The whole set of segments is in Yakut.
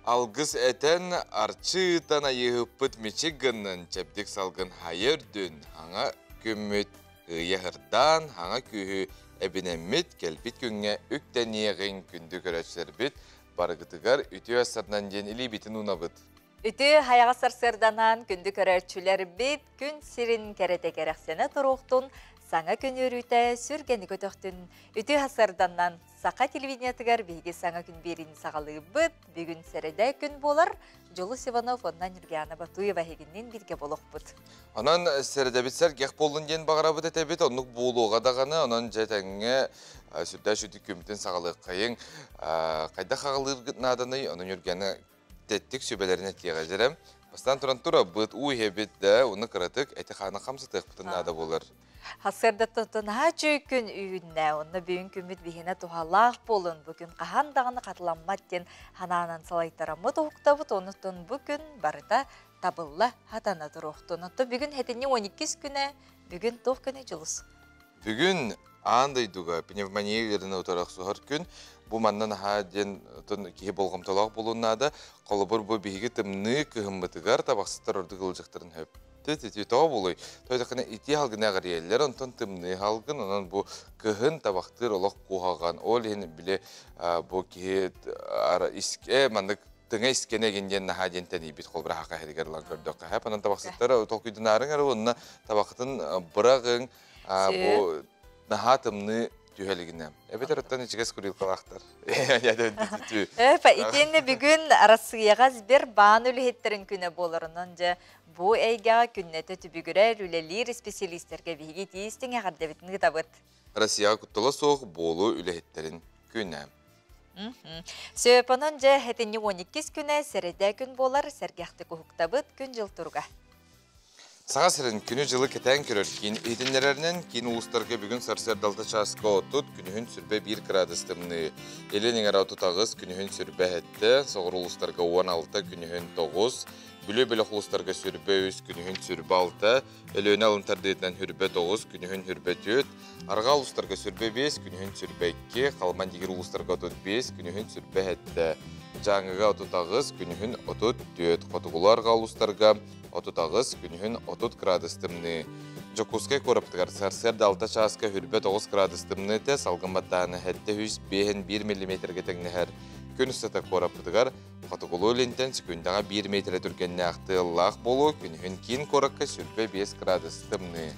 Алгыс этэн, арчы ыытан айыыһыппыт мичик гыннын, чэбдик салгын хайа үрдүн, хаҥа күммүт ыйа һырдаан, хаҥа күүһү эбинэммит, кэлбит күҥҥэ үктэниэҕиҥ, күндү көрөөччүлэрбит, барыгытыгар үтүө сарынан диэн илиибитин уунабыт. Үтүө хайаҕа сарсыарданан күндү көрөөччүлэрбит күн сирин кэрэтэ кэрэхсэнэ туруохтун, саҥа күн үөрүүтэ сүргэни көтөхтүн. Үтүө сарсыарданан Саха телевидениетыгар биһиги саҥа күн биэриини саҕалыыбыт. Бүгүн сэрэдэ күн буолар. Дьулус Иванов уонна Нюргиана Батуева эһигинниин бииргэ буолуохпут. Онон сэрэдэбит сэргэх буоллун диэн баҕарабыт этэбит, оннук буолуоҕа даҕаны, онон дьэ тэҥҥэ сүрдээх сүдү күммүтүн саҕалыаххайыҥ. Хайдах аҕалыыргыт нааданый, ону Нюргиана тэттик сүбэлэрин этиэҕэ дьэрэ. Бастаан туран турабыт, уу иһэбит да, уну кыратык эти-хааны хамсатыахпытын наада буолар. Сарсыардаттан наһаа үчүгэй күн үүннэ. Онно бүгүн күммүт биһиэнэ туһалаах буолун. Бу күн хаһан даҕаны хатыламмат диэн санаанан салайтараммыт уһуктабыт. Онуттан бу күн барыта табылла хатана туруохтун. Оттон бүгүн хэтинньи 12 күнэ, бүгүн туох күнүй Дьулус? Бүгүн аан дойдуга пневмония ыарыыны утары охсуһар күн. Бу манна наһаа диэн киһи болҕомтолоох буолуон наада. Холобур, бу биһиги тымныы кыһыммытыгар табахсыттар ордук ыалдьыктарын сөп. Ити тоҕо буолуой? Тоойдоххуна итии халгыны аҕырыйаллар, онтон тымныы халгын, онон бу кыһын табахтыыр олох куһаҕан. Ол иһин били бу киһи искэ маннык тыҥа искэнэ эгин диэн наһаа диэн тэнийбит холбура хаха иһигэр ылан көрдөххө хэп онон табахсыттар толкуйданаарыҥ эрэ уонна табахытын быраҕыҥ бу наһаа тымныы түһэлигинэ. Эбэтэр оттон ичигэс курилкалаахтар. Эпа, итиэннэ бүгүн Арассыыйаҕа Сбербаан үлэһиттэрин күнэ буоларынан дьэ бу эйгэҕэ күннэтэ түбүгүрэр, үлэлиир исписэлиистэргэ биһиги тиистиҥ эҕэрдэбитин ыытабыт. Россияҕа куттала суох буолуу үлэһиттэрин күнэ. Сөп, онон дьэ этинньик 12 күнэ сэрэдэ күн буолар, сэргэхтик уһуктабыт күн-дьыл туруга. Саха сирин күнү-дьылы кэтээн көрөр киин иһитиннэрэринэн, киин улуустарга бүгүн сарсыарда алта чааска 30, күнүһүн сүрбэ 1 кыраадыс тымныы. Илин эҥэр 38, күнүһүн сүрбэ 7, соҕуруу улуустарга 16, күнүһүн 9, Бүлүү бөлөх улуустарга сүрбэ 3, күнүһүн сүрбэ 6, Өлүөнэ алын тардыытынан сүрбэ 9, күнүһүн сүрбэ 4, Арҕаа улуустарга сүрбэ 5, күнүһүн сүрбэ 2, Халыман Дигир улуустарга 35, күнүһүн сүрбэ 7, Дьааҥыга 38, күнүһүн 34, Хотугулуу арҕаа улуустарга 38, күнүһүн 30 градус тымныы. Дьокуускай куораппытыгар сарсыарда 6 чааска хүрбэ 9 градус тымныы этэ, салгын баттааһына 705 миллиметргэ тэҥнэһэр. Күн устата куораппытыгар хотугулуу-илинтэн секундаҕа 1 метрэ түргэннээх тыаллаах буолуо, күнүһүн киин куоракка сүрбэ 5 градус тымныы.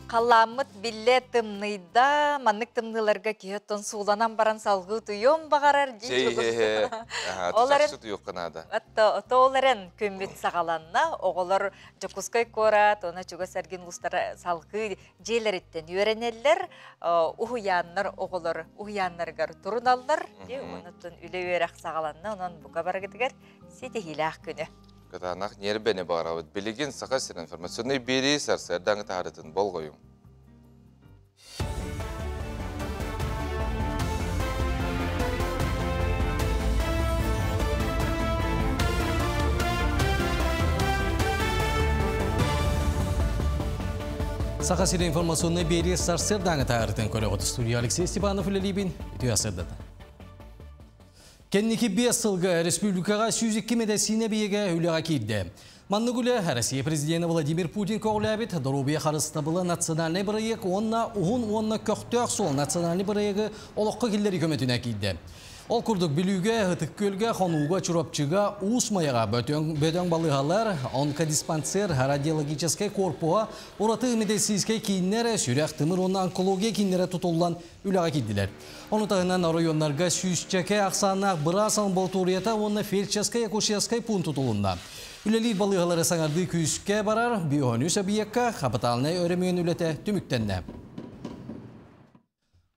Халлааммыт биллэ тымныйда, маннык тымныыларга киһи оттон сууланан баран салгыы утуйуон баҕарар дии. Ол эрэн утуйуохха наада. Ол эрэн күммүт саҕаланна. Оҕолор Дьокуускай куорат уонна чугас эргин улуустара салгыы дьиэлэриттэн үөрэнэллэр. Уһуйааннар оҕолор уһуйааннарыгар туруналлар. Онон үлэ-үөрэх саҕаланна. Онон бука барыгытыгар ситиһиилээх күнү. Кытаанах ньиэрбэни баҕарабыт. Билигин Саха сирин информационнай биэрии сарсыардааҥы таһаарытын болҕойуҥ. Саха сирин информационнай биэрии сарсыардааҥы таһаарытын көрөҕүт. Студия Алексей Степанов үлэлиибин. Үтүө сырдата. Кэнники 5 сылга республикаҕа 102 мэдиссиинэ эбийиэгэ үлэҕэ киирдэ. Маннык үлэ Россия президенэ Владимир Путин көҕүлээбит Доруобуйа харыстабыла национальнай бырайыак уонна Уһун уонна көхтөөх суол национальнай бырайыагы олоххо киллэрии көмөтүнэн киирдэ. Ол курдук Бүлүүгэ, Ытык Күөлгэ, Хонууга, Чурапчыга, Уус Майаҕа бөдөҥ балыыһалар, онкодиспансер, радиологическай корпуһа, ураты медицинскэй кииннэр, сүрэх-тымыр уонна онкология кииннэрэ тутуллан үлэҕэ киирдилэр. Ону таһынан оройуоннарга сүүсчэкэ ахсааннаах быраас амбулаторията уонна фельдшерскай-акушерскай пуун тутулунна. Үлэлиир балыыһалары саҥардыы күүскэ барар Биохонүс объекка хапытаалынай өрөмүөн үлэтэ түмүктэннэ.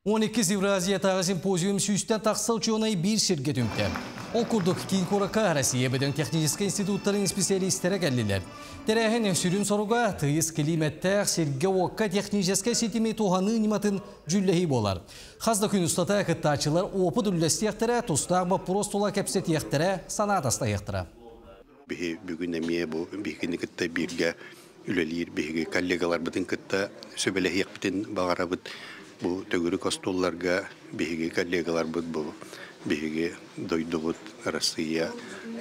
12 Евразиятааҕы симпозиум сүүстэн тахса учуонай биир сиргэ түмтэ. Ол курдук киин куоракка Россия бөдөҥ техническэй институттарын исписэлиистэрэ кэллилэр. Тэрээһин сүрүн соруга тыйыс килиимэттээх сиргэ-уокка техническэй ситими туһаныы ньыматын дьүүллэһии буолар. Хас да күн устата кыттааччылар опыт үллэстиэхтэрэ, тустаах боппуруос тула кэпсэтиэхтэрэ, санаа атастаһыахтара. Биһи бүгүн эмиэ бу биһигини кытта бииргэ үлэлиир биһиги коллегаларбытын кытта сөбүлэһиэхпитин баҕарабыт. Бу төгүрүк остуолларга биһиги коллегаларбыт бу Биһиги дойдубут Россия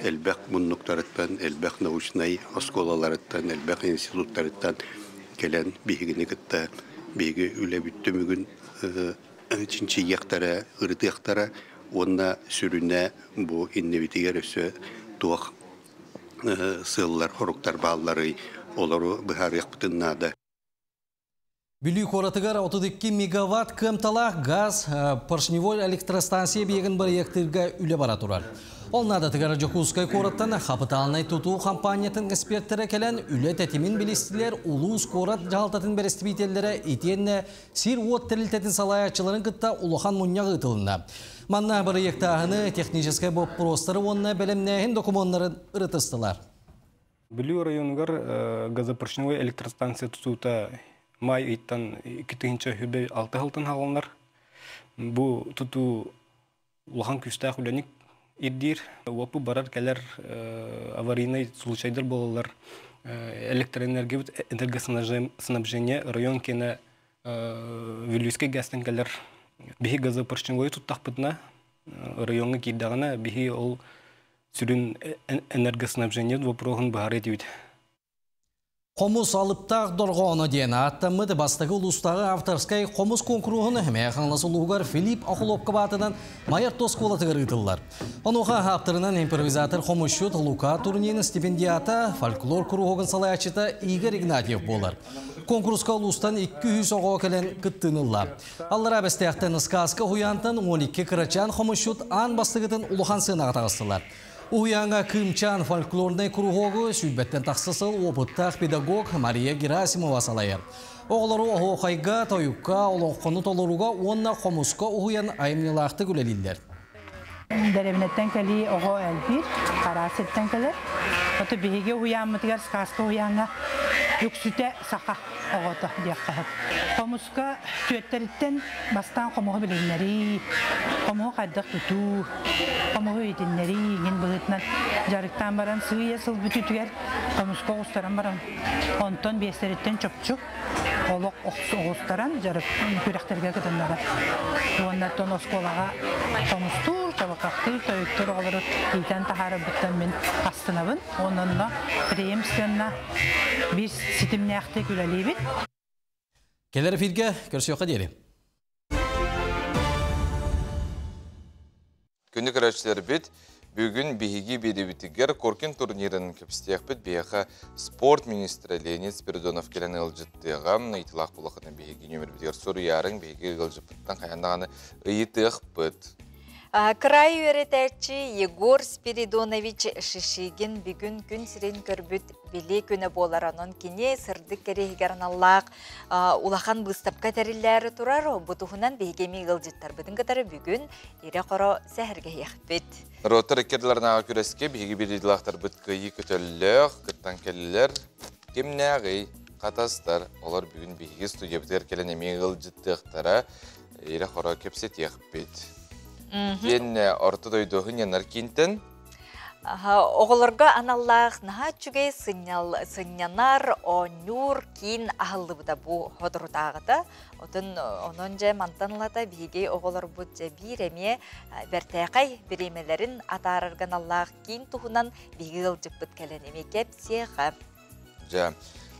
элбэх муннуктарыттан, элбэх научнай оскуолаларыттан, элбэх институттарыттан кэлэн биһигини кытта биһиги үлэбит түмүгүн чинчийиэхтэрэ, ырытыахтара уонна сүрүнэ бу иннибитигэр өссө туох сыаллар, хоруктар баалларый, олору быһаарыахпытын наада. Бүлүү куоратыгар 32 мегаватт кыамталаах газ поршневой электростанция биэгин бырайыактыырга үлэ бара турар. Ол наадатыгар Дьокуускай куораттан хапытаалынай тутуу хампаанньатын эксперттэрэ кэлэн үлэ тэтимин билистилэр, улуус куорат дьаһалтатын бэрэстэбиитэллэрэ итиэннэ сир-уот тэрилтэтин салайааччыларын кытта улахан мунньах ыытылынна. Манна бырайыактааһыны, техническэй боппуруостары уонна бэлэмнээһин докумуоннарын ырытыстылар. Бүлүү оройуонугар газопоршневой электростанция тутуута май ыйтан 2006 сылтан хааланар. Бу тутуу улахан күүстээх үлэни ирдиир. Уопу барар-кэлэр аварийнай случайдар буолаллар. Электроэнергия энергоснабжение район киэнэ Вилюйскай ГЭСтэн кэлэр. Биһи газопоршневой туттахпытына райоҥҥа киирдэҕинэ биһи ол сүрүн энергоснабжение вопроһун быһаарыы этибит. Хомус алыптаах дорҕооно диэн ааттаммыт бастакы улуустааҕы авторскай хомус куонкуруһун Мэйэ Хаҥалас улууһугар Филипп Охлопков аатынан Майа орто оскуолатыгар ыытыллар. Онуоха ааптарынан импровизатор хомусчут Лука Турнин стипендиата, фольклор куруһуогун салайааччыта Игорь Игнатьев буолар. Куонкуруска улуустан 200 оҕо кэлэн кыттыыны ылла. Аллараа Бэстээхтэн Сказка уһуйаантан 12 кырачаан хомусчут аан бастакытын улахан сыанаҕа таҕыстылар. Уһуйааҥҥа Кыымчаан фольклорнай куруһуогу сүүрбэттэн тахса сыл опыттаах педагог Мария Герасимова салайар. Оҕолору оһуохайга, тойукка, олоҥхону толорууга уонна хомуска уһуйан айымньылаахтык үлэлииллэр. Дэриэбинэттэн кэлии оҕо элбиир, араас сиртэн кэлэр. Ото биһиги уһуйааммытыгар сказка уһуйааҥҥа үксүтэ саха оҕото диэххэ сөп. Хомуска түөттэриттэн бастаан хомуһу билиннэрии, хомуһу хайдах тутуу, хомуһу иһитиннэрии иҥин быһыытынан дьарыктаан баран сыыйа сыл бүтүүтүгэр хомуска оҕустаран баран онтон биэстэриттэн чопчу олох оҕустаран дьарык күрэхтэргэ кытыннарар. Уонна оттон оскуолаҕа хомустуур, чабырҕахтыыр, тойуктуур оҕолору иитэн таһаарарбыттан мин астынабын. Уонна онно преемственно биир ситимнээхтик үлэлиибит. Кэлэр эфиргэ көрсүөххэ диэри. Күндү көрөөччүлэрбит, бүгүн биһиги биэдэбитигэр Коркин турнирын кэпсэтиэхпит. Биһиэхэ спорт министрэ Леонид Спиридонов кэлэн ыалдьыттыаҕа. Ыйытылаах булахына биһиги нөмербитигэр суруйаарыҥ, биһиги ыалдьыппыттан хайаан даҕаны ыйытыахпыт. Кыраай үөрэтээччи Егор Спиридонович Шишигин бүгүн күн сирин көрбүт били күнэ буолар. Онон кини сырдык кэриэһигэр аналлаах улахан быыстапка тэриллээри турар. Бу туһунан биһиги эмиэ ыалдьыттарбытын кытары бүгүн ирэ-хоро сэһэргэһиэхпит. Норуоттар иккердиларынааҕы күрэскэ биһиги биирдиилээхтэрбит кыайыы көтөллөөх кыттан кэллилэр. Кимнээҕий? Хатастар. Олор бүгүн биһиги студиябытыгар кэлэн эмиэ ыалдьыттыахтара. Ирэ-хоро кэпсэтиэхпит. Диэн орто дойду һынньанар киинтэн Оҕолорго аналлаах наһаа үчүгэй сынньанар, оонньуур киин аһыллыбыта бу соторутааҕыта. Отон онон дьэ мантан ылата биһиги оҕолорбут дьэ биир эмиэ бэртээхэй бириэмэлэрин атаарарга аналлаах киин туһунан биһиги ыалдьыппыт кэлэн эмиэ кэпсиэхэ. Дьэ,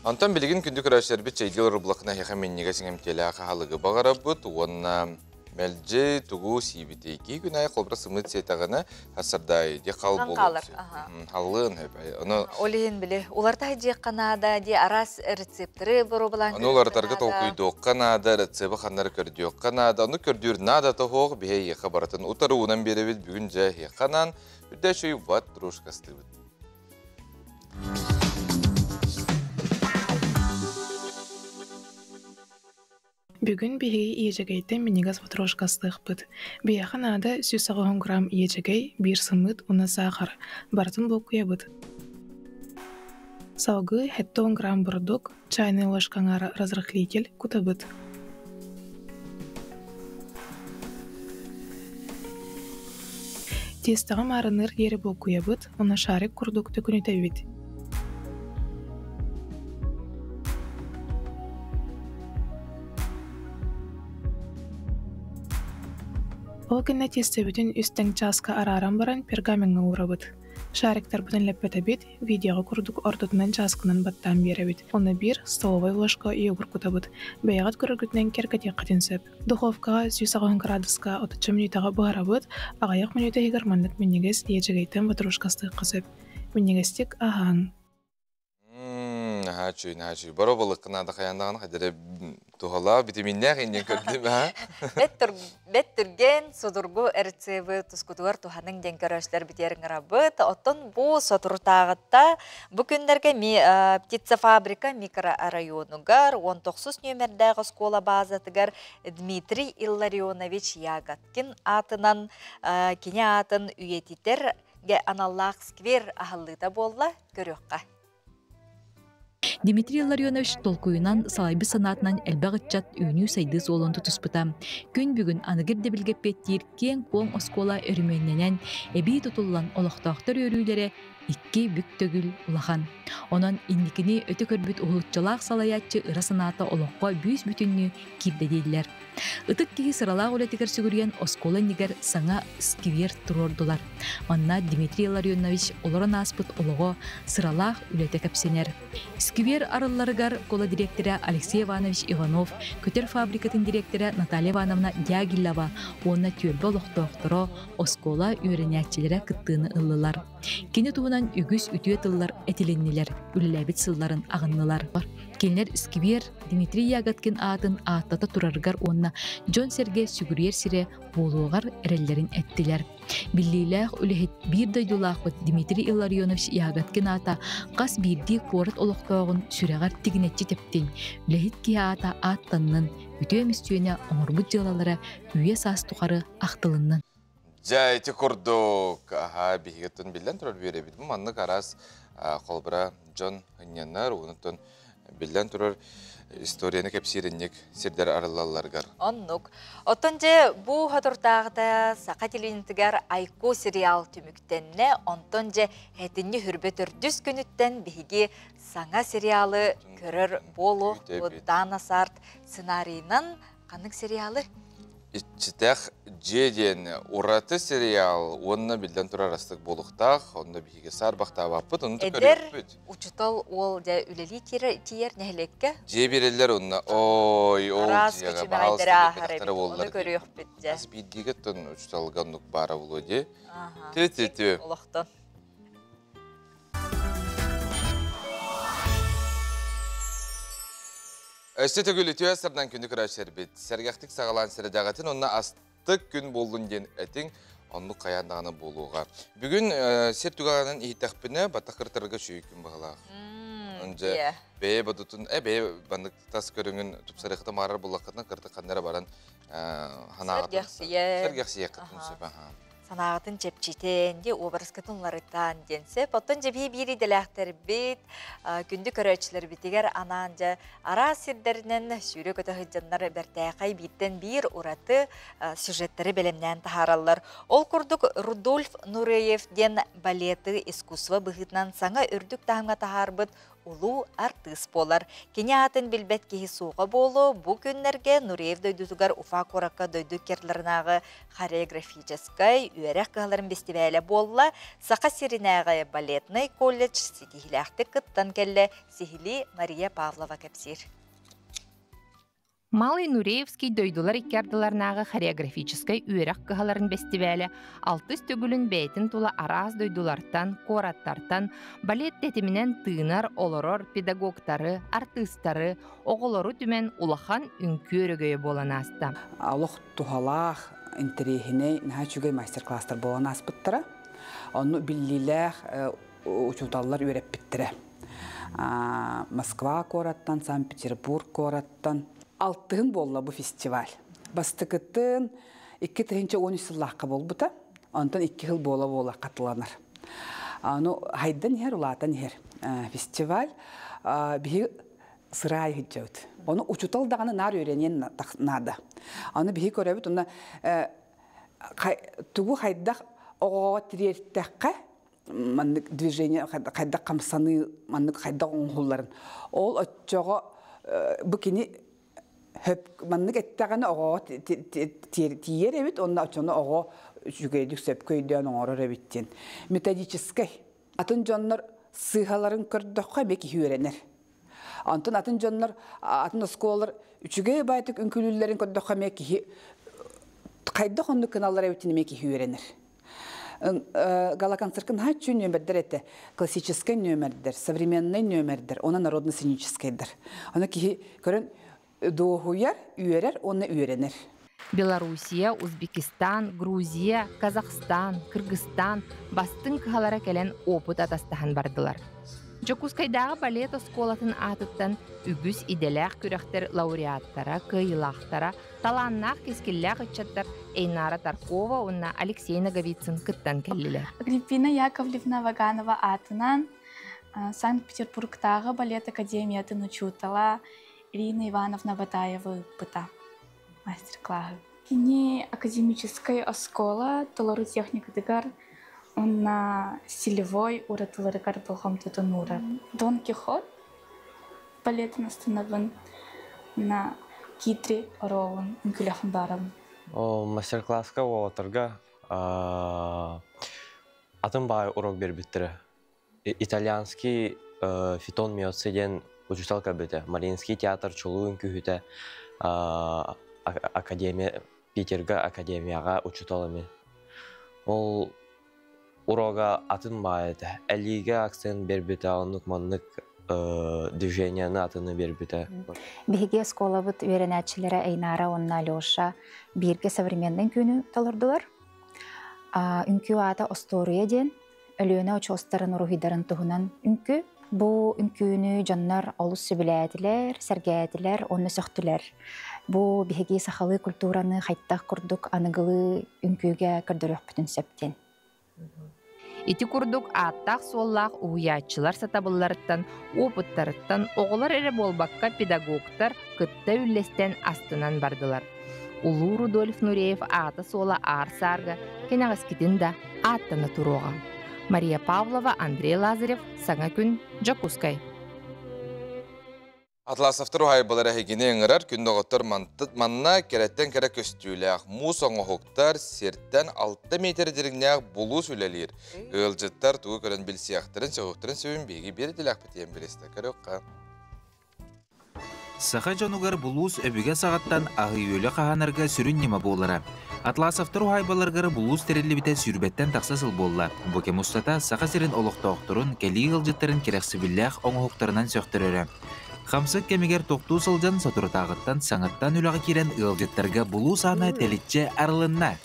онтон билигин күндү көрөөччүлэрбит чэйдиил рублакына эһиэхэ минньигэс иҥэмтиэлээх аһылыгы баҕарабыт уонна мэлдьи тугу сиибитий? Киһи күн аайы холобура сымыыт сиэтэҕинэ сардаайы дии хал буолуон сөп. Халлыын сөп. Ону Ол иһин били уларта дьиэххэ наада дии араас рецепторы боруобалаан Ону уларытарга толкуйдуохха наада, рецебы ханнары көрдүөххэ наада. Ону көрдүүр наада тоһуох биһи эйиэхэ барытын утары уунан биэрэбит. Бүгүн дьэ эһиэхэ анаан үрдээчүй ватрушкастыыбыт. Бүгүн биһиги иэдьэгэйтэн минньигэс ватрушкастыахпыт. Биһиэхэ наада 180 грамм иэдьэгэй, биир сымыыт уонна саахар. Барытын булкуйабыт. Салгыы 70 грамм бурдук, чайная ложка аҥаара разрыхлитель кутабыт. Тиэстэҕэ маарынныыр диэри булкуйабыт уонна шарик курдук төкүнүтэбит. Ол кэннэ тиэстэбитин үс тэҥ чааска арааран баран пергамеҥҥа уурабыт. Шариктарбытын лэппэтэбит, видеоҕа курдук ортотунан чааскынан баттаан биэрэбит. Онно биир столовай ложка йогурт кутабыт. Бэйэҕит көрөргүтүнэн киэргэтиэххитин сөп. Духовкаҕа 180 кыраадыска отучча мүнүүтэҕэ буһарабыт, аҕыйах мүнүүтэ иһигэр маннык минньигэс иэдьэгэйтэн ватрушкастыахха сөп. Минньигэстик аһааҥ. Наһаа үчүгэй, наһаа үчүгэй. Боро балыкка наада хайаан даҕаны хайдары туһалаах, битиминнээх иннин көрдүм, аа? Бэт түргэн, судургу рецебы тускутугар туһаныҥ диэн көрөөччүлэр битиэр ыҥырабыт. Оттон бу соторутааҕыта бу күннэргэ птицефабрика микрооройуонугар 19 нүөмэрдээх оскуола баазатыгар Дмитрий Илларионович Ягодкин аатынан кини аатын үйэтитэр аналлаах сквер аһыллыыта буолла. Көрүөххэ. Дмитрий Илларионович толкуйунан, салайбыт санаатынан элбэх ыччат үүнүү-сайдыы суолун тутуспута. Күн бүгүн аныгы ирдэбилгэ эппиэттиир киэҥ-куоҥ оскуола өрөмүөннэнэн, эбии тутуллан олохтоохтор үөрүүлэрэ икки бүк төгүл улахан. Онон инникини өтө көрбүт уһулуччулаах салайааччы ыра санаата олоххо бүүс-бүтүннүү киирдэ дииллэр. Ытык киһи сыралаах үлэтигэр сүгүрүйэн оскуола иннигэр саҥа сквер туруордулар. Манна Дмитрий Ларионович олорон ааспыт олоҕо, сыралаах үлэтэ кэпсэнэр. Сквер арылларыгар школа дириэктэрэ Алексей Иванович Иванов, көтөр фабрикатын дириэктэрэ Наталья Ивановна Дягилева уонна түөлбэ олохтоохторо, оскуола үөрэнээччилэрэ кыттыыны ыллылар. Кини туһунан үгүс үтүө тыллар этилиннилэр, үлэлээбит сылларын аҕыннылар. Кинилэр сквер Дмитрий Ягодкин аатын ааттата турарыгар уонна дьон-сэргэ сүгүрүйэр сирэ буолуоҕар эрэллэрин эттилэр. Биллиилээх үлэһит биир дойдулаахпыт Дмитрий Илларионович Ягодкин аата хас биирдии куорат олохтооҕун сүрэҕэр тигинэччи тэптин, үлэһит киһи аата ааттаннын, үтүө мөссүөнэ оҥорбут дьыалалара үйэ-саас тухары ахтылыннын. Дьэ, ити курдук, аһаа, биһигиттэн биллэн турар үөрэбит. Бу маннык араас холобура дьон ынньанар, онтон биллэн турар историяны кэпсиир инник сирдэр арыллалларыгар. Оннук. Оттон дьэ бу хотуртааҕыта Саха телевидениетыгар Айку сериал түмүктэннэ. Онтон дьэ этинни хүрбэ төрдүс күнүттэн биһиги саҥа сериалы көрөр буолуох Дана Сарт сценарийынан ханнык сериалы? Иччитэх дьиэ диэн ураты сериал уонна биллэн турар астык буолуохтаах. Онно биһиги саарбахтаабаппыт, ону Эдэр учутал уол дьэ үлэлии тиийэр нэһилиэккэ. Дьиэ биэрэллэр онно ой ол Араас күчүмэҕэйдэри ааһар эбит. Ону көрүөхпүт дьэ. Хас биирдиигэ оттон учуталга оннук баара буолуо дии. Тү-тү-тү. Олохтон. Өссө төгүл үтүө сырдан күнү көрөөччүлэрбит. Сэргэхтик саҕалаан сэрэдэҕитин уонна астык күн буоллун диэн этиҥ, оннук хайаан даҕаны буолуоҕа. Бүгүн сир түгэҕинэн иһиттэхпинэ, баттах кыртарга үчүгэй күн быһалаах. Онже бэйэ бодутун, бэйэ баннык тас көрүҥүн тупсарыахта маарар буллаххытына кыртык ханнара баран ханаағытын сэргэхсийэххитин сөп аха. Санааҕытын чэпчитэн, дии уобараскытын уларытан диэн сөп. Оттон дьэбии биир идэлээхтэрбит, күндү көрөөччүлэрбитигэр анаан дьэ араас сирдэринэн сүүрэ көтө сылдьаннар бэртээхэй бииртэн биир ураты сюжеттары бэлэмнээн таһаараллар. Ол курдук Рудольф Нуреев диэн балеты искусство быһыытынан саҥа үрдүк таһымҥа таһаарбыт улуу артыыс буолар. Кини аатын билбэт киһи суоҕа буолуо, бу күннэргэ Нуреев дойдутугар Уфа куоракка дойду керларынааҕы хореографическай үөрэх кыһаларын бэстибээлэ буолла. Саха сиринээҕи балетнай колледж ситиһиилээхтик кыттан кэллэ, сиһилии Мария Павлова кэпсиир. Малый Нуреевский дойдулар икки ардыларынааҕы хореографическай үөрэх кыһаларын бэстибээлэ алтыс төгүлүн бэйэтин тула араас дойдулартан, куораттартан балет тэтиминэн тыынар, олорор педагогтары, артыыстары, оҕолору түмэн улахан үҥкүү өрөгөйө буолан ааста. Олох туһалаах, интэриэһинэй, наһаа үчүгэй мастер-класстар буолан ааспыттара. Онну биллиилээх учууталлар үөрэппиттэрэ. Москва куораттан, Санкт-Петербург куораттан алтыһын буолла бу фестиваль. Бастакытын 2013 сыллаахха буолбута. Онтон икки сыл буола-буола хатыланар. Аны хайдан иһэр, улаатан иһэр фестиваль. Биһи сыраай сылдьабыт. Ону учутал даҕаны наар үөрэниэн наада. Аны биһи көрөбүт, онно тугу хайдах оҕоҕо тириэртэххэ маннык движение хайдах хамсаныы маннык хайдах оҥоһулларын ол оччоҕо бу кини Хөп маннык эттэҕинэ оҕоҕо тиийэр эбит, онно оччону оҕо үчүгэйдик сөпкө өйдөөн оҥорор эбит диэн. Методическай. Атын дьоннор сыыһаларын көрдөххө эмиэ киһи үөрэнэр. Онтон атын дьоннор, атын оскуолалар үчүгэй баайтык үҥкүүлүүллэрин көрдөххө эмиэ киһи хайдах оннук гыналлар эбитин эмиэ киһи үөрэнэр. Гала-концертка наһаа үчүгэй нүөмэрдэр этэ. Классическай нүөмэрдэр, современный нүөмэрдэр, уонна народно-сценическайдар. Ону киһи көрөн дуоһуйар, үөрэр уонна үөрэнэр. Белоруссия, Узбекистан, Грузия, Казахстан, Кыргызстан бастыҥ кыһалара кэлэн опыт атастаһан бардылар. Дьокуускайдааҕы балет оскуолатын аатыттан үгүс идэлээх күрэхтэр лауреаттара, кыайыылаахтара, талааннаах кэскиллээх ыччаттар Эйнара Таркова уонна Алексей Ноговицын кыттан кэллилэр. Агриппина Яковлевна Ваганова аатынан Санкт-Петербургтааҕы балет академиятын учуутала Ирина Ивановна Батаева ыыппыта мастер-классы. Кини академическай оскуола толору техникатыгар уонна стилевой уратыларыгар болҕомтотун уурар. Дон Кихот балетын астынабын на Китри оруолун үҥкүүлэхин баарабын. О, мастер-класска уолаттарга атын баай урок бербиттэрэ. Итальянский Фитон Миоцци диэн учуутал көрбүтэ. Мариинский театр чулуу үҥкүүһүтэ академия Питерга академияҕа учуутал эми. Ол урога атын баай этэ. Элиигэ акцент биэрбитэ, оннук маннык движенияны атыны биэрбитэ. Биһиги оскуолабыт үөрэнээччилэрэ Эйнара уонна Алеша бииргэ современный үҥкүүнү толордулар. Үҥкүү аата Остуоруйа диэн Өлүөнэ очуостарын уруһуйдарын туһунан үҥкүү. Бу үҥкүүнү дьоннор олус сөбүлээтилэр, сэргээтилэр уонна сөхтүлэр. Бу биһиги сахалыы культураны хайдах курдук аныгылыы үҥкүүгэ көрдөрүөхпүтүн сөп диэн. Ити курдук ааттаах-суоллаах уһуйааччылар сатабылларыттан, опыттарыттан оҕолор эрэ буолбакка педагогтар кытта үллэстэн астынан бардылар. Улуу Рудольф Нуреев аата-суола аар-саарга кэнэҕэскитин да ааттана туруоҕа. Мария Павлова, Андрей Лазарев, Саҥа күн, Дьокуускай. Атласовтар уһаайбалара эһигини ыҥырар күн доҕоттор манна кэрэттэн кэрэ көстүүлээх муус оҥоһуктар сиртэн 6 метр дириҥнээх булуус үлэлиир. Ыалдьыттар тугу көрөн билсиэхтэрин, сөҕүөхтэрин сөбүн биһиги биир идэлээхпит билистэ көрүөххэ. Саха дьонугар булуус өбүгэ саҕаттан аһы-үөлү хаһаанарга сүрүн ньыма буолара. Атласовтар уһаайбаларыгар булуус тэриллибитэ сүүрбэттэн тахса сыл буолла. Бу кэм устата Саха сирин олохтоохторун, кэлии ыалдьыттарын кэрэхсэбиллээх оҥоһуктарынан сөхтөрөрө. Хамсык кэмигэр тохтуу сылдьан соторутааҕыттан саҥаттан үлэҕэ киирэн ыалдьыттарга булуус аана тэличчэ арылынна.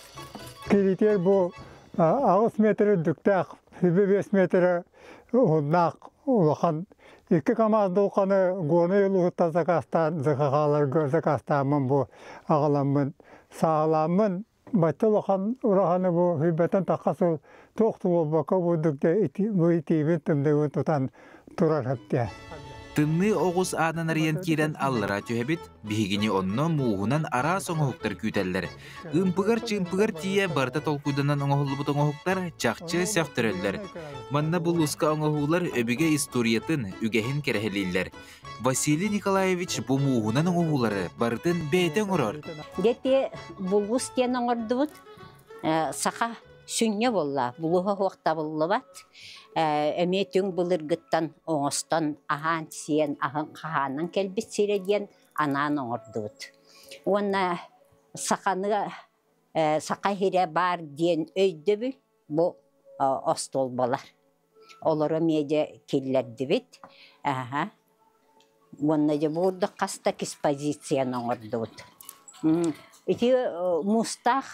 Киритиэр бу 8 метр үрдүктээх, 25 метр уһуннаах улахан икки КАМАЗ дулханы Горнай улууһуттан закастаан ЗХХ-ларга закастааммын бу аҕаламмын саҕалааммын бачча улахан ураһаны бу сүүрбэттэн тахха сыл туох да буолбакка бурдук бу итиибин тымныыбын тутан турар хэптэ. Тымныы оҕус аанын арыйан киирэн аллара түһэбит, биһигини онно мууһунан араас оҥоһуктар күүтэллэр. Ымпыгар-чыымпыгар тиийэ барыта толкуйданан оҥоһуллубут оҥоһуктар чахчы сөхтөрөллөр. Манна булууска оҥоһуулар өбүгэ историятын, үгэһин кэрэһилииллэр. Василий Николаевич бу мууһунан оҥоһуулары барытын бэйэтэ оҥорор. Дьэ булуус диэн оҥордубут. Саха сүнньэ буолла, булуһа суох табыллыбат. Эмиэ түҥ былыргыттан оҥостон аһаан-сиэн, аһын хаһаанан кэлбит сирэ диэн анаан оҥордубут. Уонна саханы саха иһирэ баар диэн өйдөбүл бу остуолбалар. Олору эмиэ дьэ киллэрдибит. Аха. Уонна дьэ бу курдук хас да экспозицияны оҥордубут. Ити муустаах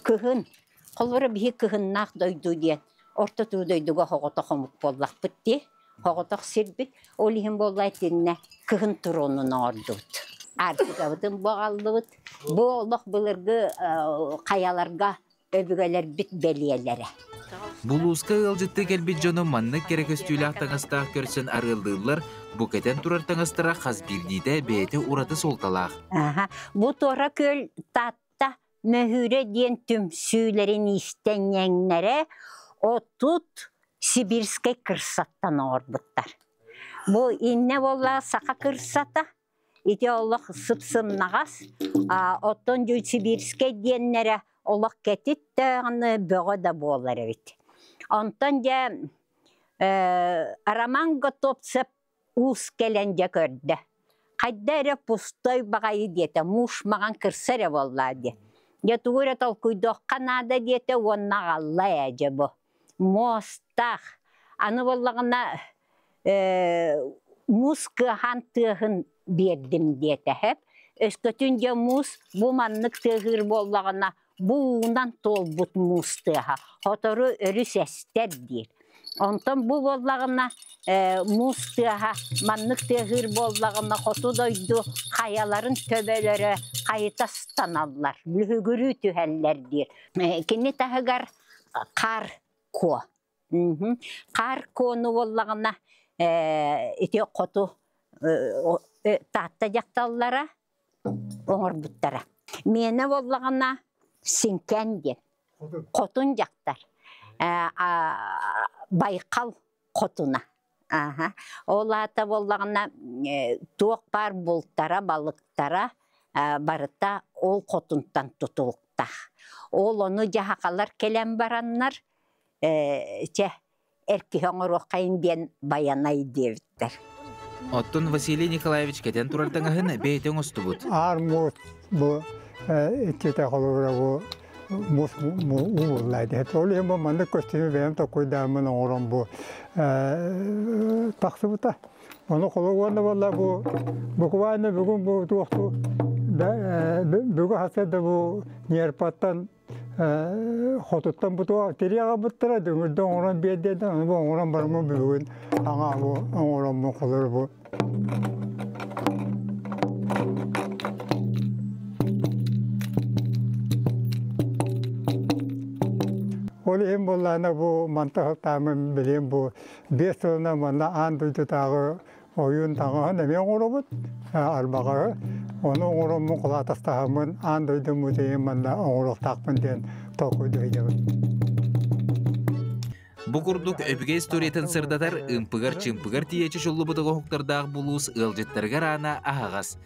кыһын, холобура биһи кыһыннаах дойду диэн орто туу дойдуга соҕотох омук буоллахпыт дии. Соҕотох сирбит. Ол иһин буолла итиннэ кыһын туруонун оҥордубут. Арктикабытын боҕаллыбыт. Бу олох былыргы хайаларга өбүгэлэрбит бэлиэлэрэ. Булууска ыалдьыттыы кэлбит дьону маннык кэрэ көстүүлээх таҥастаах көрсөн арыаллыыллар, бу кэтэн турар таҥастара хас биирдиитэ бэйэтэ ураты суолталаах. Бу Туора Күөл Таатта Мөһүүрэ диэн түмсүүлэрин иистэнньэҥнэрэ отут сибирскэй кырсаттан оҥорбуттар. Бу иннэ буолла саха кырсата, Ити олох сып-сымнаҕас, оттон Сибирскэй диэннэрэ олох кэтит даҕаны бөҕө да буолар эбит. Онтон дьэ Роман Готовцев уус кэлэн дьэ көрдө. Хайда эрэ пустой баҕайы диэтэ, муж маҕан кырса эрэ буоллаа диэ. Дьэ тугу эрэ толкуйдуохха наада диэтэ уонна аҕалла ээ дьэ бу. Муостаах. Аны буоллаҕына муус кыаһаан тыаһын биэрдим диэтэ һэп. Өскөтүн дьэ муус бу маннык тыаһыыр буоллаҕына бу уунан туолбут муус тыаһа сотору өрүс эстэр диир. Онтон бу буоллаҕына муус тыаһа маннык тыаһыыр буоллаҕына хоту дойду хайаларын төбөлөрө хайыта ыстаналлар, лүһүгүрүү түһэллэр диир. Кини таһыгар хаар куо. Хаар куону буоллаҕына ити хоту Таатта дьахталлара оҥорбуттара. Миэнэ буоллаҕына Сиҥкэн диэн хотун дьахтар Байкал хотуна. Ол аата буоллаҕына туох баар бултара, балыктара барыта ол хотунтан тутулуктаах. Ол ону дьаһахалар кэлэн бараннар чэ эр киһи оҥоруоххайын диэн байанай диэбиттэр. Оттон Василий Николаевич кэтэн турар таҥаһын бэйэтэ оҥостубут. Аар муус бу иччитэ холобура бу муус ууруллай диэт. Ол иһин бу маннык көстүүмү бэйэм толкуйдааммын оҥорон бу тахсыбыта. Ону холобур уонна буолла бу буквально бүгүн бу туохту бүгүн хасыарда бу нерпаттан хотуттан бутуга тири аҕабыттара дүҥүрдэ оҥорон биэрдиэтэ ону бу оҥорон бараммын бүгүн аҥаа бу оҥороммун холор бу Ол иһин буоллаана бу манта сылтаамын билиэн бу 5 сылынан манна аан дойдутааҕы ойуун таҥаһын эмиэ оҥоробут арбаҕаһы ону оҥороммун кулаатастаһаммын аан дойду музейын манна оҥоруохтаахпын диэн толкуйдуйдубут. Бу курдук өбүгэ историятын сырдатар ымпыгар-чымпыгар тиийэ чочуллубут оҥоһуктардаах булуус ыалдьыттарыгар аана аһаҕас.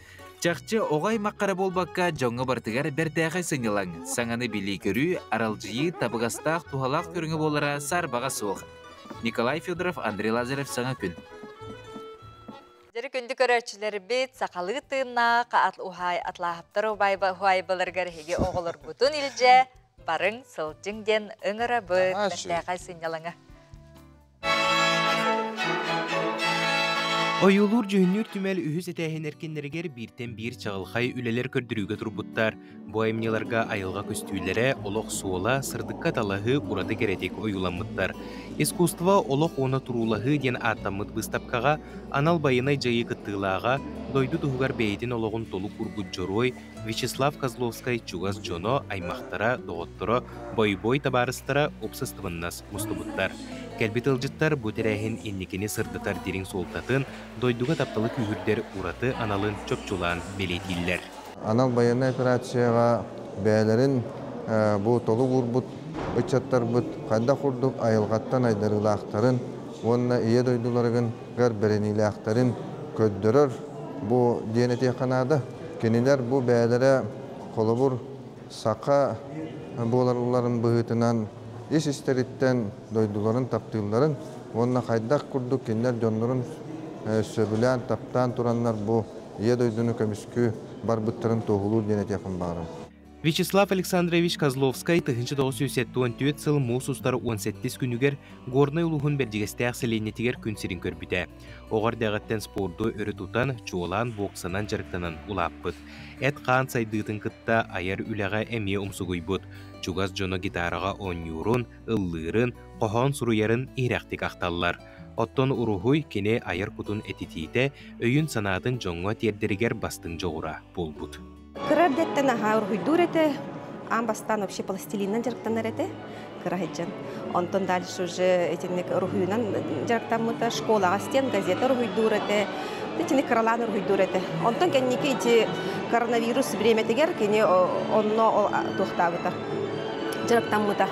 Чахчы оҕо аймахха эрэ буолбакка, дьоҥҥо барытыгар бэртээхэй сынньалаҥ, саҥаны билии-көрүү, аралдьыйыы табыгастаах, туһалаах көрүҥэ буолара саарбаҕа суох. Николай Федоров, Андрей Лазарев Саҥа күн. Дьэри күндү көрөөччүлэрбит сахалыы тыыннаах уһаай атлааһаптар уһаайбаларыгар эһиги оҕолоргутун илдьэ барыҥ сылдьыҥ диэн ыҥырабыт бэртээхэй сынньалаҥа. Ойуулуур-дьүһүннүүр түмэл үһүс этээһин эркиннэригэр бииртэн биир чаҕылхай үлэлэр көрдөрүүгэ турбуттар. Бу айымньыларга айылҕа көстүүлэрэ, олох суола, сырдыкка талаһыы ураты кэрэтик ойууламмыттар. Искусство олох уонна туруулаһыы диэн ааттаммыт быыстапкаҕа анал байыаннай дьайыы кыттыылааҕа, дойду туһугар бэйэтин олоҕун толук уурбут дьоруой Вячеслав Козловскай чугас дьоно, аймахтара, доҕотторо, бойобуой табаарыстара уопсастыбаннас мустубуттар. Кэлбит ыалдьыттар бу тэрээһин инникини сырдатар дириҥ суолтатын, дойдуга тапталы күүһүрдэр ураты аналын чопчулаан бэлиэтииллэр. Анал байыаннай операцияҕа бэйэлэрин бу толук уурбут ыччаттарбыт хайдах курдук айылҕаттан айдарыылаахтарын уонна Ийэ дойдуларыгар бэриниилээхтэрин көрдөрөр бу диэн этиэххэ наада. Кинилэр бу бэйэлэрэ холобур саха буолалларын быһыытынан ис истэриттэн дойдуларын таптыылларын уонна хайдах курдук кинилэр дьоннорун сөбүлээн таптаан тураннар бу Ийэ дойдуну көмүскүү барбыттарын туоһулуур диэн этиэхпин баҕарабын. Вячеслав Александрович Козловскай 1974 сыл муус устар 17 күнүгэр Горнай улууһун Бэрдьигэстээх сэлиэнньэтигэр күн сирин көрбүтэ. Оҕо эрдэҕиттэн спорду өрө тутан, чуолаан боксанан дьарыктанан улааппыт. Эт-хаан сайдыытын кытта айар үлэҕэ эмиэ умсугуйбут. Чугас дьоно гитараҕа оонньуурун, ыллыырын, хоһоон суруйарын иһирэхтик ахталлар. Оттон уруһуй кини айар кутун этитиитэ, өйүн-санаатын дьоҥҥо тиэрдэригэр бастыҥ дьоҕура буолбут. Кыра эрдэттэн аһаа уруһуйдуур этэ. Аан бастаан вообще пластилинынан дьарыктанар этэ кыра сылдьан. Онтон дальше уже итинник уруһуйунан дьарыктаммыта. Школаҕа стен газета уруһуйдуур этэ. Итинник кыралаан уруһуйдуур этэ. Онтон кэнники ити коронавирус бириэмэтигэр кини онно туохтаабыта, дьарыктаммыта.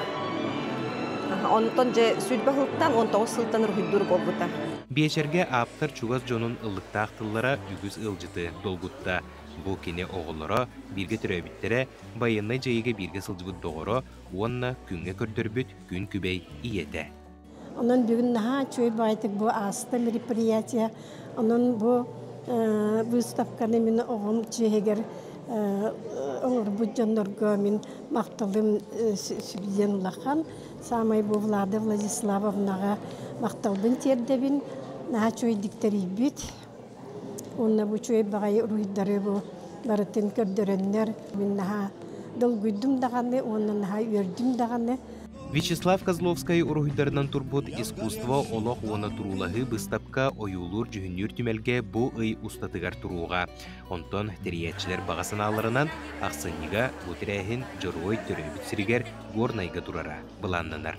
Онтон же сүлбэ хылттан, 19 сылтан уруһуйдуур буолбута. Биэчэргэ ааптар чугас дьонун ыллыктаах тыллара үгүс ыалдьыты долгутта. Бу кини оҕолоро, бииргэ төрөөбүттэрэ, байыаннай дьайыыга бииргэ сылдьыбыт доҕоро уонна күҥҥэ көрдөрбүт күн күбэй ийэтэ. Онон бүгүн наһаа үчүгэй баҕайытык бу ааста мероприятие. Онон бу выставканы мин оҕом чиэһигэр оҥорбут дьоннорго мин махталым сүрдьэн улахан. Саамай бу Влада Владиславовнаҕа махталбын тиэрдэбин. Наһаа үчүгэйдик тэрийбит. Уонна бу үчүгэй баҕайы уруһуйдары бу барытын көрдөрөннөр мин наһаа долгуйдум даҕаны уонна наһаа үөрдүм даҕаны. Вячеслав Козловскай уруһуйдарынан турбут «Искусство, олох уонна туруулаһыы» быыстапка ойуулуур-дьүһүннүүр түмэлгэ бу ый устатыгар туруоҕа. Онтон тэрийээччилэр баҕа санааларынан ахсынньыга бу тэрээһин Дьоруой төрөөбүт сиригэр Горнайга турара былааннанар.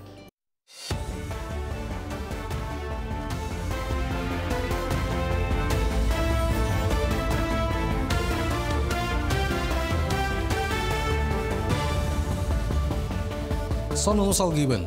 Сонуну салгыыбын.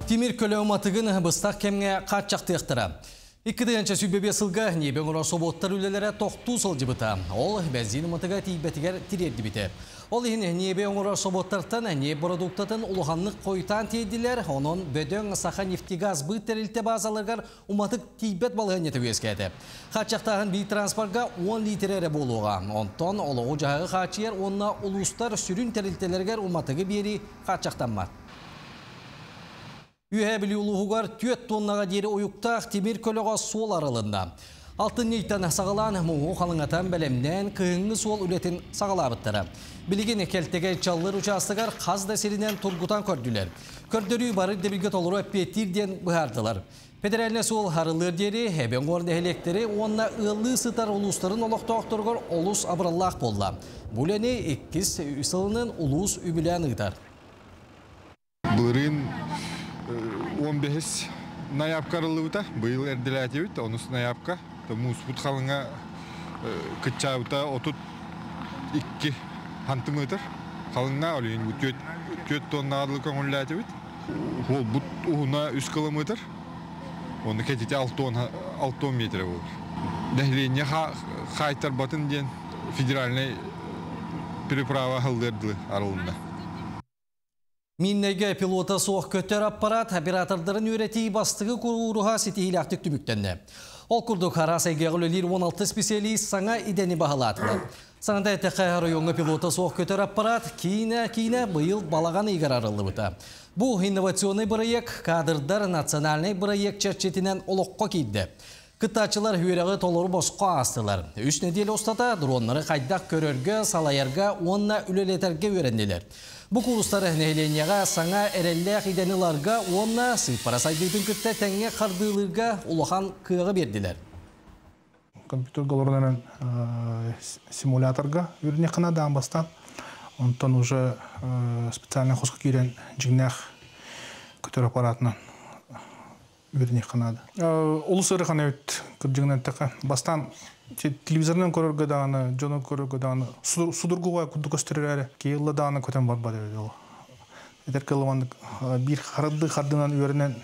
Тимир көлө уматыгын быстах кэмҥэ хааччахтыахтара. 2025 сылга ньиэби оҥорор собуоттар үлэлэрэ тохтуу сылдьыбыта. Ол бензин уматыга тиийбэтигэр тириэрдибитэ. Ол иһин ньиэби оҥорор собуоттартан ньиэп бородууктатын улаханнык хойутаан тиэйдилэр, онон бөдөҥ Саха нефтегаз быыт тэрилтэ баазаларыгар уматык тиийбэт балаһыанньата үөскээтэ. Хааччахтааһын биир транспорга 10 лиитирэ эрэ буолуоҕа. Онтон олоҕу-дьаһаҕы хааччыйар уонна улуустар сүрүн тэрилтэлэригэр уматыгы биэрии хааччахтаммат. Үөһээ Бүлүү улууһугар 4 тоннаҕа диэри уйуктаах тимир көлөҕө суол арылынна. Алтынньыйтан саҕалаан муҥу халыҥатан бэлэмнээн кыһыҥҥы суол үлэтин саҕалаабыттара. Билигин Кэлтэгэй Чаллыр учаастагар хас да сиринэн тургутан көрдүлэр. Көрдөрүү бары ирдэбилгэ толору эппиэттиир диэн быһаардылар. Федеральнай суол арыллыар диэри Эбэҥ нэһилиэктэри уонна ыаллыы сытар улуустарын олохтоохторугар олус абыраллаах буолла. Бу үлэни иккис сылынан улуус үбүлээн ыытар. Былырыын 15 ноябка арыллыбыта, быйыл эрдэлээтибит, онус ноябка. Мууспут халыҥа кыччаабыта 32 сантиметр. Халыҥна олейин 4 тоннаға дылы көҥүллээтибит. Холбут уһуна 3 километр, оны кэтите 6 метр болар. Нэһилиэнньэ хаайтарбатын диэн федеральный переправа хылдырдылы арылынна. Миннэйгэ пилота суох көтөр аппарат оператордарын үөрэтии бастыгы кууруһа ситиһиилээхтик түмүктэннэ. Ол курдук араас эйгэҕэ үлэлиир 16 специалист саҥа идэни баһылаатылар. Саҥата эттэххэ, оройуоҥҥа пилота суох көтөр аппарат киинэ быйыл балаҕан ыйыгар арыллыбыта. Бу инновационнай бырайыак кадрдар национальнай бырайыак чэрчитинэн олоххо киирдэ. Кыттааччылар үөрэҕи толору босхо аастылар. Үс нэдиэлэ устата дроннары хайдах көрөргө, салайарга уонна үлэлэтэргэ үөрэннилэр. Бу куурустар нэһилиэнньэҕэ саҥа эрэллээх идэни ыларга уонна сыыппара сайдыытын кытта тэҥҥэ хардыылыырга улахан кыаҕы биэрдилэр. Компьютерга олорон симуляторга үөрэннэххинэ даан бастаан, онтон уже специальный хоско киирэн дьиҥнээх көтөр аппаратынан үөрэниэххэ наада. Олус ыарахан эбит кырдьыгынан эттэххэ. Бастаан телевизорынан көрөргө даҕаны, дьону көрөргө даҕаны судургуга курдук көстөр эрээри, киһи ылла даҕаны көтөн барбат эбит ол. Этэр кылыманнык биир харды хардынан үөрэнэн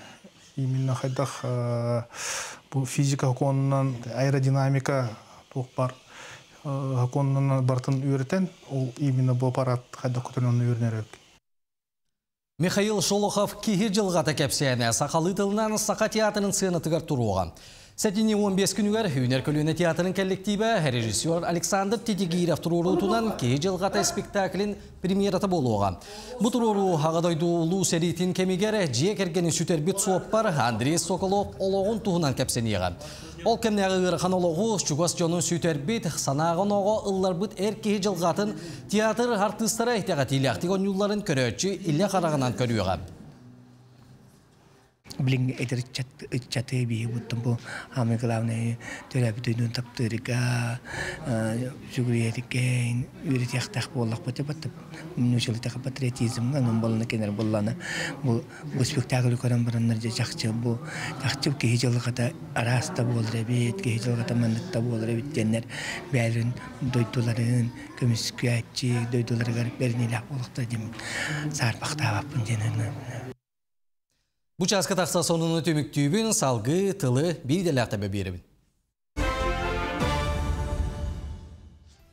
именно хайдах бу физика хокуонунан, аэродинамика туох бар хокуонунан барытын үөрэтэн, ол именно бу аппарат хайдах көтөрүн онно үөрэнэр эбит. Михаил Шолохов киһи дьылҕата кэпсээнэ сахалыы тылынан Саха театрын сыанатыгар туруоҕа. Сэтинньи 15 күнүгэр Үүнэр көлүөнэ театрын коллективэ режиссер Александр Титигиров туруоруутунан Киһи дьылҕата спектаклин премьерата буолуоҕа. Бу туруоруу Аҕа дойду Улуу сэриитин кэмигэр дьиэ кэргэнин сүтэрбит суоппар Андрей Соколов олоҕун туһунан кэпсэниэҕэ. Ол кэмнээҕи ыарахан олоҕу чугас дьонун сүтэрбит, санааҕын оҕо ылларбыт эр киһи дьылҕатын театр артыыстара итэҕэтиилээхтик оонньуулларын көрөөччү илэ хараҕынан көрүөҕэ. Билиҥҥи эдэр ыччаты биһи буттун бу самый главный төрөөбүт дойдуну таптыырга, сүгүрүйэргэ үөрэтиэхтээх буоллахпыт научилитаха патриотизмҥа онон буоллана кинилэр буоллана бу бу спектакль көрөн бараннар дьэ чахчы бу чахчы киһи дьылҕата араас да буолар эбит, киһи дьылҕата маннык да буолар эбит диэннэр бэйэлэрин дойдуларын көмүскээччи дойдуларыгар бэриниилээх буолуохтара диэн саарбахтаабаппын диэн. Бу чааска тахса сонуну түмүктүүбүн, салгыы тылы биир идэлээх тэбэ биэрэбин.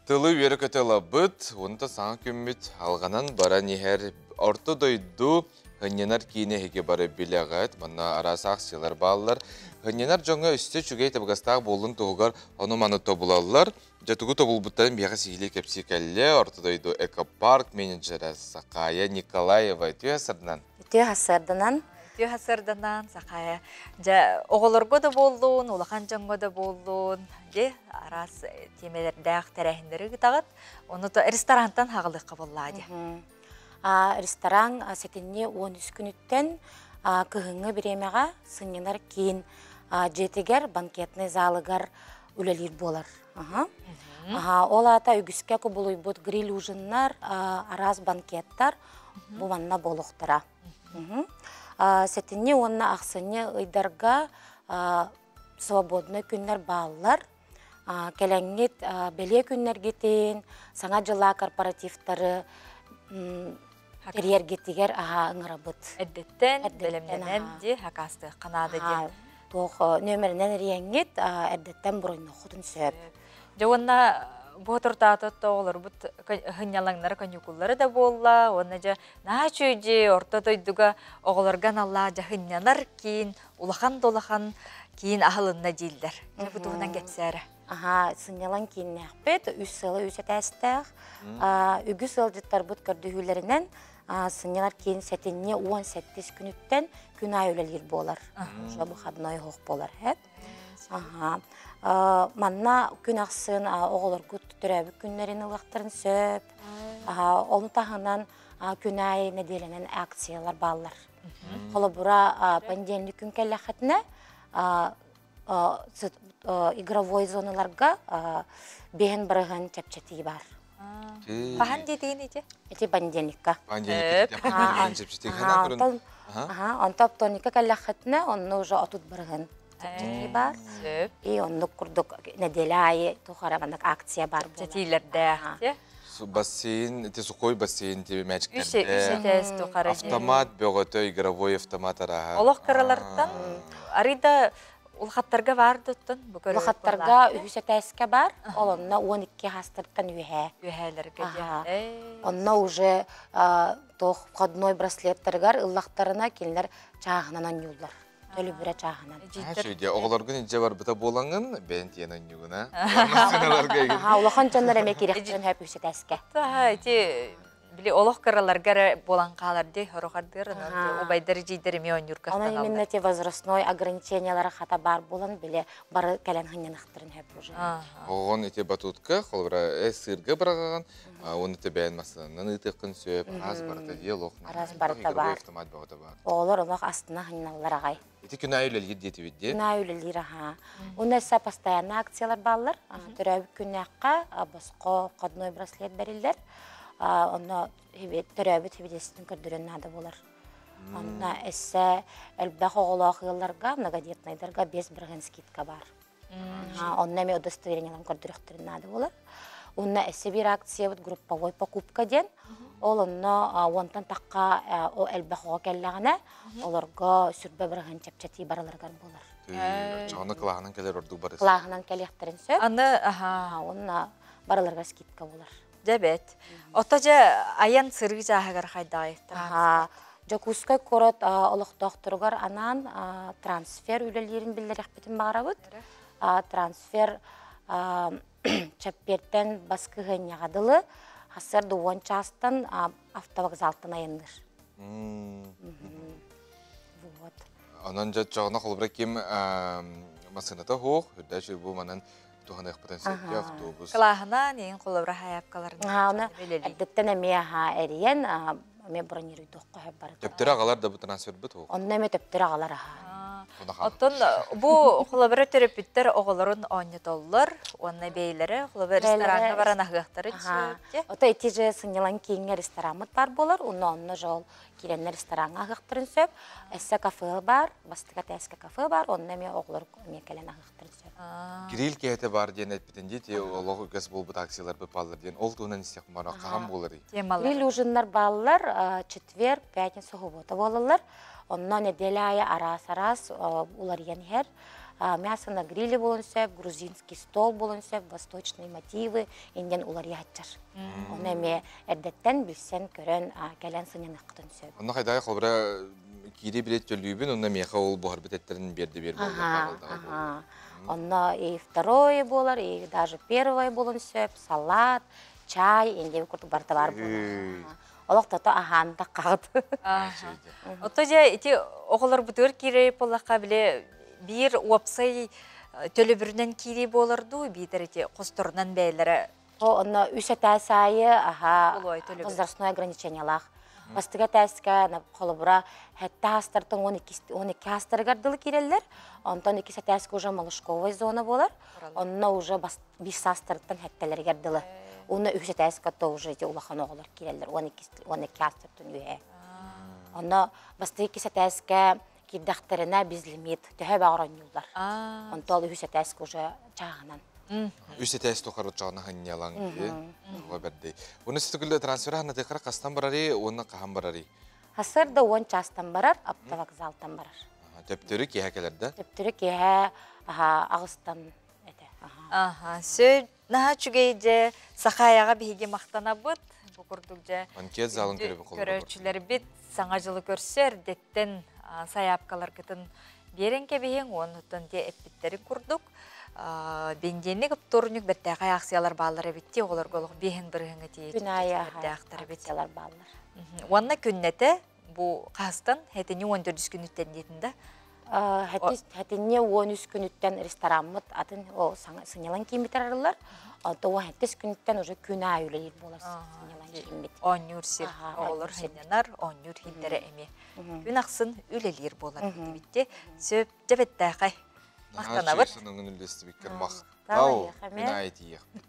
Тылы үөрэ-көтө ылабыт, онто саҥа күммүт алҕанан баран иһэр орто дойду Һынньанар киинэ эһиги бары билэҕит, манна араас аахсыйалар бааллар. Һынньанар дьоҥҥо өссө үчүгэй табыгастаах буоллун туһугар ону-маны тобулаллар. Дьэ тугу тобулбуттарын биһиэхэ сиһилии кэпсии кэллэ Орто дойду экопарк менеджерэ Сахая Николаева. Үтүө сарданан. Үтүө сарданан. Үтүө сарданан, Сахая. Дьэ, оҕолорго да буоллун, улахан дьоҥҥо да буоллун, дьэ, араас тиэмэлэрдээх тэрээһиннэри ыытаҕыт. Ону то ресторантан хаҕылыахха буоллаа дии. Ресторан сэтинньи 13 күнүттэн кыһыҥҥы бириэмэҕэ сынньанар киин дьиэтигэр банкетный залыгар үлэлиир буолар. Ол аата үгүскэ кубулуйбут гриль ужиннар, араас банкеттар бу манна буолуохтара. Сэтинньи уонна ахсынньы ыйдарга свободный күннэр бааллар. Кэлэҥҥит бэлиэ күннэргитин, Саҥа дьыла корпоративтары тэрийэргитигэр аһаа ыҥырабыт. Эрдэттэн бэлэмнэнэн дии хакаастыахха наада диэн. Туох нүөмэринэн эрийэҥҥит эрдэттэн броньнуоххутун сөп. Дьэ уонна бу туртаата оҕолорбут һынньалаҥнара каникуллара да буолла уонна дьэ наһаа үчүгэй орто дойдуга оҕолорго аналлаах дьэ һынньанар киин улахан да улахан киин аһылынна дииллэр. Дьэ бу туһунан кэпсээрэ. Аха, сынньалаҥ кииннээхпит, үс сыла үс этээстээх. Үгүс ыалдьыттарбыт көрдөһүүлэринэн сынньанар киин сэтинньи 18 күнүттэн күн аайы үлэлиир буолар. Уже выходной оһох буолар. Аха. Манна күн ахсын оҕолоргут төрөөбүт күннэрин ылыахтарын сөп. Ону таһынан күн аайы нэдиэлэнэн акциялар бааллар. Холобура, понедельник күн кэллэххитинэ игровой зоналарга биһин барыһын чэпчэтии бар. Хаһан диэтигин ити? Ити понедельникка. Понедельникка чэпчэтии. Онтон вторникка кэллэххитинэ, онно уже отут барыһын чэпчэтии бар. И оннук курдук неделя аайы тухара маннык акция бар буолар. Чэпчэтиилэрдээх. Бассейн, ити сухой бассейн тебе мячиктэрде. Автомат бөҕөтө, игровой автомат араһа. Олох кыралартан арыйда улахаттарга бар дуттан бу көрөр Улахаттарга үһүс этээскэ бар, ол онно 12 хастартан үһээ. Үһээлэргэ Онно уже туох входной браслеттарыгар ыллахтарына кинилэр чааһынан онньууллар. Төлөбүрэ чааһынан. Шүйде оҕолоргун илдьэ барбыта буолаҥын, бэйэн тиэн онньугуна. Улахан дьоннор эмэ кирэхтэрин хөп үһүс этээскэ. Ити били олох кыраларга эрэ буолан хаалар дии хорохардыыр убайдар эдьиийдэр эмиэ оонньуур Онон именно те возрастной ограничениялара хата баар буолан били бары кэлэн хынньанахтарын хөп уже. Оҕон ити батутка холобура сыырга быраҕаҕын уонна тэбээн массыынанан ыытыаххын сөп араас барыта дии олох араас барыта баар автомат бөҕөтө баар. Оҕолор олох астына хынналлар аҕай. Ити күн аайы үлэлиир диэтибит дии. Күн аайы үлэлиир аһаа. Уонна өссө постоянно акциялар бааллар. Төрөөбүт күннээххэ босхо входной браслет бэриллэр. Онно төрөөбүт свидетельствотын көрдөрөн наада буолар. Онно эссе элбэх оҕолоох ыалларга, многодетнайдарга 5% скидка бар. Онно эми удостоверениеларын көрдөрөхтөрүн наада буолар. Уонна эссе биир акциябыт групповой покупка диэн. Ол онно уонтан тахха элбэх оҕо кэллэҕинэ, олорго сүрбэ бырыһын чэпчэтии барыларыгар буолар. Оччоҕуна кылааһынан кэлэр ордук барыс. Кылааһынан кэлиэхтэрин сөп. Аны аха. Уонна барыларыгар скидка буолар. Дьэ бэт. Ото дьэ айан сырыы чааһыгар хайдаҕай? Дьокуускай куорат олохтоохторугар анаан трансфер үлэлиирин биллэриэхпитин баҕарабыт. Трансфер чэппиэртэн баскыһыанньаҕа дылы сарсыарда уон чаастан автовокзалтан айанныыр. Вот. Онон дьэ чоҕуна холобура ким массыыната суох, үрдээчи бу манан туһаныахпытын сөпкө автобус. Кылааһынан иин холобура хайапкаларын Аны эрдэттэн эмиэ эрийэн эмиэ бронируйдуохха сөп барыта. Төптөрө аҕалар да бу трансфербыт суох. Онно эмиэ төптөрө аҕалар аха. Оттон бу холобура төрөппүттэр оҕолорун оонньотоллор уонна бэйлэрэ холобура рестораҥҥа баран аһыахтарын сөп. Ото ити же сынньалаҥ кииҥҥэ рестораммыт бар буолар, онно онно жол Киирэннэр рестораҥҥа аһыахтарын сөп. Эссе кафе бар, бастакы этээскэ кафе бар, онно эмиэ оҕолор эмиэ кэлэн аһыахтарын сөп. Гриль киһитэ бар диэн эппитин дии, олох үгэс буолбут акциялар бааллар диэн. Ол туһунан истиэх бара хаһан буоларый? Гриль ужиннар бааллар, четверг, пятница, суббота буолаллар. Онно неделя аайы араас-араас уларыйан иһэр. Мясо на гриле буолуон сөп, грузинский стол буолуон сөп, восточные мотивы инден уларыйааччар. Ону эмиэ эрдэттэн билсэн, көрөн, кэлэн сынньаныаххытын сөп. Онно хайдах холобура киири билет төлүүбүн, онно миэхэ ол буһарбыт эттерин биэрди биэр буолла. Онно и второе буолар, и даже первое буолуон сөп, салат, чай, индия курдук барыта баар буолар. Олох тото аһаан таххаҕыт. Ото дьэ ити оҕолорбутугар киирэр буоллахха били биир уопсай төлөбүрүнэн киирии буолар дуу, биитэр ити хосторунан бэйэлэрэ Онно үс этээс аайы аха возрастной ограничениялаах. Бастакы этээскэ холобура сэттэ аастартан 12 аастарыгар дылы киирэллэр. Онтон иккис этээскэ уже малышковая зона буолар. Онно уже биир саастарыттан сэттэлэригэр дылы. Уонна үһүс этээскэ то уже эти улахан оҕолор киирэллэр 12 аастартан үөһэ. Онно бастакы иккис этээскэ киирдэхтэринэ безлимит төһө баҕар оонньууллар. Онтон үһүс этээскэ уже чааһынан. Үс этээс тухары оччоҕуна ханньалаҥ дии. Оҕо бэрдэй. Уонна ситикүллэ трансфер ханнатыахара хастан барарый уонна хаһан барарый? Сарсыарда 10 чаастан барар, автовокзалтан барар. Төптөрү киэһэ кэлэр да? Төптөрү киэһэ аҕыстан этэ. Аха, сөп. Наһаа үчүгэй дьэ Сахаяҕа биһиги махтанабыт. Бу курдук дьэ Анкет залын көрөөччүлэрбит саҥа дьылы көрсө эрдэттэн сайаапкаларгытын биэрэн кэбиһиҥ уоннуттан дьэ эппиттэрин курдук бензинник вторник бэртээхэй аахсыйалар бааллар эбит дии оҕолорго олох биэһин бырыһыҥҥа тиийэ Күн аайы акциялар бааллар. Уонна күннэтэ бу хаһыстан хэтинньи 14 күнүттэн диэтин да? Хэтинньи 13 күнүттэн рестораммыт атын сынньалаҥ кииммит арыллар. Онтон 17 күнүттэн уже күн аайы үлэлиир буолар сынньалаҥ кииммит. Оонньуур сир оҕолор сынньанар, оонньуур иһиттэрэ эмиэ күн ахсын үлэлиир буолар диэбитти. Сөп дьэбэттээхэй. Махтанабыт. Наһаа үллэстибиккэр махтал. Күн аайы тиийиэхпит.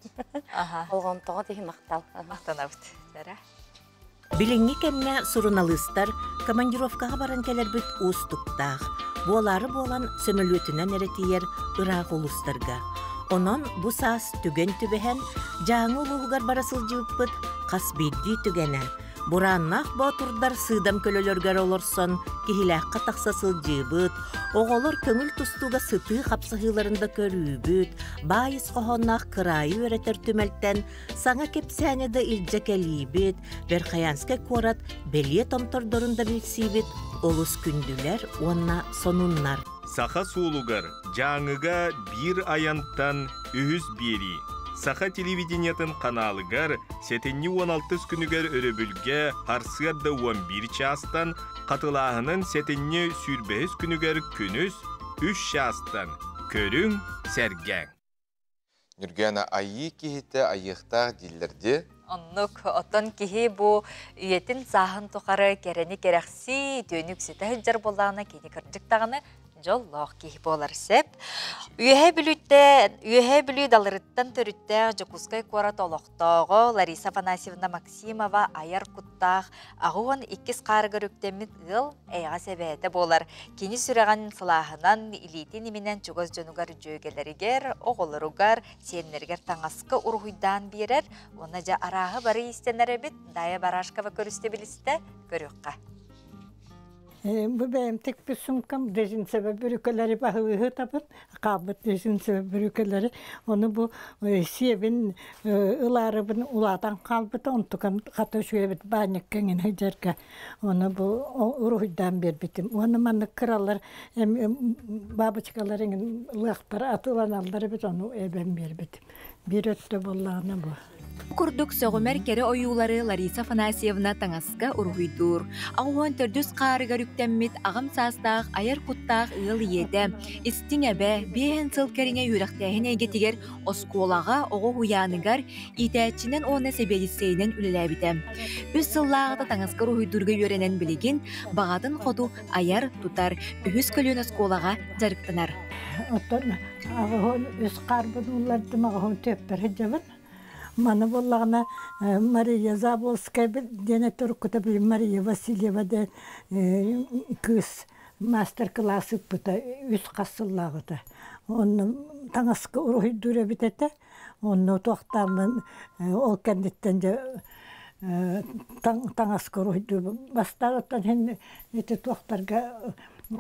Болҕомтоҕо тиһи махтал. Махтанабыт. Дара. Билиҥҥи кэмҥэ суруналыыстар командировкаҕа баран кэлэрбит уустуктаах, буолаары буолан сөмөлүөтүнэн эрэ тиийэр ыраах улуустарга. Онон бу саас түгэн түбэһэн Дьааҥы улууһугар бара сылдьыбыппыт хас биирдии түгэнэ Бурааннаах боотурдар сыыдам көлөлөргөр олорсон Киһилээххэ тахса сылдьыыбыт, оҕолор көҥүл тустууга сытыы хапсыһыыларын да көрүүбүт, баай ис хоһоонноох кыраайы үөрэтэр түмэлтэн Саҥа кэпсээни да илдьэ кэлиибит, Верхоянскай куорат бэлиэ томтордорун да билсиибит олус күндүлэр уонна сонуннар. Саха суолугар Дьааҥыга биир айантан үһүс биэрии. Саха телевидениетын ханаалыгар сэтинньи 16 күнүгэр өрөбүлгэ сарсыарда 11 чаастан, хатылааһынын сэтинньи 25 күнүгэр күнүс 3 чаастан көрүҥ, сэргээҥ. Ньургуяна айыы киһитэ айыахтаах дииллэр дии. Оннук. Оттон киһи бу үйэтин сааһын тухары кэрэни кэрэхсии, үтүөнү үксэтэ сылдьар буоллаҕына, кини кырдьык даҕаны дьоллоох киһи буолар сөп. Үөһээ Бүлүүттэ Үөһээ Бүлүү Далырыттан төрүттээх Дьокуускай куорат олохтооҕо Лариса Афанасьевна Максимова айар куттаах 82 хаарыгар үктэммит ыал эйэҕэс эбээтэ буолар. Кини сүрэҕин сылааһынан, илиитин иминэн чугас дьонугар дьүөгэлэригэр, оҕолоругар, сиэннэригэр таҥаска уруһуйдаан биэрэр уонна дьэ арааһы бары иистэнэр эбит. Дая Барашкова көрүстэ билистэ, көрүөххэ. Бу бэйэм тикпит сумкам резинцевэ бүрүкэлэри баһылыһы табын, хаалбыт резинцевэ бүрүкэлэри. Ону бу сиэбин ылаарыбын улаатан хаалбыта, онтукам хата үчүгэйбит баанньыкка иҥин сылдьарга Ону бу уруһуйдаан биэрбитим. Уонна маннык кыралар бабочкалар эҥин лыахтар атыыланаллар эбит, ону эбэн биэрбитим. Биир өттө буоллаҕына бу. Курдук сөҕүмэр кэрэ ойуулары Лариса Афанасьевна таҥаска уруһуйдуур. 84 хаарыгар үктэммит аҕам саастаах айар куттаах ыал ийэтэ, истиҥ эбэ, биэһэн сыл кэриҥэ үөрэхтээһин эйгэтигэр оскуолаҕа, оҕо уһуйааныгар иитээччинэн уонна сэбиэдиссэйинэн үлэлээбитэ. Үс сыллааҕыта таҥаска уруһуйдуурга үөрэнэн билигин баҕатын хоту айар-тутар, үһүс көлүөнэ оскуолаҕа дьарыктанар. Оттон аҕыһын үс хаарбын уллардым, аҕыһын түөппэр сылдьабын. Маны буоллаҕына Мария Заболская диэн этэ уруккута Мария Васильева диэн кыыс мастер-класс ыыппыта үс хас сыллааҕыта. Онно таҥаска уруһуйдуур эбит этэ. Онно туохтааммын ол кэнниттэн дьэ таҥаска уруһуйдуубун. Бастаан оттон иһин ити туохтарга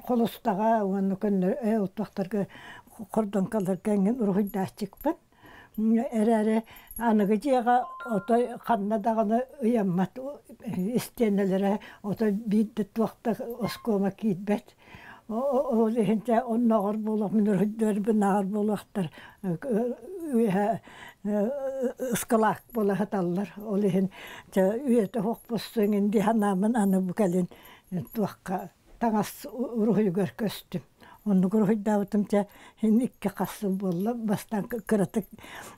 холустаҕа уонна көннөрү туохтарга хордоҥкаларга эҥин уруһуйдааччыкпын. Эрээри аныгы дьиэҕэ отой ханна даҕаны ыйаммат истиэнэлэрэ отой биир да туох да оскуола киирбэт. Ол иһин дьэ оннооҕор буолуох мин уруһуйдуурбун ааҕар буолуохтар үөһэ ыскалаак буола сыталлар. Ол иһин дьэ үйэтэ суох буолсуҥ дии санааммын аны бу кэлин туохха таҥас уруһуйугар көстүм. Оннук уруһуйдаабытым дьэ ин икки хас сыл буолла. Бастаан кыратык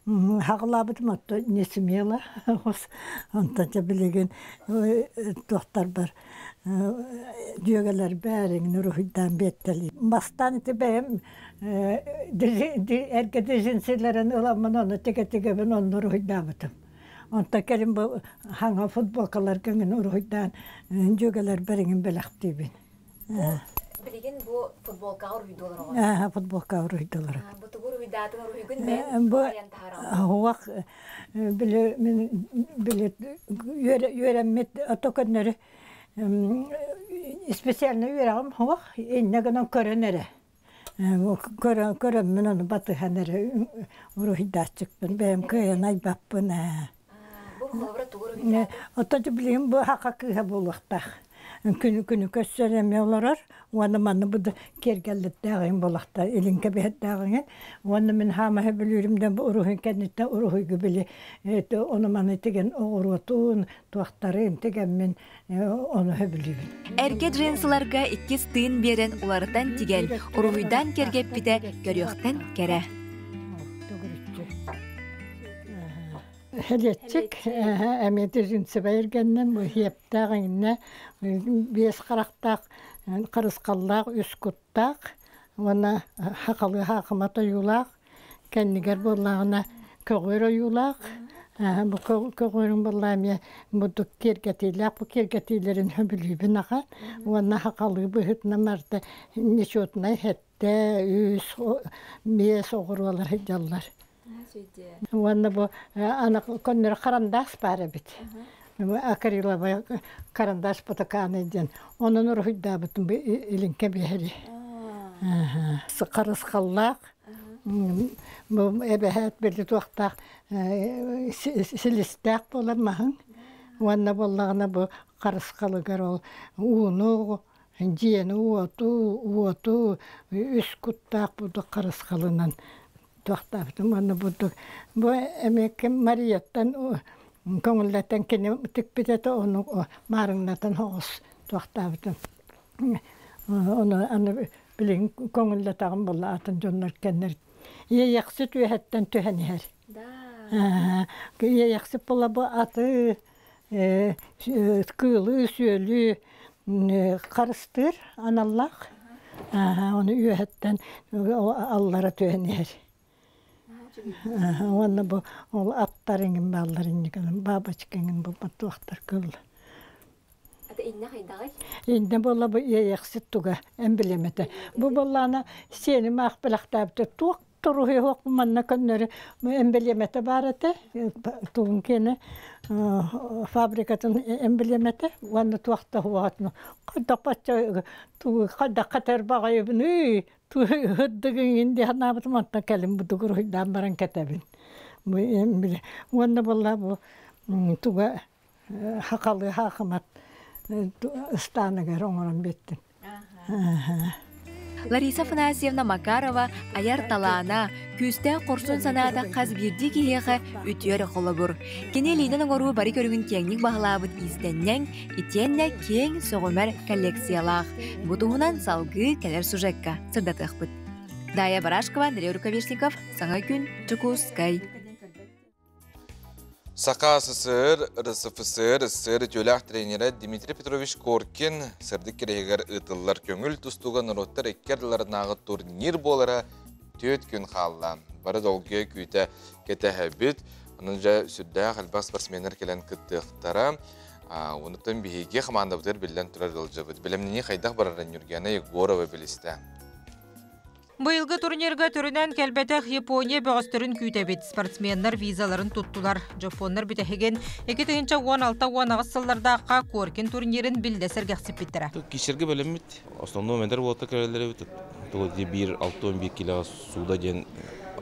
хаҕылаабытым, оттон не смело. Онтон дьэ билигин туохтарбар дьүөгэлэрбэр эҥин уруһуйдаан биэртэлиим. Бастаан ити бэйэм эргэ дезинсилэрин ыламмын ону тигэ-тигэбин онно уруһуйдаабытым. Онтон кэлин бу хаҥа футболкаларга эҥин уруһуйдаан дьүөгэлэрбэр эҥин бэлэхтиибин. Билигин бу футболкаҕа уруһуйдуулар оҕо. Аа, футболкаҕа уруһуйдуулар. Бу тугу уруһуйдаатыҥ уруһуйгун бэйэҥ Бу айан таһаараҕын. Уох били мин били үөрэммит ото көннөрү специально үөрэҕим суох иннэ гынан көрөн эрэ көрөн көрөммүн ону батыһан эрэ уруһуйдааччыкпын бэйэм кыайан айбаппын ээ. Бу холобура тугу уруһуйдаатыҥ? Оттон билигин бу саха кыыһа буолуохтаах. Күнү күнү көрсөн эмиэ олорор уонна манна бу киэргэллэрдээҕиҥ буолахта илин кэбиһэрдээҕиҥ уонна мин хаамаһы бүлүүрүм да бу уруһуй кэнниттэн уруһуйгу били ону маны тигэн оҕуруотун туохтарын тигэммин ону сөбүлүүбүн. Эргэ джинсыларга иккис тыын биэрэн уларытан тигэн, уруһуйдаан кэргэппитэ көрүөхтэн кэрэ. Хелетчик эмиэ джинсыбай эргэннэн бу хиэптээх иҥнэ биэс харахтаах харысхаллаах үс куттаах уонна хахалы хаахыма тойуулаах кэннигэр буоллаҕына көҕүөр ойуулаах бу көҕүөрүн буоллаа эмиэ бурдук киэргэтиилээх бу киэргэтиилэрин сөбүлүүбүн ахан уонна хахалыы быһыытынан барыта нечетнай сэттэ үс биэс оҕуруолар сылдьаллар. Уонна бу аны көннөрү харандаас баар эбит. Акриловай карандаш потаканы диэн. Онон уруһуйдаабытым бу илиҥкэ биэһэри. Харысхаллаах бу эбэһээт били туохтаах силистээх буолар маһыҥ. Уонна буоллаҕына бу харысхалыгар ол ууну дьиэни уоту уоту үс куттаах бурдук харысхалынан туохтаабытым уонна бурдук бу эмиэ ким Марияттан көҥүллэтэн кини тикпит этэ ону маарыҥнатан соҕус туохтаабытым ону аны билигин көҥүллэтэҕим буолла атын дьоннор кэннэр иэйэхсит үөһэттэн түһэн иһэр иэйэхсит буола бу аты кыылы сүөлү харыстыыр аналлаах ону үөһэттэн аллара түһэн иһэр уонна бу ол аттар иҥин бааллар инниканан бабочка иҥин булбат туохтар кыыл Ата иннэ хайдаҕый? Иннэ буолла бу иэйэхсит туга эмблемэтэ. Бу буоллаана сиэним аах бэлэхтээбитэ туох туруһуйуох манна көннөрү эмблемэтэ баар этэ тугун киэнэ фабрикатын эмблемэтэ уонна туох да хуоҕатына хайдах тугу хайдах хатар баҕайыбыный ыһырдыгыҥ дии санаабытым онтон кэлин бу дугуруһуйдаан баран кэтэбин уонна буолла бу туга хахалы хаахымат ыстааныгар оҥорон биэрдим. Лариса Афанасьевна Макарова айар талаана, күүстээх хорсун санаата хас биирдии киһиэхэ үтүө эрэ холобур. Кини илиинэн оҥоруу бары көрүҥүн киэҥник баһылаабыт иистэнньэҥ, итиэннэ киэҥ сөҕүмэр коллекциялаах. Бу туһунан салгыы кэлэр сюжекка сырдатыахпыт. Дая Барашкова, Андрей Рукавишников, Саҥа күн, Дьокуускай. Саха СССР, РСФСР, СССР үтүөлээх тренерэ Дмитрий Петрович Коркин сырдык кирэһигэр ыытыллар көҥүл тустууга норуоттар икки ардыларынааҕы турнир буолара түөрт күн хаалла. Бары долгуйа күүтэ кэтэһэбит. Онон дьэ сүрдээх элбэх спортсменнар кэлэн кыттыахтара. Онуттан биһиги хамаандабытыгар биллэн турар ыалдьабыт. Бэлэмнэнии хайдах барарын Нюргена Егорова билистэ. Быйылгы турнирга төрүнэн кэлбэтэх Япония бөҕөстөрүн күүтэбит. Спортсменнар визаларын туттулар. Дьоппуоннар бүтэһигин 2016-18 сыллардаахха Коркин турнирын биллэ сэргэхсиппиттэрэ. Кишерге бөлөммүт. Основной медер буолта кэлэллэрибит. Тула биир 6-11 кило сууда диэн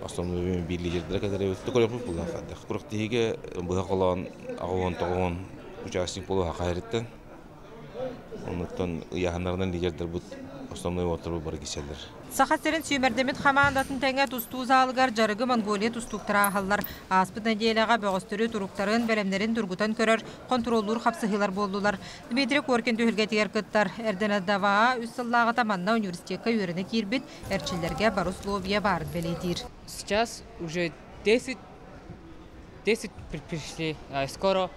основной биир лидердere кэлэрибит. Көрөкпүт булла хаддах. Курактиһиге быһа холоон аҕуон тоҕуон участник болу хахайрыттан. Оннуттан ыйаһаннарынан лидердер бут основной уоттар бары киселлер. Саха сирин сүүмэрдэммит хамаандатын тэҥэ тустуу залыгар дьарыгы Монголия тустууктара ааһаллар. Ааспыт нэдиэлэҕэ бөҕөстөрү туруктарын, бэлэмнэрин тургутан көрөр, хонтуруоллуур хапсыһыылар буоллулар. Дмитрий Коркин түһүлгэтигэр кыттар. Эрдэнэ үс сыллааҕыта манна университекка үөрэнэ киирбит эрчиллэргэ бары условия баарын бэлиэтиир. Сейчас уже 10 пришли, а скоро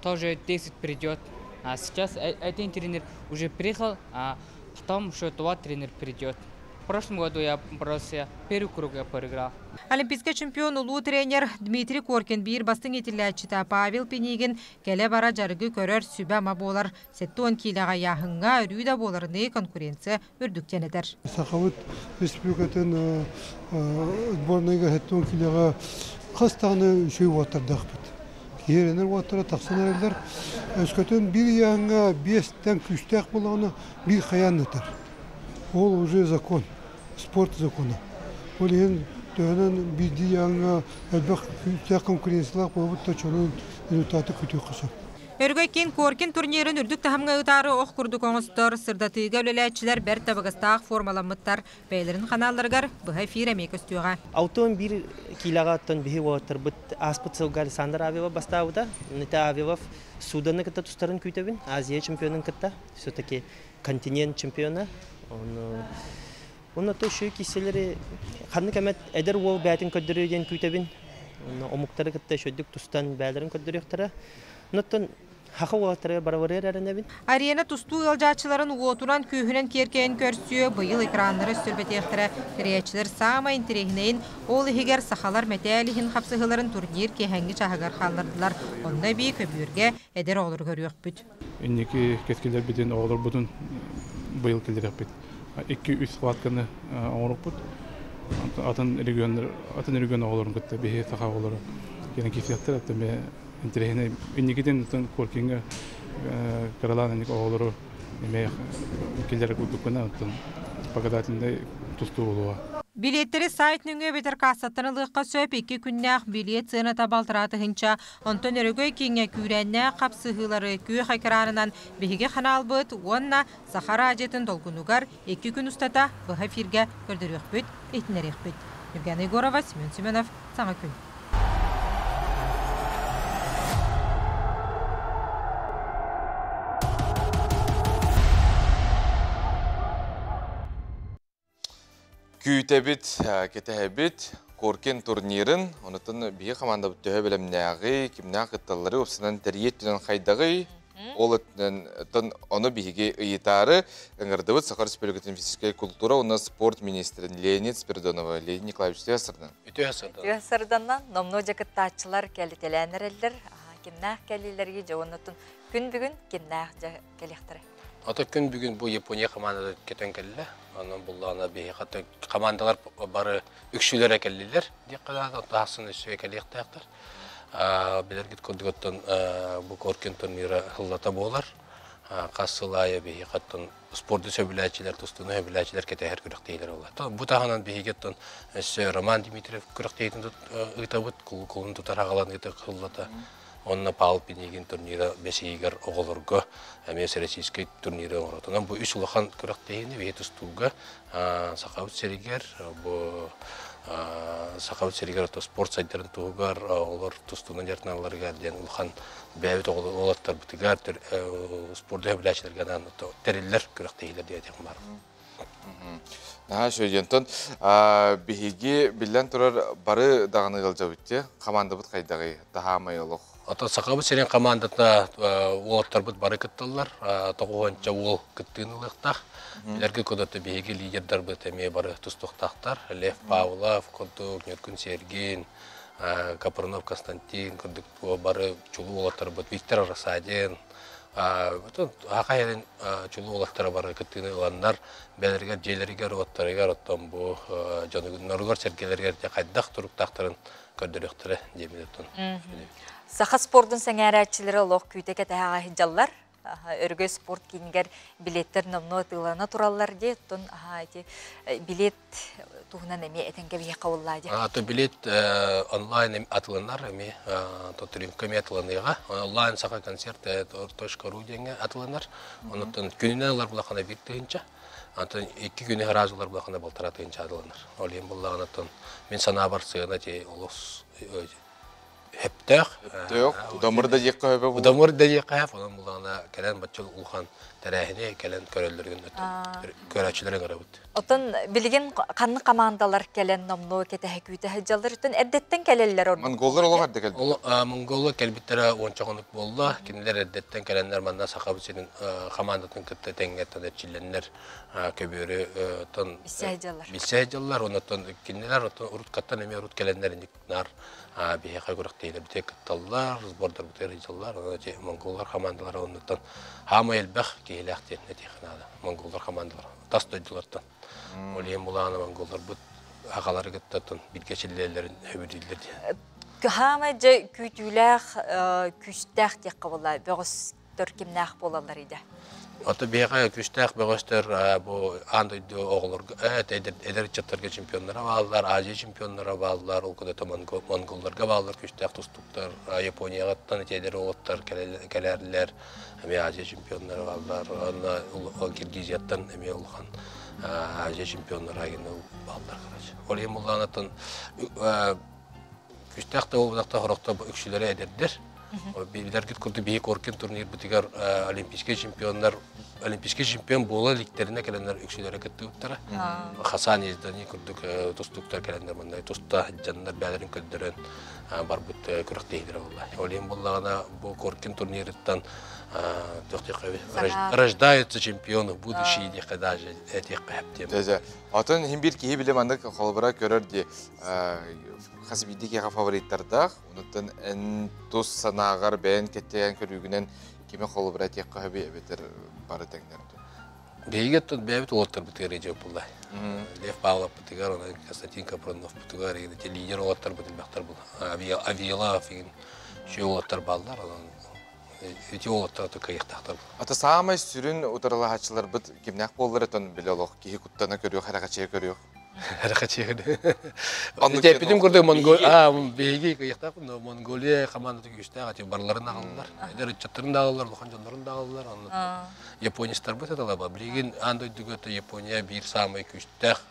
тоже 10 придет. А сейчас один тренер уже приехал, а потом еще два тренера придет. В прошлом году я боролся, первый круг я проиграл. Олимпийский чемпион улуу тренер Дмитрий Коркин биир бастыҥ иитиллээччитэ Павел Пинигин кэлэ бара дьарыгы көрөр сүбэ-ама буолар. 70 киилэҕэ ыйааһыҥҥа өрүү да буоларыныы конкуренция үрдүктэн этэр. Сахабыт республикатын сборныйга 70 киилэҕэ хас даҕаны үчүгэй уоттардаахпыт. Киһирэнэр уоттара тахсан эрэллэр. Өскөтүн биир ыйааһыҥҥа биэстэн күүстээх буоллаҕына биир хайаан ытар. Ол уже закон, спорт закона. Ол иһин төһөнөн биирдии ыйааһыҥҥа элбэх күүстээх конкуренциялаах буолбут да чонун результаты күтүөххэ сөп. Өргөй кин Коркин турнирын үрдүк таһымҥа ыытаары ох курдук оҥостор, сырдатыыга үлэлээччилэр бэрт табыгастаах формаламмыттар. Бэйэлэрин ханаалларыгар быһа эфир эмиэ көстүөҕэ. 61 киилэҕэ биһи уолаттарбыт ааспыт сылга Александр Авилов бастаабыта. Нита Авилов Суданы кытта тустарын күүтэбин, Азия чемпионун кытта. Все-таки континент чемпиона. Онно то шүй киселери ханнык эмэт эдэр уол бээтин көрдөрүү диэн күүтэбин. Омуктары кытта шөдүк тустан бээлерин көрдөрүөхтэрэ. Оннуттан хаха уолаттарыгар барабарыар эрэнэбин. Арена тустуу ыалдьааччыларын уотунан күүһүнэн киэркэйэн көрсүө, быйыл экраннары өссөрбэтиэхтэрэ. Тэрийээччилэр саамай интэриэһинэйин, ол иһигэр сахалар мэтээл иһин хапсыһыыларын турнир киэһэҥҥи чааһыгар хааллардылар. Онно эбии көбүөргэ эдэр оҕолору көрүөхпүт. Инники кэскилэрбитин, оҕолорбутун быйыл киллэриэхпит. 2-3 схватканы оҥорукпут. Атын регионнар, атын регион оҕолорун кытта биһи саха оҕолоро кэлэн киирсиэхтэр, аттан бе интэриэһинэй инникитин Коркиҥҥа кыралаан инник оҕолору эмиэ киллэрэр курдуккуна, оттон показательнай тустуу буолуоҕа. Билиэттэри сайт нөҥүө эбэтэр кассаттан ылыахха сөп. 2 күннээх билиэт сыаната 6,5 тыһыынча. Онтон Өрөгөй кииҥҥэ күүрээннээх хапсыһыылары күөх экранынан биһиги ханаалбыт уонна Саха радиотын долгунугар 2 күн устата быһа эфиргэ көрдөрүөхпүт, иһитиннэриэхпит. Евгения Егорова, Семен Семенов, Саҥа күн. Күүтэбит, кэтэһэбит Коркин турнирын, онутун биһи командабыт төһө бэлэмнээҕий, кимнээх кытталлары уопсанан тэрийиэт түнэн хайдаҕый, ол өттүнэн ону биһиги ыйытаары ыҥырдыбыт Саха Республикатын физическэй культура уонна спорт министрин Леонид Спиридонова. Леонид Николаевич, үтүө сардан. Үтүө сардан. Үтүө сарданнан номнуо дьа кыттааччылар кэлитэлээн эрэллэр. Кимнээх кэлиилэрги дьэ оннотун күн бүгүн кимнээх дьэ кэлиэхтэрэ. Ото күн бүгүн бу Япония командата көтөн кэллэ. Онон буллаана биһи командалар бары үксүлэрэ кэллилэр. Диэххэ тахсын өссө кэлиэхтээхтэр. Билэргит курдук бу Коркин турнира сыллата буолар. Хас сыл аайы биһи хаттан спорду сөбүлээччилэр, тустууну сөбүлээччилэр кэтэһэр күрэхтэһиилэр буолар. Бу таһынан биһиги өссө Роман Дмитриев күрэхтэһиитин ыытабыт, кулун тутар хагалан ыыта сыллата. Онно Павел Пинигин турнира бэсиигэр оҕолорго эмиэ российский турниры оҥоротунан бу үс улахан күрэхтэһиини биһи тустууга Сахабыт сиригэр бу Сахабыт сиригэр спорт сайдарын туһугар оҕолор тустуунан дьарыктаналларыгар диэн улахан бэйэбит оҕолоттарбытыгар спорду сөбүлээччилэргэ анаан тэриллэр күрэхтэһиилэр диэтэх бар. Наһаа үчүгэй. Биһиги биллэн турар бары даҕаны ыалдьабыт командабыт хайдаҕый таһаамай олох. Ото Сахабыт сирин командата уолаттарбыт бары кытталлар. 90 уол кыттыын ылыахтаах. Билэргэ кодоты биһиги лидердарбыт эмиэ бары тустуохтаахтар. Лев Павлов, курдук, Ньургун Сергин, Капрынов Константин курдук бары чулуу уолаттарбыт Виктор Рассадин, Аха эрин чулуу уолаттара бары кыттыыны ыланнар, бэлэригэр, дьиэлэригэр, уоттарыгар, оттон бу дьонугар, сэргэлэригэр хайдах туруктаахтарын көрдөрүөхтэрэ диэммит оттон. Саха спордун сэҥээрээччилэрэ олох күүтэ кэтэһэҕэ сылдьаллар. Өргөй спорт киинигэр билеттер номнуо атыылана тураллар дии. Оттон ити билет туһунан эмиэ этэн кэбиһиэххэ буоллаа дии. То билет онлайн атыланар эмиэ Тотринка эмиэ атыланыаҕа. Онлайн саха концерт .ру диэҥҥэ атыланар. Онуттан күнүнэн ылар булахана 1 тыһыынча. Антон 2 күнү сразу ылар булахана 1,5 тыһыынча атыланар. Ол иһин буллаҕына мин санаабар сыана ти олус хөптөөх. Хөптөөх, удамыр да диэххэ хөбө буолуо. Удамыр да диэххэ хөп, онон буллаҕына кэлэн бачча улахан тэрээһини кэлэн көрөллөрүн көрөөччүлэрин көрөбүт. Оттон билигин ханнык командалар кэлэн номнуо кэтэһэ күүтэ сылдьаллар, оттон эрдэттэн кэлэллэр ордук. Монголлар олох эрдэ кэлбит. Монголлар кэлбиттэрэ уонча хонук буолла. Кинилэр эрдэттэн кэлэннэр манна Сахабыт сирин командатын кытта тэҥҥэ эрчиллэннэр көбүөрү оттон билсэ сылдьаллар. Билсэ сылдьаллар. Онон кинилэр оттон уруткаттан эмиэ урут кэлэннэр наар биһиэхэ күрэхтэһиилэрбитигэр кытталлар, сбордарбытыгар сылдьаллар. Онон ити монголлар командалара оннуттан хаамай элбэх киһилээх диэн этиэххэ наада. Монголлар командалара тас дойдулартан. Ол иһин булаана монголларбыт аҕалары кытта бииргэ чиллээллэрин хөбүлүүллэр диэн. Хаамай дьэ күүтүүлээх, күүстээх диэххэ буолла, бөҕөстөр кимнээх буолаллар иде? Ото биһиэхэ күүстээх бөҕөстөр бу аан дойду оҕолорго эдэр ыччаттарга чемпионнара бааллар, Азия чемпионнара бааллар, ол курдук монголларга бааллар күүстээх тустууктар, Японияҕыттан ити эдэр уолаттар кэлээрлэр, эмиэ Азия чемпионнара бааллар, уонна Киргизияттан эмиэ улахан Азия чемпионнара бааллар. Ол иһин буллаанаттан күүстээх да буолбатахта хорохто үксүлэрэ эдэрдэр. Билэргит курдук биһи Коркин турнирбытыгар олимпийскай чемпионнар олимпийский чемпион буола иликтерине кэлэннэр үксүлэрэ кыттыбыттара. Хасан Ездани курдук тустууктар кэлэннэр манна туста дьаннар бээлэрин көрдөрөн барбыт күрэхтэһиилэрэ буолла. Ол иһин буоллаҕына бу Коркин турнирыттан рождаются чемпионы будущие диэххэ даже этиэххэ хэптиэм. Атын иһин бир киһи биле маннык холобура көрөр ди хас биирдии киһиэхэ фавориттардаах. Онуттан эн тус санааҕар бэйэн кэттээн көрүүгүнэн кими холобура этиэххэ хөбүй эбэтэр бары тэҥнэр дуу? Биһиги оттон бэйэбит уолаттарбытыгар эдьиэ булла. Лев Павловпытыгар, онон Константин Капрыновпытыгар, ити лидер уолаттарбыт элбэхтэр була. Авиалаов игин үчүгэй уолаттар бааллар, онон ити уолаттар кыайыахтаахтар. Ата саамай сүрүн утарылаһааччыларбыт кимнээх буоллар этон биле олох киһи куттана көрүөх, эрэхэчиэ көрүөх. Эрэхэчиэ. Эппитим курдук Монгол а биһиги кыйахтаах Монголия командаты күүстээх ати барларын аҕаллар. Эдэр ыччаттарын да аҕаллар, улахан дьоннорун да аҕаллар. Японецтарбыт эталаба. Билигин аан дойдуга Япония биир саамай күүстээх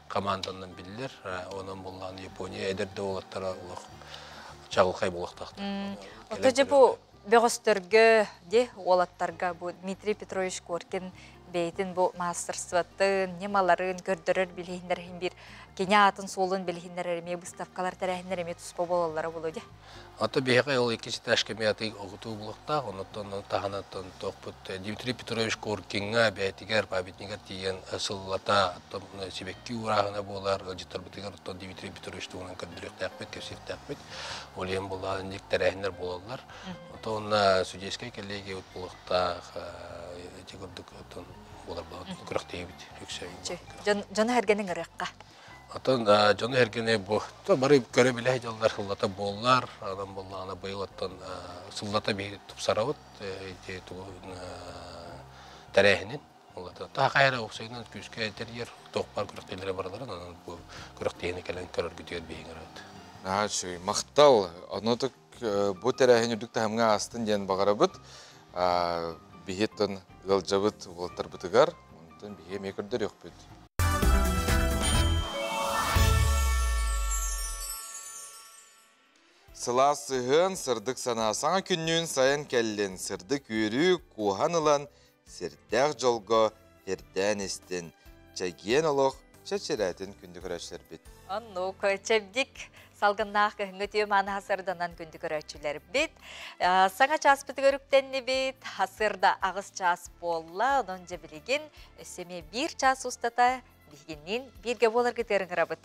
команданан биллэр. Онон буллаан Япония эдэр да уолаттара олох чаҕылхай буолуохтаахтар. Ото же бу бөҕөстөргө де уолаттарга бу Дмитрий Петрович Коркин бэйэтин бу мастерствотын, ньымаларын көрдөрөр билиһиннэр бир кини аатын суолун билиһиннэрэр эмиэ выставкалар тэрээһиннэр эмиэ туспа буолаллара буолуо дии. Ото биһиэхэ ол икки этажка эмиэ аты оҕутуу булуохтаах, оннуттан таһынан тохпут Дмитрий Петрович Коркиҥҥа бэйэтигэр памятнигар тиийэн сыллата сибэкки уурааһына буолар, ыалдьыттарбытыгар оттон Дмитрий Петрович туһунан көрдөрүөхтээхпит, кэпсиэхтээхпит. Ол иһин буоллаҕа тэрээһиннэр буолаллар. Оттон судейскай коллегия буолуохтаах, ити курдук оттон буолар күрэхтэһиибит үксэ. Дьону эргэнин ырыахха. Оттон дьону эргини бу бары көрө билэ дьоллор сыллата буоллар, анан буоллаҕына быйыл оттон сыллата биһиги тупсарабыт ити тугу тэрээһинин. Таха хайара уопсайынан күүскэ тэрийэр туох баар күрэхтэһиилэрэ бараларын, онон бу күрэхтэһиини кэлэн көрөргүтүгэр биһиги ырабыт. Наһаа үчүгэй. Махтал. Онотук бу тэрээһин үрдүк таһымҥа аастын диэн баҕарабыт. Биһиттэн ыалдьабыт уолаттарбытыгар, онтон биһиги эмиэ көрдөрүөхпүт. Сылаас сыһыан, сырдык санаа саҥа күннүүн сайын кэллин, сырдык үөрүү куоһан ылан, сирдээх дьолго тирдээн истин, чэгиэн олох чэчирээтин күндү көрөөччүлэрбит. Оннук чэбдик салгыннаах кыһыҥҥы үтүө мааны хасырданан күндү көрөөччүлэрбит. Саҥа чааспытыгар үктэннибит, хасырда 8 чаас буолла, онон дьэ билигин өссө эмиэ 1 чаас устата биһигинниин бииргэ буоларгытыгар ыҥырабыт.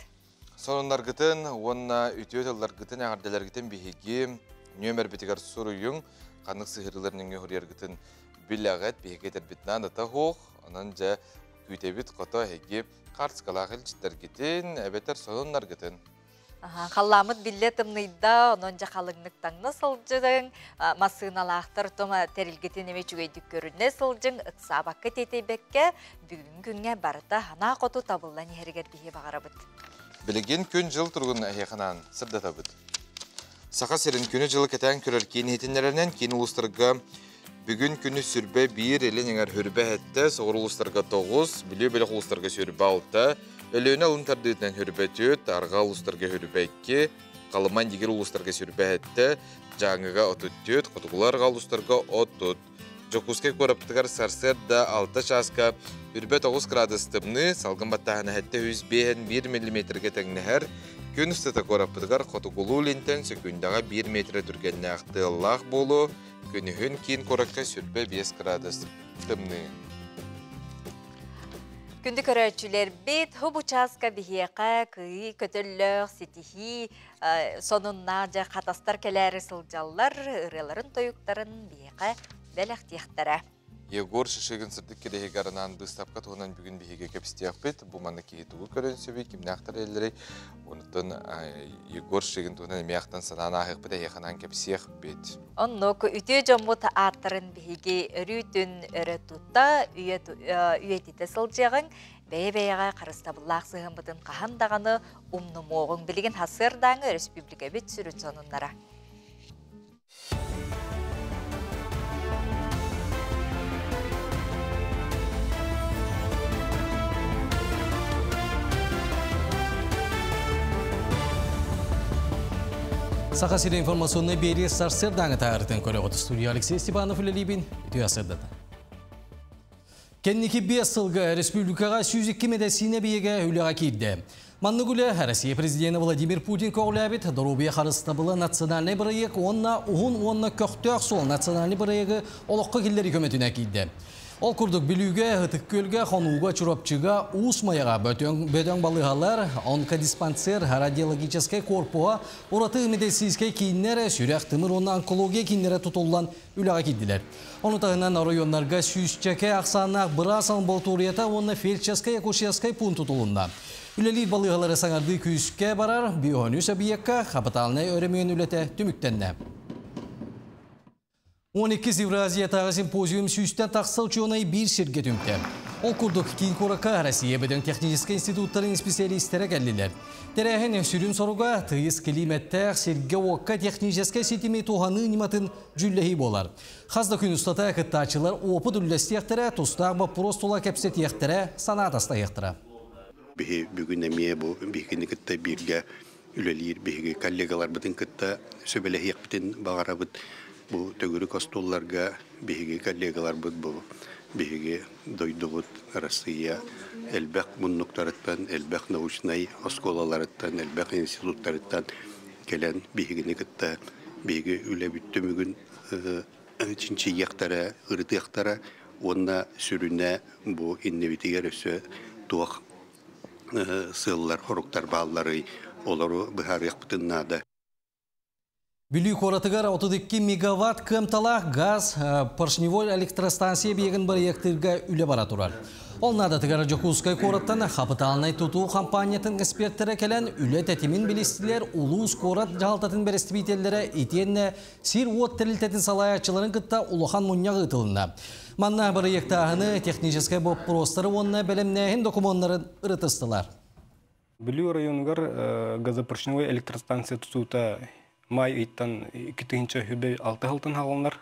Сонуннаргытын уонна үтүө тылларгытын эҕэрдэлэргитин биһиги нүөмэрбитигэр суруйуҥ, ханнык сыһыарыылар нөҥүө суруйаргытын билэҕит, биһиги этэрбит наадата суох. Онон дьэ күүтэбит хото эһиги хаартыскалаах илдьиттэргитин, эбэтэр сонуннаргытын. Халлаамыт биллэ тымныйда, онон дьэ халыҥнык таҥна сылдьыҥ, массыыналаахтар тома тэрилгитин эмэ үчүгэйдик көрүнэ сылдьыҥ, ыксаабакка тиэтэйбэккэ, бүгүҥҥү күҥҥэ барыта санаа хоту табыллан иһэригэр биһи баҕарабыт. Билигин күн-дьыл туругун эһиэхэ сырдатабыт. Саха сирин күнү-дьылы кэтээн көрөр киин иһитиннэрэринэн киин улуустарга бүгүн күнү сүрбэ биир, илин эҥэр хүрбэ сэттэ, соҕуруу улуустарга тоҕус, Бүлүү бөлөх улуустарга сүрбэ алта, Өлүөнэ алын тардыытынан хүрбэ түөрт, арҕаа улуустарга хүрбэ икки, Халыма Индигир улуустарга сүрбэ сэттэ, Дьааҥыга 34, хотугулар арҕаа улуустарга 30. Дьокуускай куораппытыгар сарсыарда 6 чааска үрбэ 9 градус тымныы, салгын баттааһына 751 миллиметргэ тэҥнэһэр. Күн устата куораппытыгар хотугулуу илинтэн сөкүүндэҕэ 1 метрэ түргэннээх тыаллаах буолуо, күнүһүн киин куоракка сүрбэ 5 градус тымныы. Күндү көрөөччүлэрбит, бу чааска биһиэхэ кыайыы көтөллөөх ситиһии сонуннаах дьэ хатастар кэлээри сылдьаллар, ырыаларын тойуктарын биһиэхэ бэлэхтиэхтэрэ. Егор Шишигин сырдык кириһигэр анаан быыстапка туһунан бүгүн биһиги кэпсэтиэхпит. Бу манна киһи тугу көрөн сөбүй, кимнээхтэр эллэрий. Онтон Егор Шишигин туһунан эмиэ ахтан санаан ааһыахпыт, эһиэхэ анаан кэпсиэхпит. Оннук үтүө дьоммут ааттарын биһиги өрүүтүн өрө тута, үйэтитэ сылдьыаҕыҥ, бэйэ-бэйэҕэ харыстабыллаах сыһыаммытын хаһан даҕаны умнумуоҕуҥ. Билигин сарсыардааҥы өрөспүүбүлүкэбит сүрүн сонуннара. Саха сири информационный биэрии сарсыардааҥы таарытын көрөҕүт. Студия Алексей Степанов үлэлиибин. Үтүө сырдата. Кэнники 5 сылга республикаҕа 102 мэдиссиинэ эбийиэгэ үлэҕэ киирдэ. Маннык үлэ Россия президенэ Владимир Путин көҕүлээбит Доруобуйа харыстабыла национальнай бырайыак уонна уһун уонна көхтөөх суол национальнай бырайыагы олоххо киллэрии көмөтүнэн киирдэ. Ол курдук Бүлүүгэ, Ытык Күөлгэ, Хонууга, Чурапчыга, Уус Майаҕа бөдөҥ балыыһалар, онкодиспансер, радиологическай корпуһа, ураты медицинскэй кииннэр, сүрэх-тымыр уонна онкология кииннэрэ тутуллан үлэҕэ киирдилэр. Ону таһынан оройуоннарга сүүсчэкэ ахсааннаах быраас амбулаторията уонна фельдшерскай-акушерскай пуун тутулунна. Үлэлиир балыыһалары саҥардыы күүскэ барар биоһөнүс объекка хапытаалынай өрөмүөн үлэтэ түмүктэннэ. 12 Евразиятааҕы симпозиум сүүстэн тахса учуонай биир сиргэ түмтэ. Ол курдук киин куоракка Россия бөдөҥ техническэй институттарын исписэлиистэрэ кэллилэр. Тэрээһин сүрүн соруга тыйыс килиимэттээх сиргэ-уокка техническэй ситими туһаныы ньыматын дьүүллэһии буолар. Хас да күн устата кыттааччылар опыт үллэстиэхтэрэ, тустаах боппуруос тула кэпсэтиэхтэрэ, санаа атастаһыахтара. Биһи бүгүн эмиэ бу биһигини кытта бииргэ үлэлиир биһиги коллегаларбытын кытта сүбэлэһиэхпитин баҕарабыт. Бу төгүрүк остуолларга биһиги коллегаларбыт бу биһиги дойдубут Россия элбэх муннуктарыттан, элбэх научнай оскуолаларыттан, элбэх институттарыттан кэлэн биһигини кытта биһиги үлэбит түмүгүн чинчийиэхтэрэ, ырытыахтара уонна сүрүнэ бу иннибитигэр өссө туох сыаллар, хоруктар баалларый, олору быһаарыахпытын наада. Бүлүү куоратыгар 32 мегаватт кыамталаах газ поршневой электростанция биэгин бырайыактыырга үлэ бара турар. Ол наадатыгар Дьокуускай куораттан хапытаалынай тутуу компаниятын эксперттэрэ кэлэн үлэ тэтимин билистилэр, улуус куорат дьаһалтатын бэрэстэбиитэллэрэ итиэннэ сир-уот тэрилтэтин салайааччыларын кытта улахан мунньах ыытылынна. Манна бырайыактааһыны, техническэй боппуруостары уонна бэлэмнээһин докумуоннарын ырытыстылар. Бүлүү оройуонугар газопоршневой электростанция тутуута май ыйтан 2006 сылтан хааланар.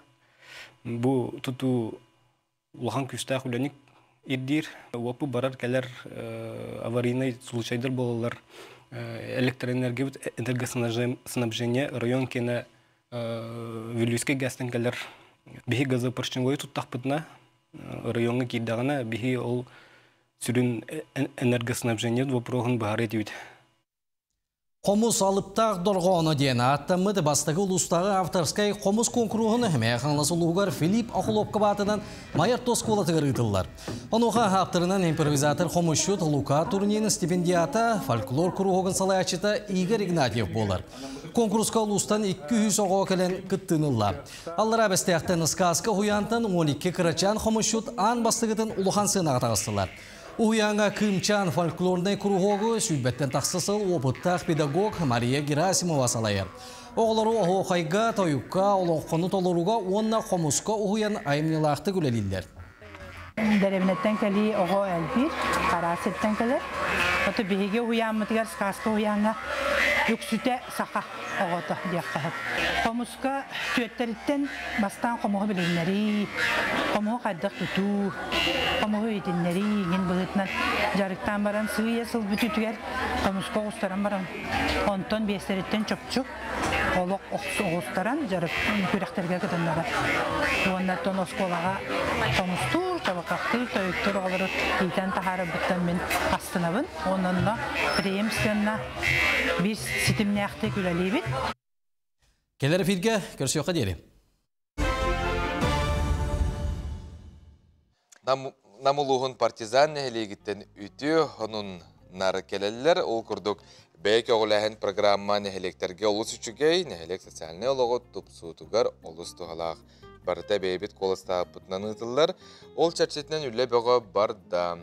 Бу тутуу улахан күүстээх үлэни ирдиир. Уопу барар кэлэр аварийнай случайдар буолаллар. Электроэнергия энергоснабжение район киэнэ Вилюйскай ГЭСтэн кэлэр. Биһи газопоршневой туттахпытына райоҥҥа киирдэҕинэ биһи ол сүрүн энергоснабжение вопроһун быһаарыы этибит. Хомус алыптаах дорҕооно диэн ааттаммыт бастакы улуустааҕы авторскай хомус куонкуруһун Мэҥэ Хаҥалас улууһугар Филипп Охлопков аатынан Майа орто оскуолатыгар ыытыллар. Онуоха ааптарынан импровизатор хомусчут Лука Турнин стипендиата, фольклор куруһуогун салайааччыта Игорь Игнатьев буолар. Куонкуруска улуустан 200 оҕо кэлэн кыттыыны ылла. Аллараа Бэстээхтэн Сказка уһуйаантан 12 кырачаан хомусчут аан бастыгытын улахан сыанаҕа таҕыстылар. Уһуйааҥҥа Кыымчаан фольклорнай куруһуогу сүүрбэттэн тахса сыл опыттаах педагог Мария Герасимова салайар. Оҕолору оһуохайга, тойукка, олоҥхону толорууга уонна хомуска уһуйан айымньылаахтык үлэлииллэр. Дэриэбинэттэн кэлии оҕо элбиир, араас сиртэн кэлэр. Ото биһиги уһуйааммытыгар сказка уһуйааҥҥа үксүтэ саха оҕото диэххэ сөп. Хомуска түөттэриттэн бастаан хомуһу билиннэрии, хомуһу хайдах тутуу, хомуһу иһитиннэрии иҥин быһыытынан дьарыктаан баран сыыйа сыл бүтүүтүгэр хомуска оҕустаран баран онтон биэстэриттэн чопчу олох оҕустаран дьарык күрэхтэргэ кытыннарар. Уоннаттан оскуолаҕа хомустуур, чабырҕахтыыр, тойуктуур оҕолору иитэн таһаарарбыттан мин астынабын. Онон преемственно биир ситимнээхтик үлэлиибит. Кэлэр эфиргэ көрсүөххэ диэри. Нам улууһун партизан нэһилиэгиттэн үтүө хонун нары кэлэллэр. Ол курдук бэйэ көҕүлээһин программа нэһилиэктэргэ олус үчүгэй, нэһилиэк социальнай олоҕу тупсуутугар олус туһалаах. Барыта бэйэбит куоластаабыппытынан ыытыллар. Ол чэрчитинэн үлэ бөҕө барда.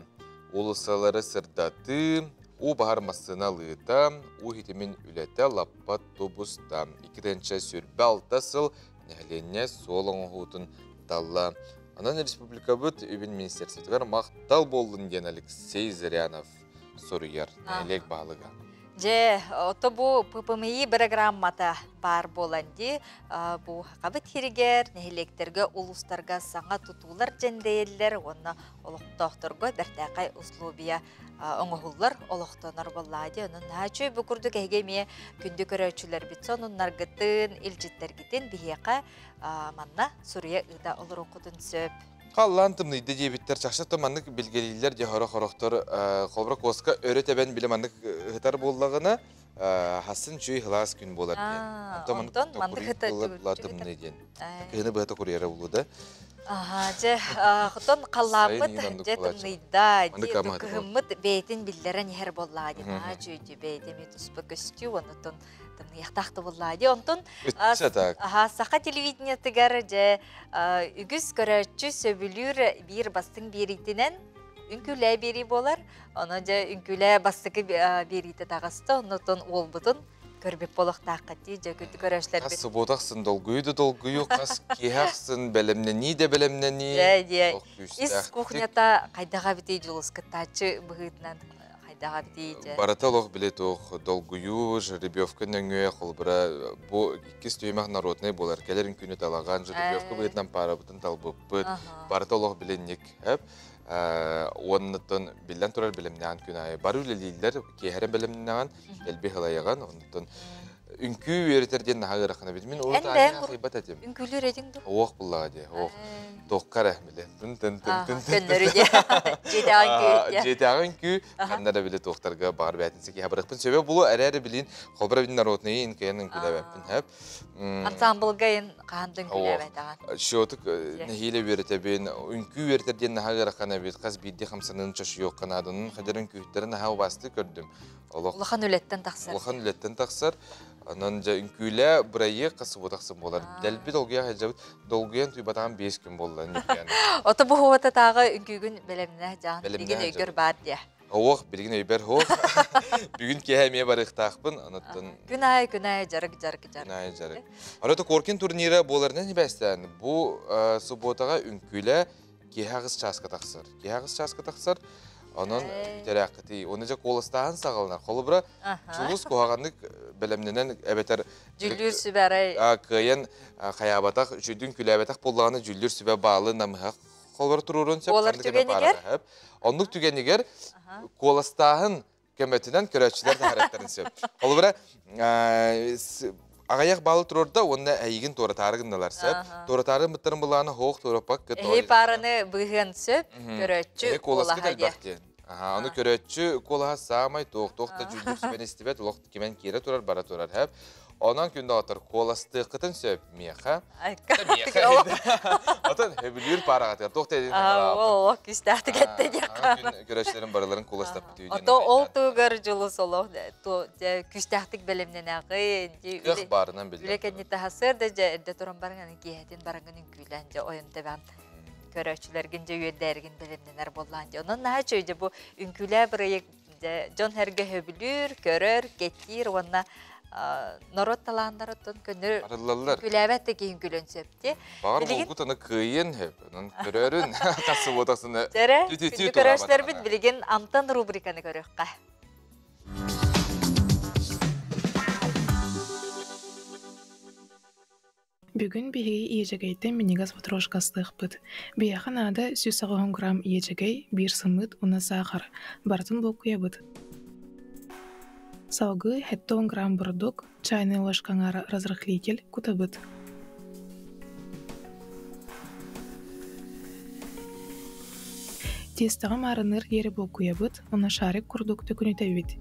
Уулуссалары сырдатыы, уу баһар массыына ылыыта, уу ситимин үлэтэ лаппа тубуста. 2026 сыл нэһилиэнньэ суол оҥоһуутун талла. Онон республикабыт үбүн министерствотыгар махтал буоллун диэн Алексей Зырянов суруйар нэһилиэк баһылыга. Дьэ, ото бу ППМИ бырагырааммата баар буолан дии, бу Хакабыт сиригэр, нэһилиэктэргэ, улуустарга саҥа тутуулар дьэндэйэллэр уонна олохтоохторго бэртээхэй условия оҥоһуллар, олохтонор буоллаҕа дии. Онон наһаа үчүгэй бу курдук эһиги эмиэ күндү көрөөччүлэрбит сонуннаргытын, илдьиттэргитин биһиэхэ манна суруйа ыыта олоруоххутун сөп. Халлаан тымныйда диэбиттэр чахчы да маннык билгэлииллэр дьэ хорох-хорохтор холобура куоска өрө тэбэн били маннык ыһытар буоллаҕына хасын үчүгэй сылаас күн буолар диэн. Онтон маннык ыта тымныы диэн. Кыһыны быһа токуруйара булуу да. Аха, дьэ, хотон халлааммыт дьэ тымныйда, кыһыммыт бэйэтин биллэрэн иһэр буоллаа диэн, аа үчүгэй бэйэтэ эмиэ туспа көстүү, оннуттан тымныйахтаах да буоллаа дии. Онтон аха, саха телевидениетыгар дьэ үгүс көрөөччү сөбүлүүр биир бастыҥ биэриитинэн үҥкүүлээ биэрии буолар. Ону дьэ үҥкүүлээ бастакы биэриитэ таҕыста, оннуттан уолбутун көрбүт буолуохтааххыт дии дьэ күндү көрөөччүлэрбит. Хас субуота ахсын долгуйу да долгуйу, хас киэһэ ахсын бэлэмнэнии да бэлэмнэнии. Дьэ, дьэ. Ис кухнята хайдах эбитий Дьулус кыттааччы быһыытынан хайдах эбитий дьэ. Барыта олох биле туох долгуйуу, жеребьевка нөҥүө холобура бу иккис түһүмэх народнай буолар. Кэлэр үҥкүүнү талаган жеребьевка быһыытынан паарабытын талбыппыт. Барыта олох билинник. Уоннаттан биллэн турар бэлэмнээн күн аайы бары үлэлииллэр, киэһэрэн бэлэмнэҕин, элби хылайаҕын, онтон үҥкүү үөрэтэр диэн наһаа ыарахан эбит. Мин урут аанньа ахыйбат этим. Үҥкүүлүүр этиҥ дуо? Оох буллаҕа дии, оох. Туохха эрэ, биле. Тын тын тын тын тын. Көннөрү дии. Дьиэтээҕи үҥкүү. Дьиэтээҕи үҥкүү. Ханна да биле туохтарга баҕар бээтинсэ киһи барыахпын сөбө булу эрээри билин холбора бин народный инкыйан үҥкүүлээбэппин хэп. Ансамблга ин хаһан да үҥкүүлээбэтэҕин. Счетук нэһиилэ үөрэтэбин. Үҥкүү үөрэтэр диэн наһаа ыарахан эбит. Хас биирдии хамсаныын чочуйуохха нааданын хадьар үҥкүүһүттэрин наһаа убаастыы көрдүм. Олох Улахан үлэттэн тахсар. Улахан үлэттэн тахсар. Онон дьэ үҥкүүлээ бырайыак хас суббота ахсын буолар. Дэлби долгуйа сылдьабыт. Долгуйан туйбатаҕым 5 күн буолла. Ото бу хуотатааҕы үҥкүүгүн бэлэмнэ дьаан билигин өйгөр баар диэ. Оох, билигин өйбөр хоох. Бүгүн киэһэ эмиэ барыахтаахпын. Онуттан Күн аайы күн аайы дьарык дьарык дьарык. Күн аайы дьарык. Арыта Коркин турнира буоларынан ибээстээн бу субботаҕа үҥкүүлэ киэһэ аҕыс чааска тахсар. Киэһэ аҕыс чааска тахсар. Онон бүтэрээххитий. Оны дьэ куоластааһын саҕаланар. Холобура, Чулус куһаҕаннык бэлэмнэнэн эбэтэр Дьүллүүр сүбэ арай кыайан хайаабатах, үчүгдүн күлээбэтэх буоллаҕына дьүллүүр сүбэ баалы намыһах холбор туруорун сөп. Буолар түгэнигэр? Оннук түгэнигэр куоластааһын көмөтүнэн көрөөччүлэр таһаарыахтарын сөп. Холобура, аҕыйах баалы туруорда уонна эйигин туоратаары гынналар сөп. Туоратаары гыммыттарын былааны хоох туораппак Эһи паараны быыһыан сөп, көрөөччү куоласка элбэх диэн. Аны көрөччү куолаһа саамай туох-туох да дьүүллүүр сүбэни истибэт, олох кимэн киирэ турар, бара турар хэп. Онон күндэ отор куоластыаххытын сөп миэхэ. Миэхэ. Отон хөбүлүүр параҕатыгар туох да Ол күстээхтик этте диэххэ. Көрөччүлэрин барыларын куоластаппыт үйден. Ото ол тугар дьулус олох күстээхтик бэлэмнэнэҕи. Кых баарынан билэр. Үлэ кэнниттэ хасыр да дьэ эрдэ туран баран киэһэтин барангын үҥкүүлээн дьэ ойон тэбэн көрөөччүлэргин дьэ үөрдээригин бэлэмнэнэр буоллаан дьэ. Онон наһаа үчүгэй дьэ бу үҥкүүлээ бырайык дьон сэргэ хөбүлүүр, көрөр, кэтиир уонна норуот талааннарыттан көннөр арыллаллар. Үҥкүүлээбэт да киһи үҥкүүлүөн сөп дии. Баҕар булгут аны кыайыан сөп. Онон көрөөрүн хас субуотасыны Дьэрэ, күндү көрөөччүлэрбит билигин Амтан рубриканы көрүөххэ. Бүгүн биһиги иэдьэгэйтэн минньигэс ватрушка астыахпыт. Биһиэхэ наада 180 грамм иэдьэгэй, биир сымыыт уонна саахар. Барытын булкуйабыт. Салгыы 70 грамм бурдук, чайная ложка аҥаара разрыхлитель кутабыт. Тиэстэҕэ маарынныыр диэри булкуйабыт уонна шарик курдук төкүнүтэбит.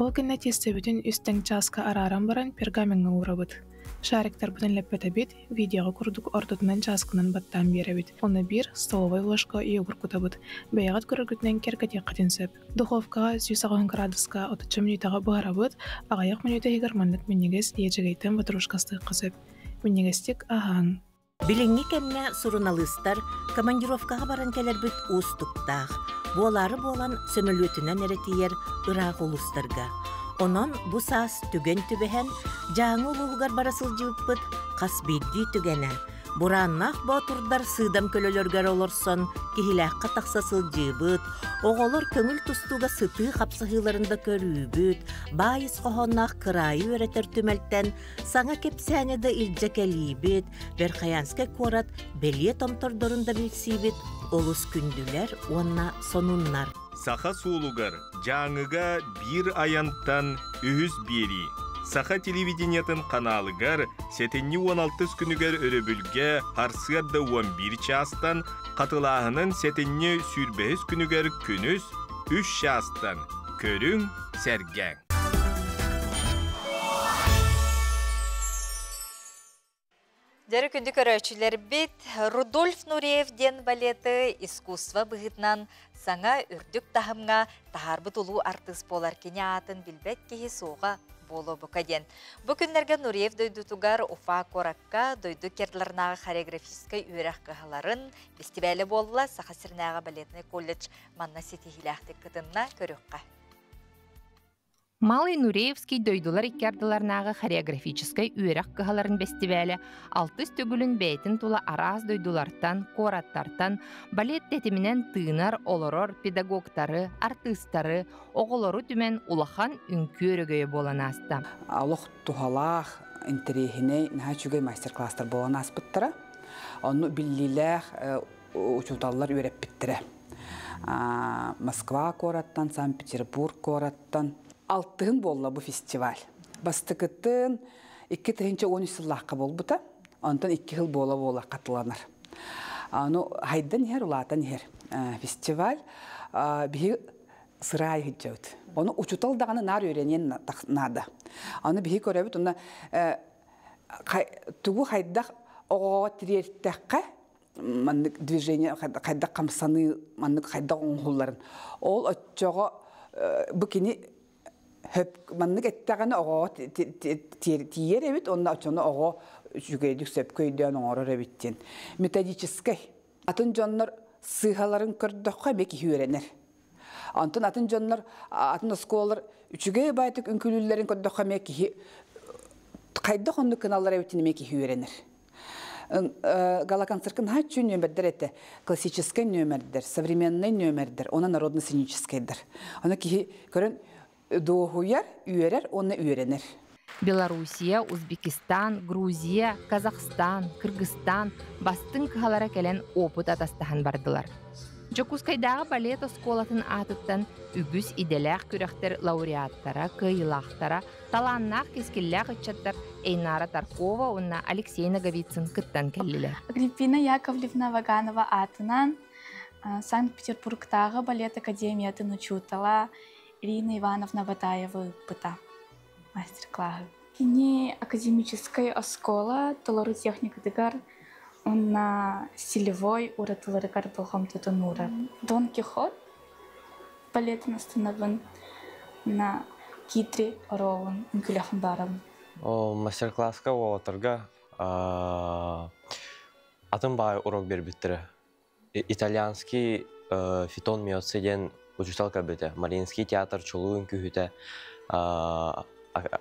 Ол кэннэ тиэстэбитин үс тэҥ чааска арааран баран пергамеҥҥа уурабыт. Шариктарбытын лэппэтэбит, видеоҕа курдук ортотунан чааскынан баттаан биэрэбит. Онно биир столовай ложка йогурт кутабыт. Бэйэҕит көрөргүтүнэн кэргэтиэххитин сөп. Духовкаҕа 180 градуска 30 мүнүүтэҕэ буһарабыт, аҕыйах мүнүүтэ иһигэр маннык минньигэс иэдьэгэйтэн ватрушкастыахха сөп. Минньигэстик аһааҥ. Билиҥҥи кэмҥэ суруналыыстар командировкаҕа баран кэлэрбит уустуктаах. Буолаары буолан сөмөлүөтүнэн эрэ тиийэр ыраах улуустарга. Онон бу саас түгэн түбэһэн Дьааҥы улууһугар бара сылдьыбыппыт хас биирдии түгэнэ Бурааннаах боотурдар сыыдам көлөлөргөр олорсон Киһилээххэ тахса сылдьыыбыт, оҕолор көҥүл тустууга сытыы хапсыһыыларын да көрүүбүт, баай ис хоһоонноох кыраайы үөрэтэр түмэлтэн саҥа кэпсээни да илдьэ кэлиибит, Верхоянскай куорат бэлиэ томтордорун да билсиибит олус күндүлэр уонна сонуннар. Саха суолугар Дьааҥыга биир айантан үһүс биэрии. Саха телевидениетын ханаалыгар сэтинньи 16 күнүгэр өрөбүлгэ сарсыарда 11 чаастан, хатылааһынын сэтинньи 25 күнүгэр күнүс 3 чаастан көрүҥ, сэргээҥ. Дьэрэ күндү көрөөччүлэрбит, Рудольф Нуреев диэн балеты искусство быһыытынан саҥа үрдүк таһымҥа таһаарбыт улуу артыыс буолар кини аатын билбэт киһи суоҕа буолуо бука диэн. Бу күннэргэ Нуреев дойдутугар Уфа куоракка дойду керларнааҕы хореографическай үөрэх кыһаларын бэстибээлэ буолла. Саха сиринээҕи балетнай колледж манна ситиһиилээхтик кытынна. Көрүөххэ. Малый Нуреевский дойдулар икки ардыларынааҕы хореографическай үөрэх кыһаларын бэстибээлэ алтыс төгүлүн бэйэтин тула араас дойдулартан, куораттартан балет тэтиминэн тыынар, олорор педагогтары, артыыстары, оҕолору түмэн улахан үҥкүү өрөгөйө буолан ааста. Олох туһалаах, интэриэһинэй, наһаа үчүгэй мастер-класстар буолан ааспыттара. Онну биллиилээх учууталлар үөрэппиттэрэ. Москва куораттан, Санкт-Петербург куораттан алтыһын буолла бу фестиваль. Бастакытын 2013 сыллаахха буолбута. Онтон икки жыл буола-буола хатыланар. Аны хайдан иһэр, улаатан иһэр фестиваль. Биһи сыраай сылдьабыт. Ону учутал даҕаны наар үөрэниэн наада. Аны биһи көрөбүт, уна тугу хайдах оҕоҕо тириэртэххэ маннык движение хайдах хамсаныы маннык хайдах оҥоһулларын ол оччоҕо бу кини хөп маннык эттэҕинэ оҕоҕо тиийэр эбит уонна оччону оҕо үчүгэйдик сөпкө өйдөөн оҥорор эбит диэн методическай атын дьоннор сыыһаларын көрдөххө эмиэ киһи үөрэнэр онтон атын дьоннор атын оскуолалар үчүгэй баайтык үҥкүүлүүллэрин көрдөххө эмиэ киһи хайдах оннук гыналлар эбитин эмиэ киһи үөрэнэр Галаконцертка наһаа үчүгэй нүөмэрдэр этэ. Классическай нүөмэрдэр, современный нүөмэрдэр, уонна народно-сценическайдар. Ону киһи көрөн дуоһуйар, үөрэр уонна үөрэнэр. Белоруссия, Узбекистан, Грузия, Казахстан, Кыргызстан бастыҥ кыһалара кэлэн опыт атастаһан бардылар. Дьокуускайдааҕы балет оскуолатын аатыттан үгүс идэлээх күрэхтэр лауреаттара, кыайыылаахтара, талааннаах кэскиллээх ыччаттар Эйнара Таркова уонна Алексей Ноговицын кыттан кэллилэр. Агриппина Яковлевна Ваганова аатынан Санкт-Петербургтааҕы балет академиятын учуутала Ирина Ивановна Батаева ыыппыта мастер-классы. Кини академическай оскуола толору техникатыгар уонна стилевой уратыларыгар болҕомтотун уурар. Дон Кихот балетын астынабын на Китри оруолун үҥкүүлэхпин баарабын. Мастер-класска уолаттарга атын баай урок биэрбиттэрэ. Итальянский Фитон Миоцци диэн учуутал көрбүтэ. Мариинский театр чулуу үҥкүүһүтэ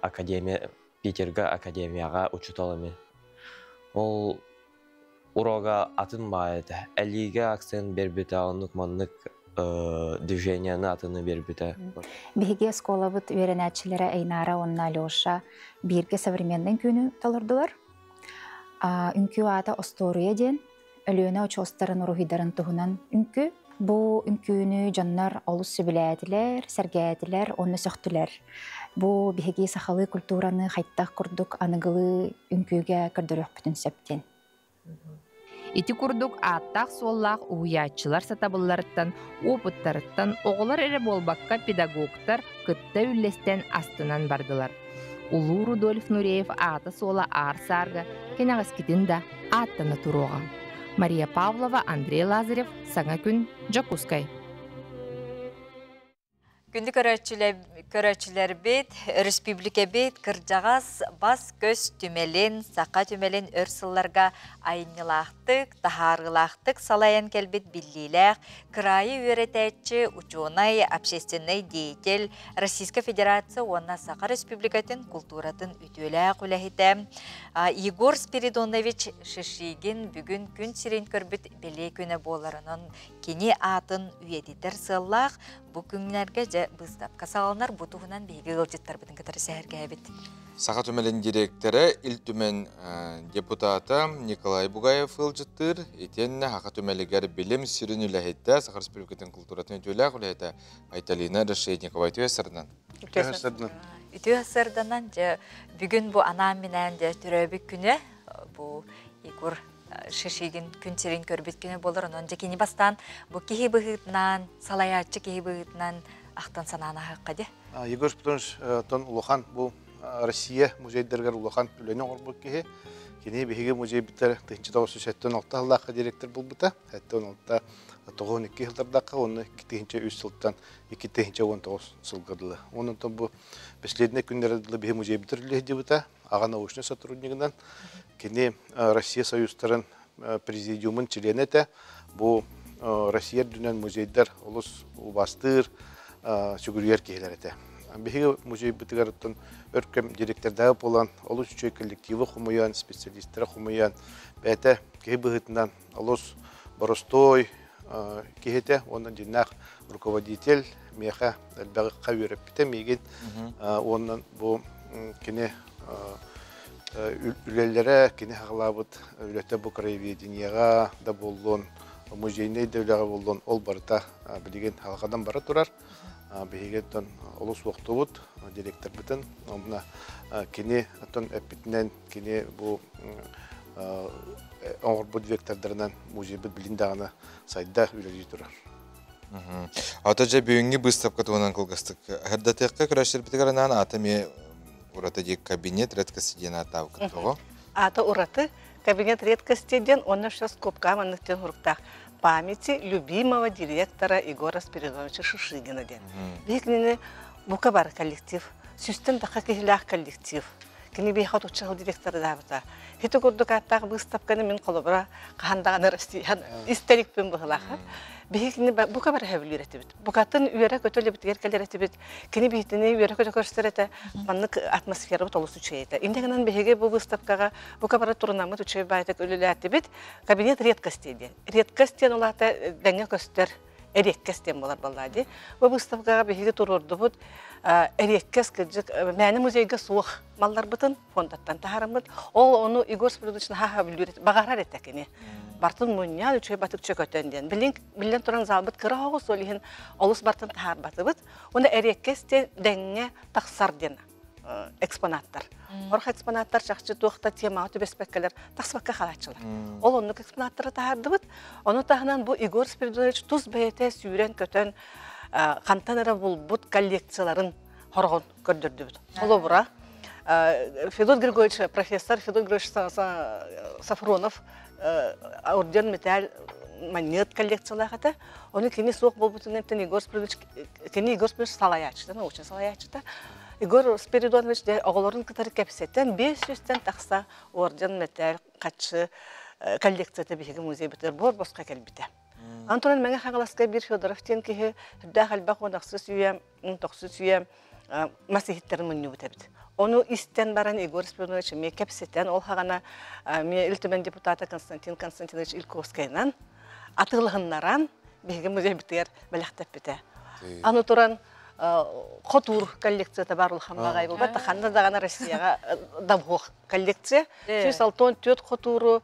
академия Питерга академияҕа учуутал эми. Ол урога атын баай этэ. Элиигэ акцент биэрбитэ, оннук маннык движениены атыны биэрбитэ. Биһиги оскуолабыт үөрэнээччилэрэ Эйнара уонна Алеша бииргэ современный үҥкүүнү толордулар. Үҥкүү аата «Остуоруйа» диэн Өлүөнэ очуостарын уруһуйдарын туһунан үҥкүү. Бу үҥкүүнү дьоннор олус сөбүлээтилэр, сэргээтилэр уонна сөхтүлэр. Бу биһиги сахалыы культураны хайдах курдук аныгылыы үҥкүүгэ көрдөрүөхпүтүн сөп диэн. Ити курдук ааттаах-суоллаах уһуйааччылар сатабылларыттан, опыттарыттан оҕолор эрэ буолбакка педагогтар кытта үллэстэн астынан бардылар. Улуу Рудольф Нуреев аата-суола аар-саарга кэнэҕэскитин да ааттана туруоҕа. Мария Павлова, Андрей Лазарев, Саҥа күн, Дьокуускай. Күндү көрөөччүлэрбит, өрөспүүбүлүкэбит кырдьаҕас бас-көс түмэлин, саха түмэлин өр сылларга айымньылаахтык, таһаарыылаахтык салайан кэлбит биллиилээх кыраайы үөрэтээччи, учуонай, общественнай деятель, Российскай Федерация уонна Саха Республикатын култууратын үтүөлээх үлэһитэ Егор Спиридонович Шишигин бүгүн күн сирин көрбүт бэлиэ күнэ буоларынан кини аатын үйэтитэр сыаллаах бу күннэргэ дьэ быыстапка саҕаланар бу туһунан биһиги ыалдьыттарбытын кытары сэһэргээбит. Саха түмэлин директора Ил Түмэн депутата Николай Бугаев ыалдьыттыыр. Итиэннэ Саха түмэлигэр билим сүрүн үлэһитэ, Саха Республикатын култууратын үтүөлээх үлэһитэ Айталина Решетникова үтүө сырынан. Үтүө сырданан. Үтүө сырданан дьэ бүгүн бу анаан-минээн дьэ төрөөбүт күнэ бу Егор Шишигин күн сирин көрбүт күнэ буолар. Онон дьэ кини бастаан бу киһи быһыытынан, салайааччы киһи быһыытынан ахтан санаан аһыахха дьэ. Егор Петрович тон улахан бу Россия музейдарыгар улахан үлэни оҥорбут киһи. Кини биһиги музейбиттэр 1976 сыллаахха директор булбута. 76 92 сыллардахха, уонна 2003 сылтан 2019 сылга дылы. Онон бу последний күннэрэ дылы биһи музейбитер үлэһдибита, аҕа научный сотруднигынан. Кини Россия союзтарын президиумун членэ этэ. Бу Россия үрдүнэн музейдар олус убастыыр, сүгүрүйэр киһилэр этэ. Биһиги музейбытыгар оттон өр кэм директордааҕы буолан, олус үчүгэй коллективы хомуйан, специалисттары хомуйан, бэйэтэ киһи быһыытынан олус боростуой киһитэ уонна дьиннээх руководитель миэхэ элбэҕи үөрэппитэ миигин уонна бу кини үлэлэрэ кини хаҕалаабыт үлэтэ бу краеведениеҕа да буоллун музейнай да үлэҕэ буоллун ол барыта билигин халҕадан бара турар биһиги оттон олус уохтубут директорбытын онно кини оттон эппитинэн кини бу оҥорбут вектордарынан музейбыт билин даҕаны сайда үлэлии турар. Ата дьэ бүгүҥҥү быыстапка туһунан кылгастык аһырдатыахха көрөөччүлэрбитигэр анаан аата эмиэ ураты дии кабинет редкости диэн ааттаабыккыт тоҕо? Аата ураты кабинет редкости диэн уонна все скобка маннык диэн суруктаах памяти любимого директора Егора Спиридоновича Шишигина диэн. Биһи кинини бука бар коллектив, сүүстэн тахха киһилээх коллектив. Кини биһиэхэ отучча сыл директордаабыта. Ити курдук ааттаах быыстапканы мин холобура хаһан даҕаны Россиян истэрикпин быһылаха. Биһи кини бука бары сөбүлүүр этибит. Букатын үөрэ-көтө үлэбитигэр кэлэр этибит. Кини биһитини үөрэ-көтө көрсөр этэ. Маннык атмосферабыт олус үчүгэй этэ. Инде гынан биһиги бу выставкаҕа бука бары турунаммыт үчүгэй баайтык үлэлээтибит. Кабинет редкости диэн. Редкость диэн ол аата дэҥҥэ көстөр Эриэккэс диэн буолар буоллаа дии. Бу выставкаҕа биһиги туруордубут эриэккэс кырдьык мээнэ музейга суох малларбытын фондаттан таһаарыммыт. Ол ону Егор Спиридонович наһаа бүлүүр баҕарар этэ кини. Бартын мунньаан үчүгэй батык чөкөтөн диэн. Билин биллэн туран залбыт кыра оҕус ол иһин олус бартын таһаарбатыбыт. Уонна эриэккэс диэн дэҥҥэ тахсар диэн экспонаттар. Орох экспонаттар чахчы туох да темаҕа түбэспэккэлэр тахсыбакка хаалааччылар. Ол оннук экспонаттары таһаардыбыт. Ону таһынан бу Егор Спиридонович тус бэйэтэ сүүрэн-көтөн хантан эрэ булбут коллекцияларын хороҕун көрдөрдүбүт. Холобура, Федот Григорьевич, профессор Федот Григорьевич Сафронов орден металл манньыат коллекциялаах этэ. Ону кини суох буолбутунан Егор Спиридонович, кини Егор Спиридонович салайааччыта, научнай салайааччыта. Егор Спиридонович оҕолорун кытары кэпсэтэн 500-тэн тахса орден металл хаччы коллекцията биһиги музейбытыгар буор босхо кэлбитэ. Антон Мэҥэ Хаҥаласка биир Федоров диэн киһи үрдээх элбэх 16 үйэ, 19 үйэ мас иһиттэрин мунньубут эбит. Ону истэн баран Егор Спиридонович эмиэ кэпсэтэн, ол хаҕана эмиэ Ил Түмэн депутата Константин Константинович Ильковскайынан атыылаһыннаран биһиги музейбытыгар бэлэхтэппитэ. Аны туран хотуур коллекцията бар улахан баҕайы буолбат ханна даҕаны Россияҕа давһуох коллекция. 164 хотууру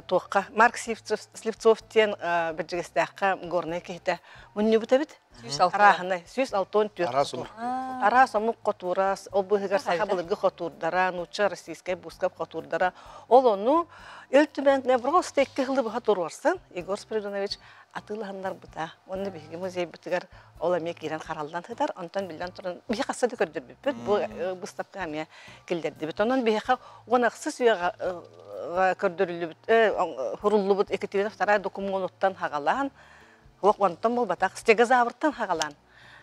туохха Марк Сливцов диэн Бэрдьигэстээххэ горнай киһитэ мунньубут эбит. Арааһынай 164 хотуур. Араас омук хотуура, ол быыһыгар саха былыргы хотуурдара, нуучча российскай бускап хотуурдара. Ол ону Ил Түмэн просто икки сылы быһа туруорсан Егор Спиридонович атыылаһыннарбыта. Уонна биһиги музейбытыгар ол эмиэ киирэн хараллан сытар. Онтон биллэн туран биһи хасса да көрдөрбүппүт. Бу быыстапка эмиэ киллэрдибит. Онон биһиэхэ 16 үйэҕэ көрдөрүллүбүт, хуруллубут Екатерина II докумуонуттан хагалаан, Уох онтон буолбатах, стегозавртан хагалаан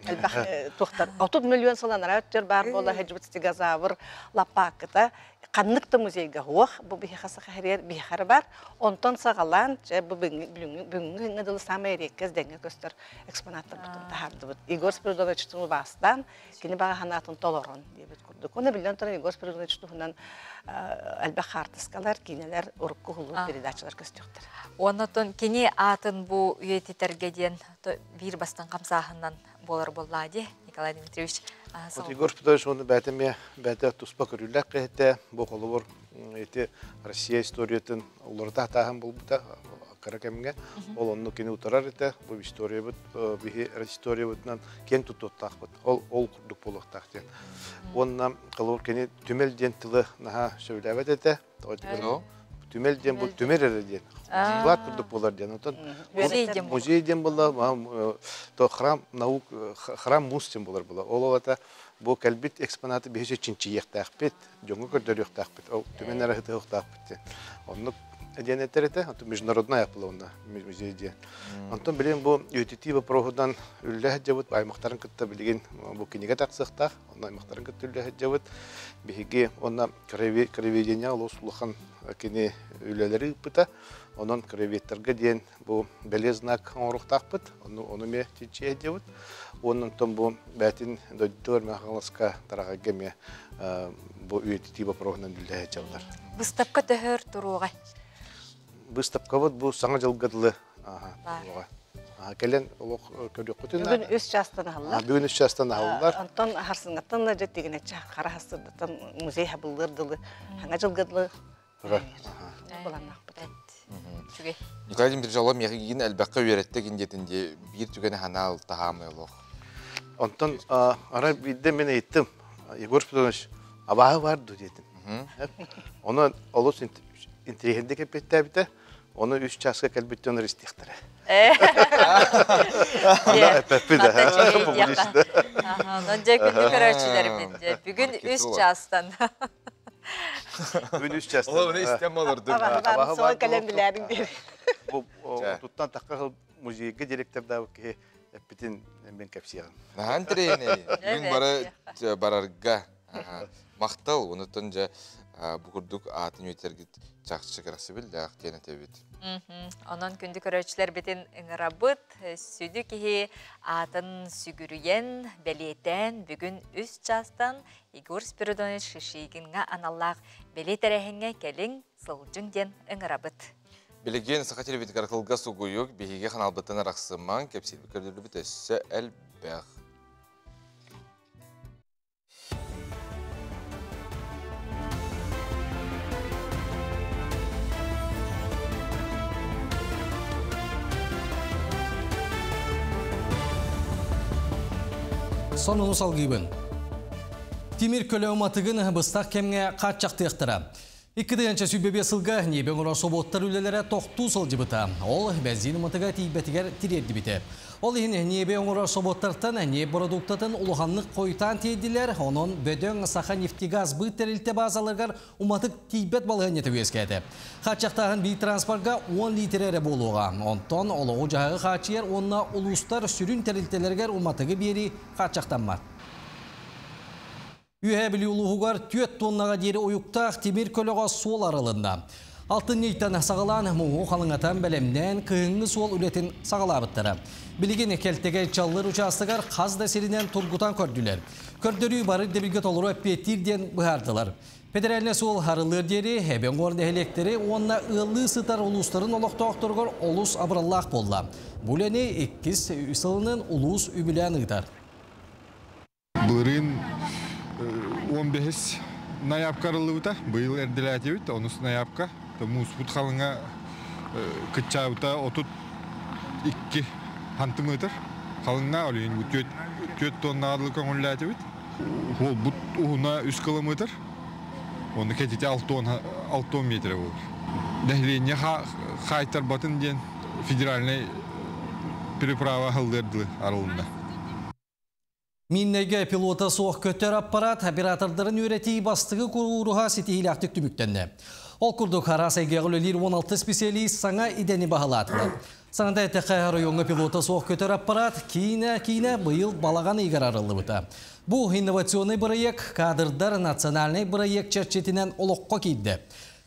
элбэх туохтар 30 миллион сыл анараа өттүгэр баар буола сылдьыбыт стегозавр лаппаакыта ханнык да музейга суох бу биһиэхэ саха сиригэр биһиэхэ бар онтон саҕалаан чэ бу бүгүҥҥү күҥҥэ дылы саамай эриэккэс дэҥҥэ көстөр экспонаттарбытын таһаардыбыт Егор Спиридоновичтын убаастаан кини баҕа санаатын толорон диэбит курдук уонна биллэн туран Егор Спиридонович туһунан элбэх хаартыскалар киинэлэр урукку уһуллубут передачалар көстүөхтэрэ Оннотон кини аатын бу үйэтитэргэ диэн биир бастыҥ хамсааһынынан буолар буоллаа дии Николай Дмитриевич. Вот Егор Петрович оны бәтэ ме бәтэ туспа көрүүлээх киһитэ бу холобур ити Россия историятын уларыта тааһын булбута кыра кэмҥэ ол онну кини утарар этэ бу историябыт биһи историябытынан киэҥ туттуохтаахпыт ол ол курдук буолуохтаах диэн уонна холобур кини түмэл диэн тылы наһаа сөбүлээбэт этэ Түмэл диэн бу түмэр эрэ диэн. Склад курдук буолар диэн. Онтон музей диэн буолла, то храм наук, храм муз диэн буолар була. Ол олата бу кэлбит экспонаты биһиги чинчийиэхтээхпит, дьоҥҥо көрдөрүөхтээхпит, ол түмэн эрэ ытыахтаахпыт диэн. Оннук диэн этэр этэ, онтон международная апла онно музей диэн. Онтон билигин бу үйэтитии вопроһунан үллэ сылдьабыт, аймахтарын кытта билигин бу кинигэ тахсыахтаах, онно аймахтарын кытта үллэ сылдьабыт. Биһиги онно Краеведение олус улахан кини үлэлэри ыыппыта. Онон краеведтарга диэн бу бэлиэ знак оҥоруохтаахпыт. Ону ону эмиэ чинчийэ сылдьабыт. Уонна онтон бу бээтин дойдутугар Мэхаласка Тараҕайга эмиэ бу үйэтитии боппуруоһунан үлэлэһэ сылдьаллар. Быыстапка төһөр туруоҕай? Быыстапкабыт бу Саҥа дьылга дылы туруоҕа. Кэлэн олох көрүөххүтүн Бүгүн үс чаастан аһыллар. Бүгүн үс чаастан аһыллар. Онтон харсыҥҥаттан да дьэ тигинэччи хара хастырдаттан музей хабыллыар дылы хаҥа дьылга дылы буланнаахпыт. Үчүгэй. Николай Дмитриевич олом миигин элбэххэ үөрэттэ гин диэтин дии биир түгэни ханаал таһаамай олох. Онтон арай биирдэ мин ыйыттым Егор Петрович абааһы бар ду диэтим. Ону олус интириэһирдик эппиэттээбитэ. Ону үс чааска кэлбит дьон истиэхтэрэ. Ана эппэппит публично. Онон дьэ күндү көрөөччүлэрбит бүгүн үс чаастан. Бүгүн үс чаастан. Ол истэн олордум. Абаһы кэлэн билээриҥ диэри. Бу туттан тахха музейга директордаабыт киһи эппитин мен кэпсиэҕим. Наһаан тренер. Бүгүн бары барарга махтал. Онуттан дьэ бу курдук аатын үөтэргит чахчы кэрэхсэбиллээх диэн этэбит. Онон күндү көрөөччүлэрбитин ыҥырабыт. Сүдү киһи аатын сүгүрүйэн, бэлиэтээн бүгүн үс чаастан Егор Спиридонович Шишигиҥҥа аналлаах бэлиэ тэрээһиҥҥэ кэлиҥ, сылдьыҥ диэн ыҥырабыт. Билигин Саха телевидениетыгар кылгас угуйук биһиги ханаалбытын арахсымаҥ, кэпсиирбит көрдөрүлүбүт өссө элбэх. Сонуну салгыыбын. Тимир көлө уматыгын быстах кэмҥэ хааччахтыахтара. 2025 сылга ньиэби оҥорор собуоттар үлэлэрэ тохтуу сылдьыбыта. Ол бензин уматыга тиийбэтигэр тириэрдибитэ. Ол иһин ньиэби оҥорор собуоттартан ньиэп бородууктатын улаханнык хойутаан тиэйдилэр, онон бөдөҥ Саханефтегаз быыт тэрилтэ баазаларыгар уматык тиийбэт балаһыанньата үөскээтэ. Хааччахтааһын биир транспорга 10 лиитирэ эрэ буолуоҕа. Онтон олоҕу-дьаһаҕы хааччыйар уонна улуустар сүрүн тэрилтэлэригэр уматыгы биэрии хааччахтаммат. Үөһээ Бүлүү улууһугар 4 тоннаҕа диэри уйуктаах тимир көлөҕө суол арылынна. Алтынньыйтан саҕалаан муҥу халыҥатан бэлэмнээн кыһыҥҥы суол үлэтин саҕалаабыттара. Билигин Кэлтэгэй Чаллыр учаастагар хас да сиринэн тургутан көрдүлэр. Көрдөрүү бары ирдэбилгэ толору эппиэттиир диэн быһаардылар. Федеральнай суол арыллыар диэри Эбэҥ нэһилиэктэри уонна ыаллыы сытар улуустарын олохтоохторугар олус абыраллаах буолла. Бу үлэни иккис сылынан улуус үбүлээн ыытар. Былырыын 15 ноябка арыллыбыта, быйыл эрдэлээтибит, онус ноябка. Мууспут халыҥа кыччаабыта 32 сантиметр халыҥна, ол иһин 4 тоннаҕа дылы көҥүллээтибит. Уолбут уһуна 3 километр, оны кэтитэ 6 метр буолар. Нэһилиэнньэ хаайтарбатын диэн федеральнай переправа аһыллыар дылы арылынна. Миннэйгэ пилота суох көтөр аппарат оператордарын үөрэтии бастакы кууруһа ситиһиилээхтик түмүктэннэ. Ол курдук араас эйгэҕэ үлэлиир 16 специалист саҥа идэни баһылаатылар. Саҥата эттэххэ, оройуоҥҥа пилота суох көтөр аппарат киинэ-киинэ быйыл балаҕан ыйыгар арыллыбыта. Бу инновационнай бырайыак кадрдар национальнай бырайыак чэрчитинэн олоххо киирдэ.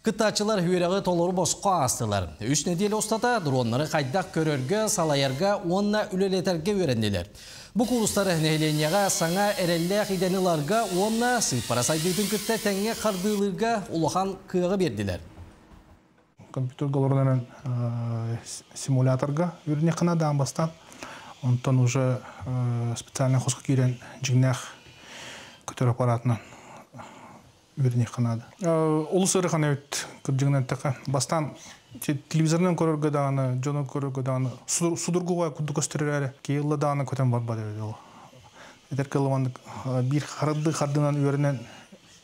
Кыттааччылар үөрэҕи толору босхо аастылар. Үс нэдиэлэ устата дроннары хайдах көрөргө, салайарга уонна үлэлэтэргэ үөрэннилэр. Бу куурустар нэһилиэнньэҕэ саҥа эрэллээх идэни ыларга уонна сыыппара сайдыытын кытта тэҥҥэ хардыылыырга улахан кыаҕы биэрдилэр. Компьютерга олорон симуляторга үөрэннэххинэ даан бастаан, онтон уже специальный хоско киирэн дьиҥнээх көтөр аппаратынан үөрэниэххэ наада. Олус ыарахан эбит кырдьыгынан эттэххэ. Бастаан телевизорынан көрөргө даҕаны, дьону көрөргө даҕаны судургуга курдук көстөр эрээри, киһи ылла даҕаны көтөн барбат эбит ол. Этэр кылыманнык биир харды хардынан үөрэнэн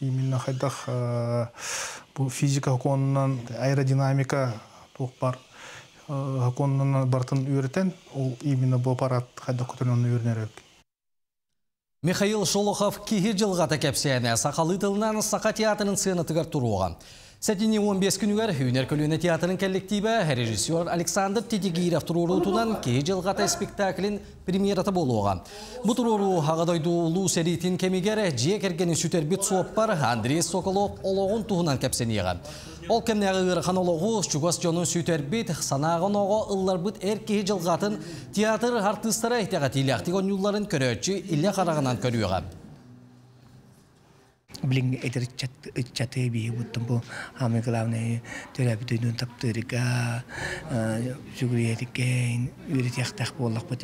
именно хайдах бу физика сокуонунан, аэродинамика туох бар сокуонунан барытын үөрэтэн, ол именно бу аппарат хайдах көтөрүн онно үөрэнэр эбит. Михаил Шолохов киһи дьылҕата кэпсээнэ сахалыы тылынан Саха театрын сыанатыгар туруоҕа. Сэтинньи 15 күнүгэр Үүнэр көлүөнэ театрын коллективэ режиссер Александр Титигиров туруоруутунан Киһи дьылҕата спектаклин премьерата буолуоҕа. Бу туруоруу Аҕа дойду Улуу сэриитин кэмигэр дьиэ кэргэнин сүтэрбит суоппар Андрей Соколов олоҕун туһунан кэпсэниэҕэ. Ол кэмнээҕи ыарахан олоҕу чугас дьонун сүтэрбит, санааҕын-оҕо ылларбыт эр киһи дьылҕатын театр артыыстара итэҕэтиилээхтик оонньуулларын көрөөччү илэ хараҕынан көрүөҕэ. Билиҥҥи эдэр ыччаты биһи буттум бу самый главное төрөөбүт дойдуну таптыырга, сүгүрүйэргэ үөрэтиэхтээх буоллахпыт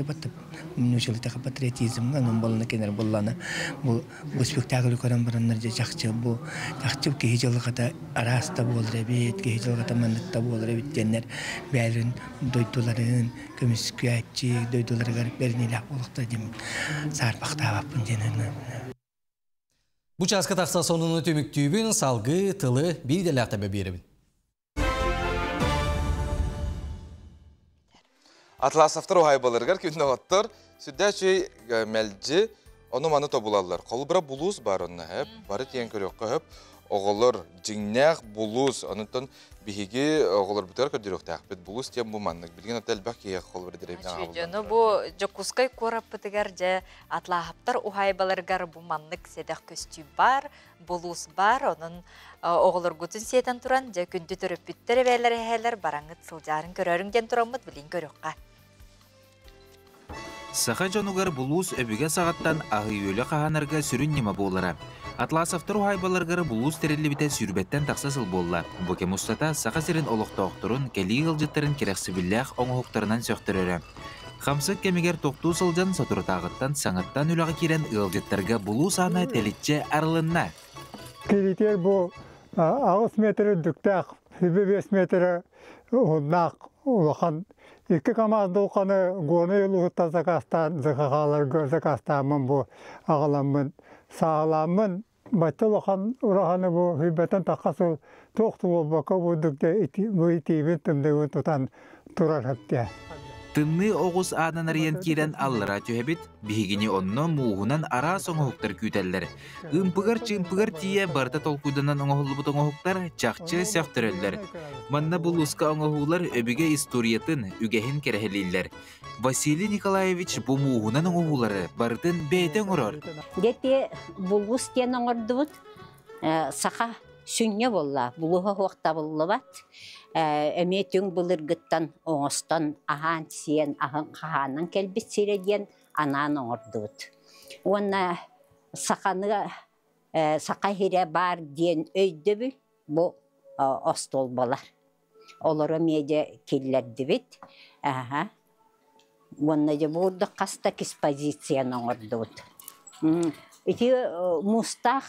научилитаха патриотизмҥа онон буоллана кинилэр буоллана бу Бу спектаклы көрөн бараннар дьэ чахчы бу чахчы киһи дьылҕата араас да буолар эбит, киһи дьылҕата маннык да буолар эбит диэннэр бэйэлэрин дойдуларын көмүскээччи, дойдуларыгар бэриниилээх буолуохтара диэн саарбахтаабаппын диэн Бу чааска тахса сонуну түмүктүүбүн, салгыы тылы биир идэлээх тэбэ биэрэбин. Атласовтар уһаайбаларыгар күннэҕоттор сүрдээх үчүгэй мэлдьи ону-маны тобулаллар. Холобура булуус бар онно хөп, бары тиийэн көрүөххэ хөп. Оҕолор дьиҥнээх булуус, онуттан биһиги оҕолорбутугар көрдөрүөхтээхпит. Булуус диэн бу маннык. Билигин ата элбэх киһиэхэ холобура дэриэбинэ Дьону бу Дьокуускай куораппытыгар дьэ Атлааһаптар уһаайбаларыгар бу маннык сэдэх көстүү бар, булуус бар, онон оҕолоргутун сиэтэн туран, дьэ күндү төрөппүттэр эбээлэр эһээлэр бараҥҥыт сылдьаарын көрөөрүҥ диэн тураммыт билин көрүөххэ. Саха дьонугар булуус өбүгэ саҕаттан аһы-үөлү хаһаанарга сүрүн ньыма буолара. Атласовтар уһаайбаларыгар булуус тэриллибитэ сүүрбэттэн тахса сыл буолла. Бу кэм устата Саха сирин олохтоохторун, кэлии ыалдьыттарын кэрэхсэбиллээх оҥоһуктарынан сөхтөрөрө. Хамсык кэмигэр тохтуу сылдьан соторутааҕыттан саҥаттан үлэҕэ киирэн ыалдьыттарга булуус аана тэличчэ арылынна. Киритиэр бу 8 метр үрдүктээх, 25 метр уһуннаах улахан икки КАМАЗ дулханы Горнай улууһуттан закастаан ЗХХ-ларга закастааммын бу аҕаламмын саҕалааммын бачча улахан ураһаны бу сүүрбэттэн тахха сыл туох да буолбакка бурдук бу итиибин тымныыбын тутан турар хэптэ. Тымныы оҕус аанын арыйан киирэн аллара түһэбит, биһигини онно мууһунан араас оҥоһуктар күүтэллэр. Ымпыгар-чыымпыгар тиийэ барыта толкуйданан оҥоһуллубут оҥоһуктар чахчы сөхтөрөллөр. Манна булууска оҥоһуулар өбүгэ историятын, үгэһин кэрэһилииллэр. Василий Николаевич бу мууһунан оҥоһуулары барытын бэйэтэ оҥорор. Дьэ булуус диэн оҥордубут. Саха сүнньэ буолла, булууһа суох табыллыбат. Эмиэ түҥ былыргыттан оҥостон аһаан-сиэн, аһын хаһаанан кэлбит сирэ диэн анаан оҥордубут. Уонна саханы саха иһирэ баар диэн өйдөбүл бу остуолбалар. Олору эмиэ дьэ киллэрдибит. Аха. Уонна дьэ бу курдук хас да экспозицияны оҥордубут. Ити муустаах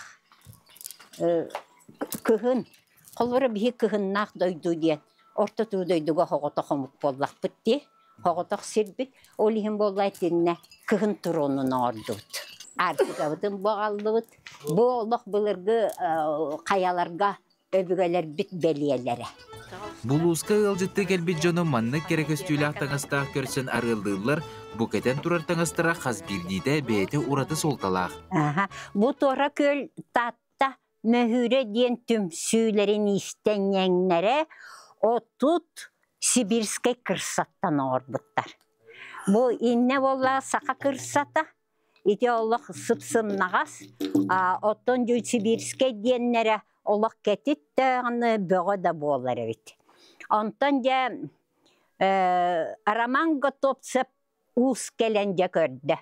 кыһын, холобура биһи кыһыннаах дойду диэн орто туруу дойдуга соҕотох омук буоллахпыт дии. Соҕотох сирбит. Ол иһин буолла итиннэ кыһын туруонун оҥордубут. Арктикабытын боҕаллыбыт. Бу олох былыргы хайаларга өбүгэлэрбит бэлиэлэрэ. Булууска ыалдьыттыы кэлбит дьону маннык кэрэ көстүүлээх таҥастаах көрсөн арыаллыыллар, бу кэтэн турар таҥастара хас биирдиитэ бэйэтэ ураты суолталаах. Аха. Бу Туора Күөл Таатта Мөһүүрэ диэн түмсүүлэрин иистэнньэҥнэрэ отут сибирскэй кырсаттан оҥорбуттар. Бу иннэ буолла саха кырсата, Ити олох сып-сымнаҕас, оттон Сибирскэй диэннэрэ олох кэтит даҕаны бөҕө да буолар эбит. Онтон дьэ Роман Готовцев уус кэлэн дьэ көрдө.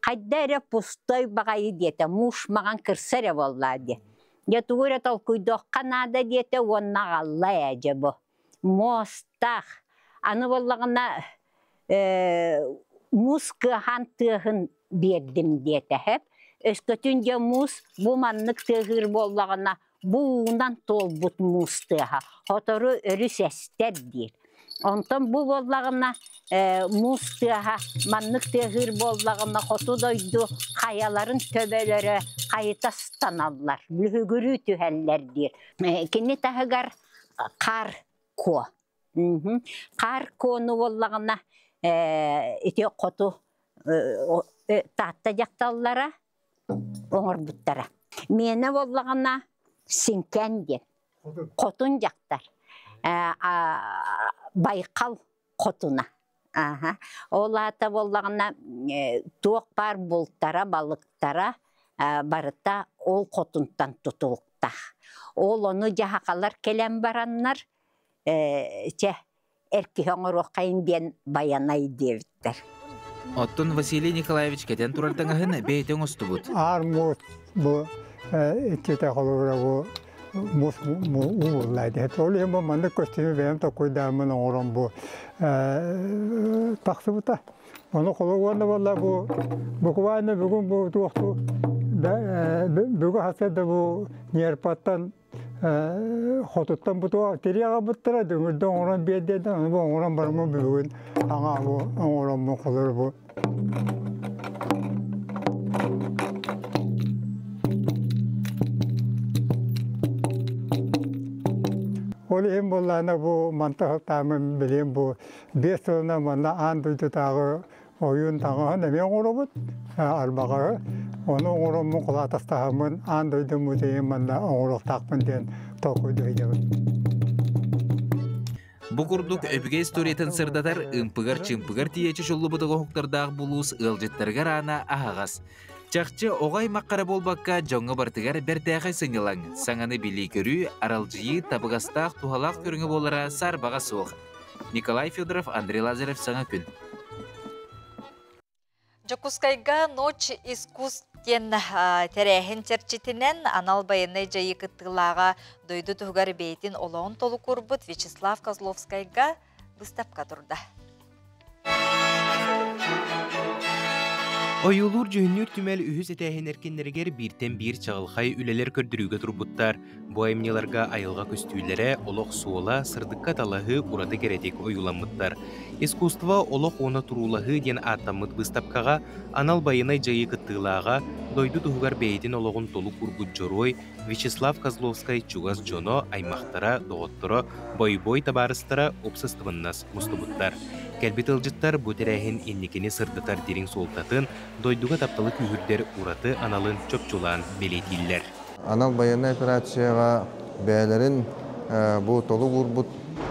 Хайда эрэ пустой баҕайы диэтэ, муж маҕан кырса эрэ буоллаа диэ. Дьэ тугу эрэ толкуйдуохха наада диэтэ уонна аҕалла ээ дьэ бу. Муостаах. Аны буоллаҕына муус кыаһаан тыаһын биэрдим диэтэ сөп. Өскөтүн дьэ муус бу маннык тыаһыыр буоллаҕына, бу уунан туолбут муус тыаһа сотору өрүс эстэр диир. Онтон бу буоллаҕына муус тыаһа маннык тыаһыыр буоллаҕына хоту дойду хайаларын төбөлөрө хайыта ыстаналлар, лүһүгүрүү түһэллэр диир. Кини таһыгар хаар куо. Хаар куону буоллаҕына ити хоту Таатта дьахталлара оҥорбуттара. Миэнэ буоллаҕына Сиҥкэн диэн хотун дьахтар Байкал хотуна. Ол аата буоллаҕына туох баар бултара, балыктара барыта ол хотунтан тутулуктаах. Ол ону дьаһахалар кэлэн бараннар чэ эр киһи оҥоруоххайын диэн байанай диэбиттэр. Оттон Василий Николаевич кэтэн турар таҥаһын бэйэтэ оҥостубут. Аар муус бу иччитэ холобура бу муус ууруллай диэт. Ол иһин бу маннык көстүүмү бэйэм толкуйдааммын оҥорон бу тахсыбыта. Ону холобур уонна буолла бу буквально бүгүн бу туохту бүгүн хасыарда бу нерпаттан хотуттан бутуга тири аҕалбыттара дүҥүрдэ оҥорон биэрдиэтэ ону бу оҥорон бараммын бүгүн аҥаа бу оҥороммун холору бу Ол иһин буоллаана бу манта сылтааммын билиэн бу биэс сылынан манна аан дойдутааҕы ойуун таҥаһын эмиэ оҥоробут арбаҕаһы ону оҥороммун кулаатастаһаммын аан дойду музейын манна оҥоруохтаахпын диэн толкуйдуйдубут. Бу курдук өбүгэ историятын сырдатар ымпыгар-чымпыгар тиийэ чочуллубут оҥоһуктардаах булуус ыалдьыттарыгар аана аһаҕас. Чахчы оҕо аймахха эрэ буолбакка дьоҥҥо барытыгар бэртээхэй сынньалаҥ, саҥаны билии-көрүү, аралдьыйыы табыгастаах туһалаах көрүҥэ буолара саарбаҕа суох. Николай Федоров, Андрей Лазарев Саҥа күн. Дьокуускайга Ночь искусств диэн тэрээһин чэрчитинэн анал байыаннай дьайыы кыттыылааҕа дойду туһугар бэйэтин олоҕун толук уурбут Вячеслав Козловскайга быыстапка турда. Ойуулуур дьүһүннүүр түмэл үһүс этээһин эркиннэригэр бииртэн биир чаҕылхай үлэлэр көрдөрүүгэ турбуттар. Бу айымньыларга айылҕа көстүүлэрэ, олох суола, сырдыкка талаһыы ураты кэрэтик ойууламмыттар. Искусство олох уонна туруулаһыы диэн ааттаммыт быыстапкаҕа анал байыаннай дьайыы кыттыылааҕа, дойду туһугар бэйэтин олоҕун толук уурбут дьоруой Вячеслав Козловскай чугас дьоно, аймахтара, доҕотторо, бойобуой табаарыстара уопсастыбаннас мустубуттар. Кэлбит ыалдьыттар бу тэрээһин инникини сырдатар дириҥ суолтатын, дойдуга тапталы күүһүрдэр ураты аналын чопчулаан бэлиэтииллэр. Анал байыаннай операцияҕа бэйэлэрин бу толук уурбут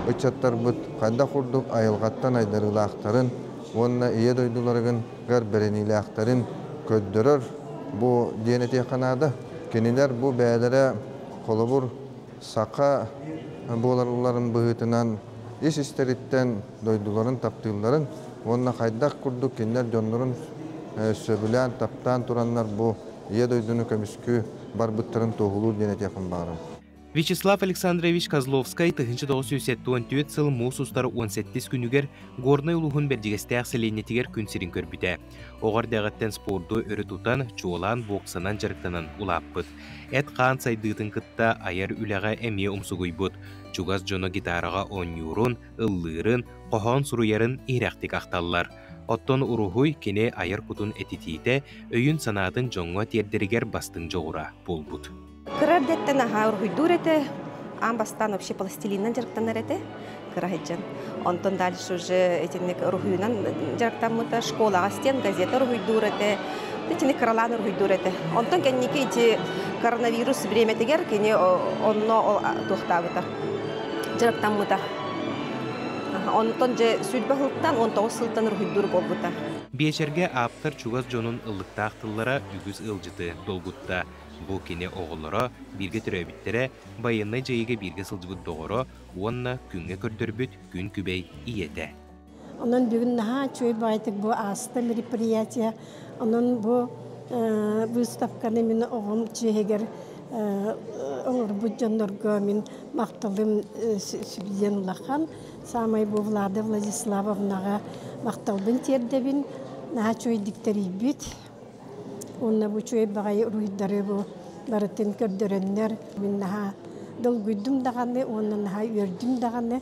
ыччаттарбыт хайдах курдук айылҕаттан айдарыылаахтарын уонна ийэ дойдуларыгар бэриниилээхтэрин көрдөрөр бу диэн этиэххэ наада. Кинилэр бу бэйэлэрэ холобур саха буолалларын быһыытынан ис истэриттэн дойдуларын таптыылларын уонна хайдах курдук кинилэр дьоннорун сөбүлээн таптаан тураннар бу ийэ дойдуну көмүскүү барбыттарын туоһулуур диэн этиэхпин баҕарабын. Вячеслав Александрович Козловскай 1974 сыл муус устар 17 күнүгэр Горнай улууһун Бэрдьигэстээх сэлиэнньэтигэр күн сирин көрбүтэ. Оҕо эрдэҕиттэн спорду өрө тутан, чуолаан боксанан дьарыктанан улааппыт. Эт-хаан сайдыытын кытта айар үлэҕэ эмиэ умсугуйбут. Чугас дьоно гитараҕа оонньуурун, ыллыырын, хоһоон суруйарын иһирэхтик ахталлар. Оттон уруһуй кини айар кутун этитиитэ, өйүн-санаатын дьоҥҥо тиэрдэригэр бастыҥ дьоҕура буолбут. Кыра эрдэттэн аһаа уруһуйдуур этэ. Аан бастаан вообще пластилинынан дьарыктанар этэ. Кыра сылдьан. Онтон дальше уже итинник уруһуйунан дьарыктаммыта. Школаҕа стен газета уруһуйдуур этэ. Итини кыралаан уруһуйдуур этэ. Онтон кэнники ити коронавирус бириэмэтигэр кини онно туохтаабыта. Дьарыктаммыта. Онтон дьэ сүүрбэ сылтан, 19 сылтан уруһуйдуур буолбута. Биэчэргэ ааптар чугас дьонун ыллыктаах тыллара үгүс ыалдьыты долгутта. Бу кини оҕолоро, бииргэ төрөөбүттэрэ, байыаннай дьайыыга бииргэ сылдьыбыт доҕоро уонна күҥҥэ көрдөрбүт күн күбэй ийэтэ. Онон бүгүн наһаа үчүгэй баҕайытык бу ааста мероприятие. Онон бу выставканы мин оҕом чиэһигэр оҥорбут дьоннорго мин махталым сүрдьэн улахан. Саамай бу Влада Владиславовнаҕа махталбын тиэрдэбин. Наһаа үчүгэйдик тэрийбит. Уонна бу үчүгэй баҕайы уруһуйдары бу барытын көрдөрөннөр мин наһаа долгуйдум даҕаны уонна наһаа үөрдүм даҕаны.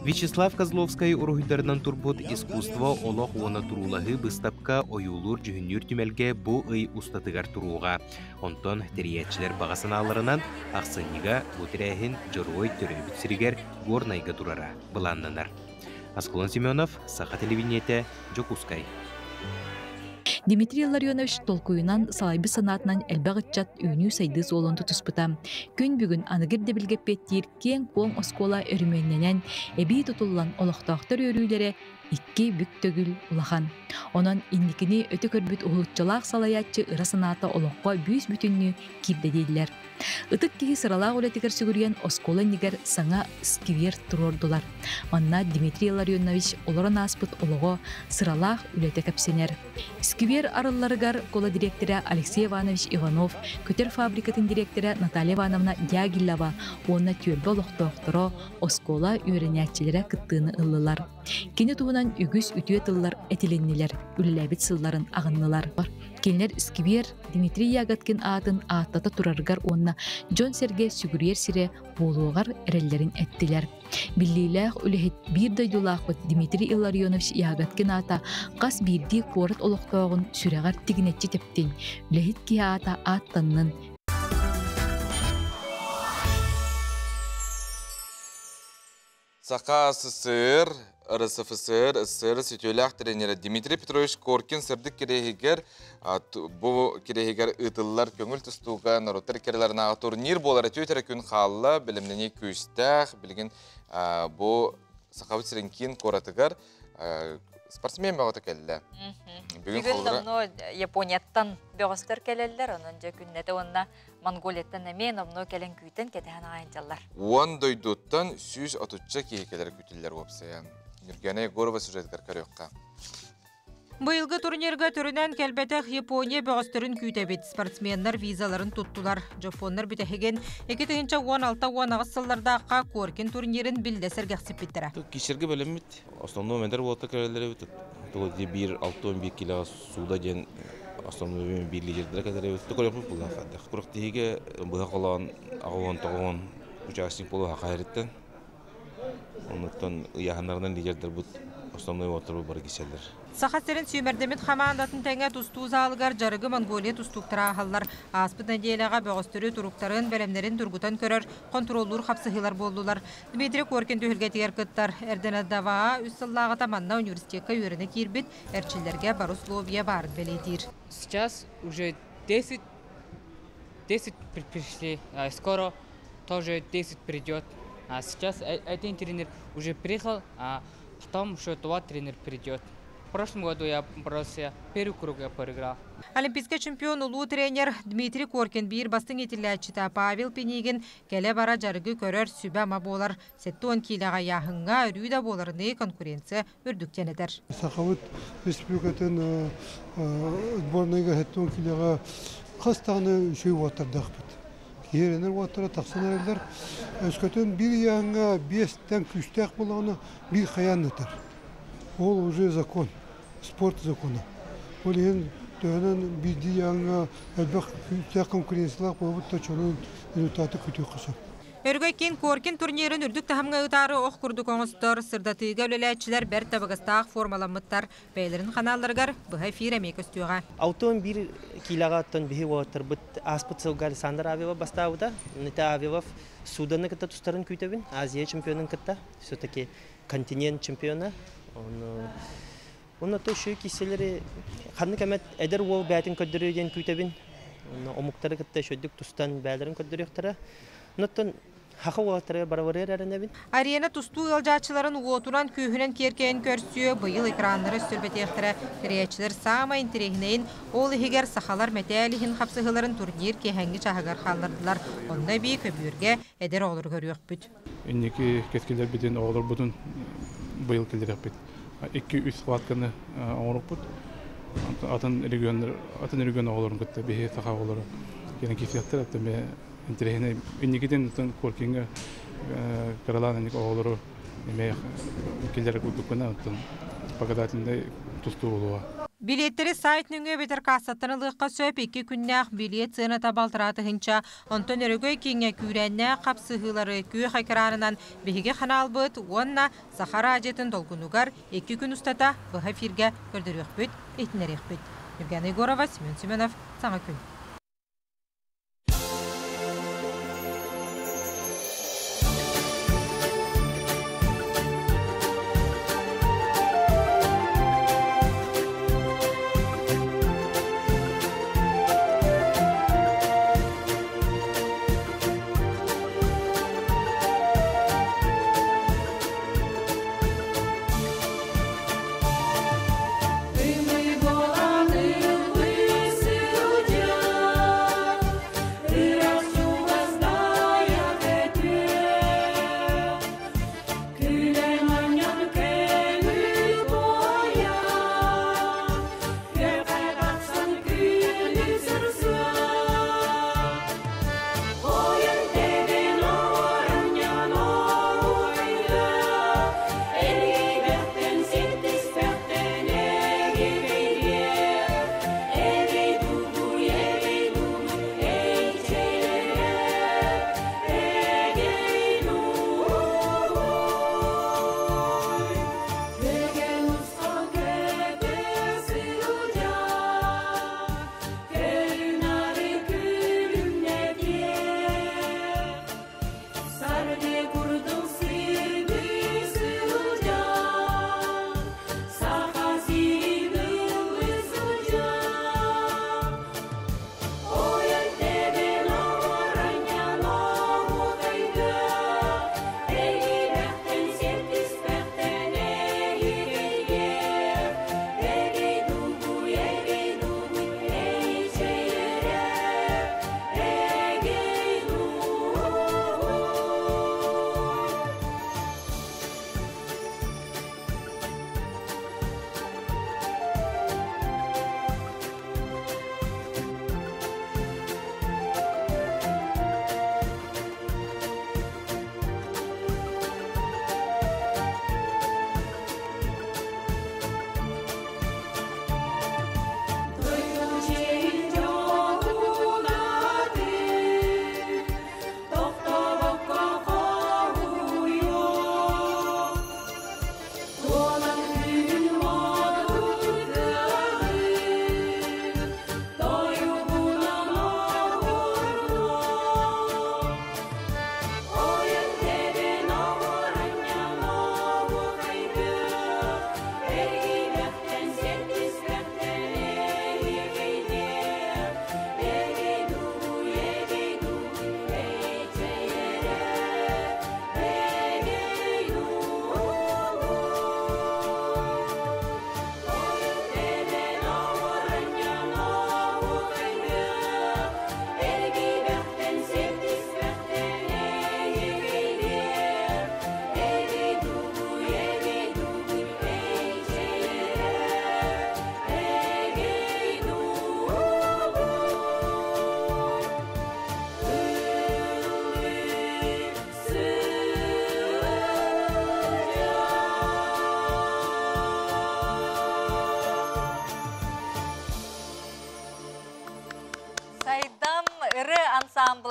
Вячеслав Козловскай уруһуйдарынан турбут «Искусство, олох уонна туруулаһыы» быыстапка ойуулуур-дьүһүннүүр түмэлгэ бу ый устатыгар туруоҕа. Онтон тэрийээччилэр баҕа санааларынан ахсынньыга бу тэрээһин Дьоруой төрөөбүт сиригэр Горнайга турара былааннанар. Аскалон Семенов, Саха телевидениетэ, Дьокуускай. Дмитрий Ларионович толкуйунан салайбыт санаатынан элбэх ыччат үүнүү-сайдыы суолун тутуспута. Күн бүгүн аныгы ирдэбилгэ эппиэттиир киэҥ-куоҥ оскуола өрөмүөннэнэн, эбии тутуллан олохтоохтор үөрүүлэрэ икки бүк төгүл улахан. Онон инникини өтө көрбүт уһулуччулаах салайааччы ыра санаата олоххо бүүс-бүтүннүү киирдэ дииллэр. Ытык киһи сыралаах үлэтигэр сүгүрүйэн оскуола иннигэр саҥа сквер туруордулар. Манна Дмитрий Ларионович олорон ааспыт олоҕо, сыралаах үлэтэ кэпсэнэр. Сквер арылларыгар школа дириэктэрэ Алексей Иванович Иванов, көтөр фабрикатын дириэктэрэ Наталья Ивановна Дягилева уонна түөлбэ олохтоохторо, оскуола үөрэнээччилэрэ кыттыыны ыллылар. Кини туһунан үгүс үтүө тыллар этилиннилэр, үлэлээбит сылларын аҕыннылар. Кинилэр сквер Дмитрий Ягодкин аатын ааттата турарыгар уонна дьон-сэргэ сүгүрүйэр сирэ буолуоҕар эрэллэрин эттилэр. Биллиилээх үлэһит биир дойдулаахпыт Дмитрий Илларионович Ягодкин аата хас биирдии куорат олохтооҕун сүрэҕэр тигинэччи тэптин, үлэһит киһи аата ааттаннын. Саха СССР, РСФСР, СССР сүтүөлээх тренерэ Дмитрий Петрович Коркин сырдык кирэһигэр бу кирэһигэр ыытыллар көҥүл тустууга норуоттар иккэрилэринээҕи турнир буолар өтүү күн хаалла, бэлэмнэнии күүстээх. Билигин бу Сахабыт сирин киин куоратыгар спортсмен бөҕөтө кэллэ. Бүгүн номнуо Японияттан бөҕөстөр кэлэллэр, онон дьэ күннэтэ уонна Монголияттан эмиэ номнуо кэлэн күүтэн кэтэһэн аҕайынчаллар. Уон дойдуттан 130 киһи кэлэр күтүллэр уопсайа. Нюргена Егорова сюжетыгар көрүөххэ. Быйылгы турнирга төрүнэн кэлбэтэх Япония бөҕөстөрүн күүтэбит. Спортсменнар визаларын туттулар. Жопоннар бүтэһигин 2016-18 сыллардаахха Коркин турнирин биллэ сэргэхсиппиттэрэ. Кишерге бөлөммүт. Основной медер болта көрөллөрү тугу бир 6-11 кило суда ден основной бир лидердер кетеребит. Көрөпүт була хадда. Курактыгы быха колон агон тогон участник болу хакайрыттан. Онуттан ыяханарынан лидердер бут основной отыр бар киселер. Саха сирин сүүмэрдэммит хамаандатын тэҥэ тустуу залыгар жарыгы Монголия тустууктара аһаллар. Ааспыт нэдиэлэҕэ бөҕөстөрү туруктарын, бэлэмнэрин тургутан көрөр, контроллуур хапсыһыылар буоллулар. Дмитрий Коркин түһүлгэтигэр кыттар. Эрдэнэ үс сыллааҕыта манна университекка үөрэнэ киирбит, эрчиллэргэ бары условия баарын бэлиэтиир. Сейчас уже 10 пришли, а скоро тоже 10 придет. А сейчас один тренер уже приехал, а потом еще два тренера придет. В прошлом году я боролся, первый круг я проиграл. Олимпийский чемпион улуу тренер Дмитрий Коркин биир бастыҥ иитиллээччитэ Павел Пинигин кэлэ бара жарыгы көрөр сүбэ-ама буолар. 70 киилэҕэ ыйааһыҥҥа өрүү да буоларыныы конкуренция үрдүктэн этэр. Сахабыт республикатын сборныйга 70 киилэҕэ хас даҕаны үчүгэй уоттардаахпыт. Киһирэнэр уоттара тахсан эрэллэр. Өскөтүн биир ыйааһыҥҥа биэстэн күүстээх буоллаҕына биир хайаан ытар. Ол уже закон, спорт закона. Ол иһин төһөнөн биирдии ыйааһыҥҥа элбэх күүстээх конкуренциялаах буолбут да чонун результаты күтүөххэ сөп. Өргөй кин Коркин турнирын үрдүк таһымҥа ыытаары ох курдук оҥостор, сырдатыыга үлэлээччилэр бэрт табыгастаах формаламмыттар. Бэйэлэрин ханаалларыгар быһа эфир эмиэ көстүөҕэ. 61 киилэҕэ биһи уолаттарбыт ааспыт сылга Александр Авилов бастаабыта. Нита Авилов Суданы кытта тустарын күүтэбин, Азия чемпионун кытта. Все-таки континент чемпиона. Онно то шүй киселери ханнык эмэт эдэр уол бээтин көрдөрүү диэн күүтэбин. Омуктары кытта шөйдүк тустан бээлерин көрдөрүөхтэрэ. Оннуттан хаха уолаттарыгар барабарыар эрэнэбин. Арена тустуу ыалдьааччыларын уотунан күүһүнэн киэркэйэн көрсүө, быйыл экраннары өстөрбэтиэхтэрэ. Тэрийээччилэр саамай интэриэһинэйин, ол иһигэр сахалар мэтээл иһин хапсыһыыларын турнир киэһээҥҥи чааһыгар хааллардылар. Онно эбии көбүөргэ эдэр оҕолору көрүөхпүт. Инники кэскилэрбитин, оҕолорбутун быйыл киллэриэхпит. 2-3 схватканы оҥоруппут. Атын регионнар, атын регион оҕолорун кытта биһи саха оҕолоро кэлэн киирсиэхтэр, аттан бэйэ интэриэһинэй инникитин Коркиҥҥа кыралаан инник оҕолору эмиэ киллэрэр курдуккуна, оттон показательнай тустуу буолуоҕа. Билиэттэри сайт нөҥүө эбэтэр кассаттан ылыахха сөп. Икки күннээх билиэт сыаната балтараа тыһыынча. Онтон Өрөгөй кииҥҥэ күүрээннээх хапсыһыылары күөх экранынан биһиги ханаалбыт уонна Саха араадьыйатын долгунугар икки күн устата быһа эфиргэ көрдөрүөхпүт, иһитиннэриэхпит. Евгения Егорова, Семен Семенов, Саҥа күн. Ты мы гораны, вы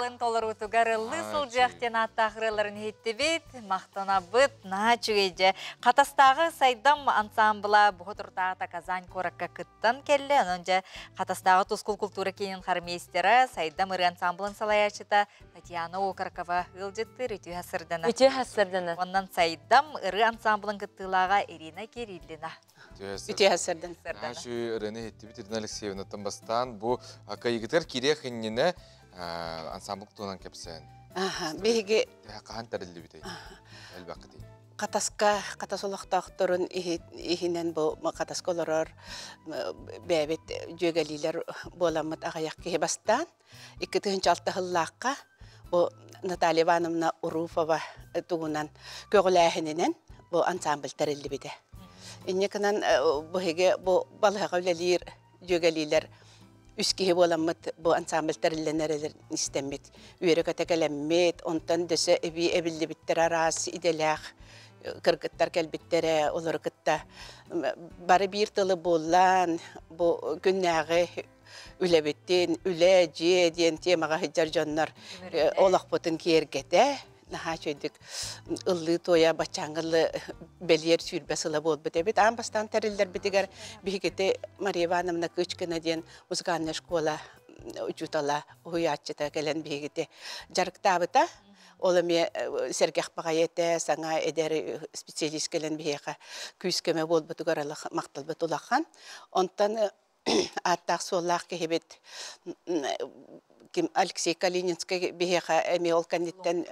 ансамблын толоруутугар ыллыы сылдьыах диэн ааттаах ырыаларын иһиттибит, махтанабыт, наһаа үчүгэй дьэ. Хатастааҕы Сайдам ансамбла бу туртаата Казань куоракка кыттан кэллэ. Онон дьэ Хатастааҕы Тускул култуура киинин хормейстера, Сайдам ырыа ансамблын салайааччыта Татьяна Окорокова ыалдьыттыыр үтүө сырдана. Үтүө сырдана. Онон Сайдам ырыа ансамблын кыттыылааҕа Ирина Кириллина. Үтүө сырдан. Ашы ырыаны иһиттибит Ирина Алексеевнаттан бастаан бу кайыгытыгар кириэх иннинэ ансамбл туһунан кэпсээн. Биһиги хаһан тэриллибитэй? Элбэххитий? Хатаска, Хатас олохтоохторун иһинэн бу Хатаска олорор бэйэбит дьүөгэлиилэр буоламмыт аҕыйах киһи бастаан 2006 сыллаахха бу Наталья Ивановна Уруфова тугунан көҕүлээһининэн бу ансамбль тэриллибитэ. Инньэ гынан биһиги бу балыһаҕа үлэлиир дьүөгэлиилэр үс киһи буоламмыт бу ансамбль тэриллэн эрэлэр истэммит үөрэ-көтө кэлэммит, онтон дөсө эбии эбиллибиттэр араас идэлээх кыргыттар кэлбиттэрэ, олору кытта бары биир тылы буллаан бу күннээҕи үлэбитин, үлэ, дьиэ диэн темаҕа сылдьар дьоннор олохпутун киэргэтэ, наһаа үчүгүйдүк ыллыы туойа баччааҥҥылы бэлиэр 20 сыла буолбут эбит. Аан бастаан тэриллэрбитигэр биһигити Мария Ивановна Кычкина диэн музыкальная школа учуутала, уһуйааччыта кэлэн биһигити дьарыктаабыта. Ол эмиэ сэргэх баҕайы этэ, саҥа эдэр специалист кэлэн биһиэхэ күүс-көмө буолбутугар махталбыт улахан. Онтон ааттаах-суоллаах киһибит ким Алексей Калининскай биһиэхэ эмиэ ол кэнниттэн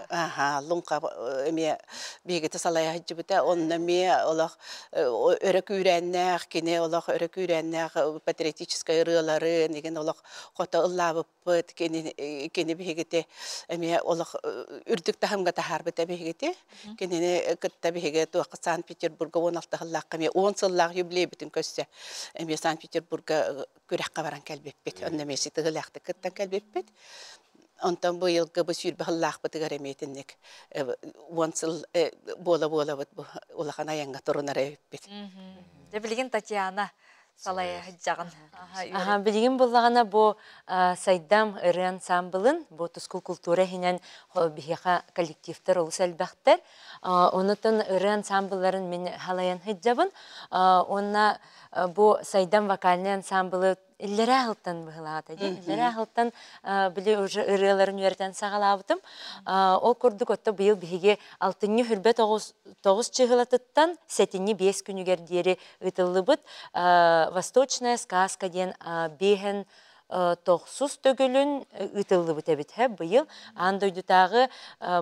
Луҥха эмиэ биһигити салайа сылдьыбыта. Онно эмиэ олох өрө күүрээннээх, кини олох өрө күүрээннээх патриотическай ырыалары нигин олох хото ыллаабыппыт. Кини кини биһигити эмиэ олох үрдүк таһымга таһаарбыта биһигити. Кинини кытта биһиги туохха Санкт-Петербурга 16 сыллаахха эмиэ 10 сыллаах юбилейбитин көрсө эмиэ Санкт-Петербурга күрэххэ баран кэлбиппит. Онно эмиэ ситиһиилээхтик кыттан кэлбиппит. Онтон быйылгы бу 20 сыллаахпытыгар эмиэ итинник 10 сыл буола-буолабыт бу улахан айаҥҥа турунар эбиппит. Дьэ билигин Татьяна салайа сылдьаҕын. Аха, билигин буллаҕына бу Сайдам ырыа ансамблын, бу Тускул култуура иһинэн биһиэхэ коллективтар олус элбэхтэр. Онутун ырыа ансамблларын мин халайан сылдьабын. Уонна бу Сайдам вокальный ансамблы иллэрээ сылтан быһылаата дии. Иллэрээ сылтан били уже ырыаларын үөрэтэн саҕалаабытым. Ол курдук отто быйыл биһиги алтынньы хүрбэ тоҕус чыһылатыттан сэтинньи 5 күнүгэр диэри ыытыллыбыт Восточная сказка диэн биэһэн тохсус төгүлүн ыытыллыбыт эбит быйыл аан дойдутааҕы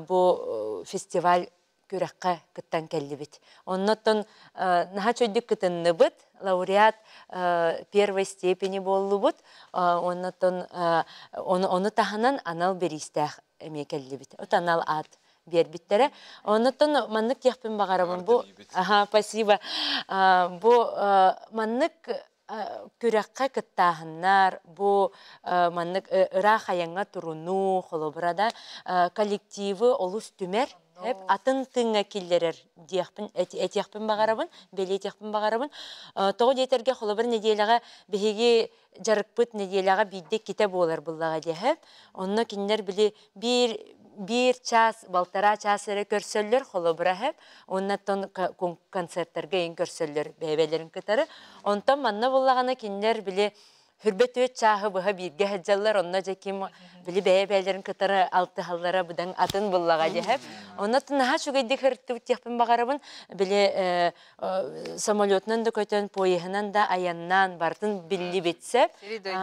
бу фестиваль күрэххэ кыттан кэллибит. Оннотон наһаа чөйдүк кытынныбыт, лауреат первой степени буоллубут. Оннотон ону таһынан анал бириистээх эмиэ кэллибит. От анал аат биэрбиттэрэ. Оннотон маннык диэхпин баҕарабын. Бу аха, спасибо. Бу маннык күрэххэ кыттааһыннар, бу маннык ыраах айаҥҥа турунуу, холобура да, коллективы олус түмэр, атын тыҥа киллэрэр диэхпин, этиэхпин баҕарабын, бэлиэтиэхпин баҕарабын. Тоҕо диэтэргэ, холобур, нэдиэлэҕэ биһиги дьарыкпыт нэдиэлэҕэ биирдэ иккитэ буолар буллаҕа диэһэ. Онно кинилэр били биир биир час, балтараа час эрэ көрсөллөр, холобура хэп. Оннаттан концерттарга ең көрсөллөр бэйбэлэрин кытары. Онтон манна буллаҕына кинилэр били хүрбэ түөт чааһы быһа бииргэ сылдьаллар, онно дьэ ким били бэйэ-бэйэлэрин кытары алтыһаллара быдан атын буллаҕа дьэһэп. Онно наһаа үчүгэйдик ырыттыбыт диэхпин баҕарабын. Били самолетунан да көтөн, поеһынан да айаннаан бартын биллибитсэ.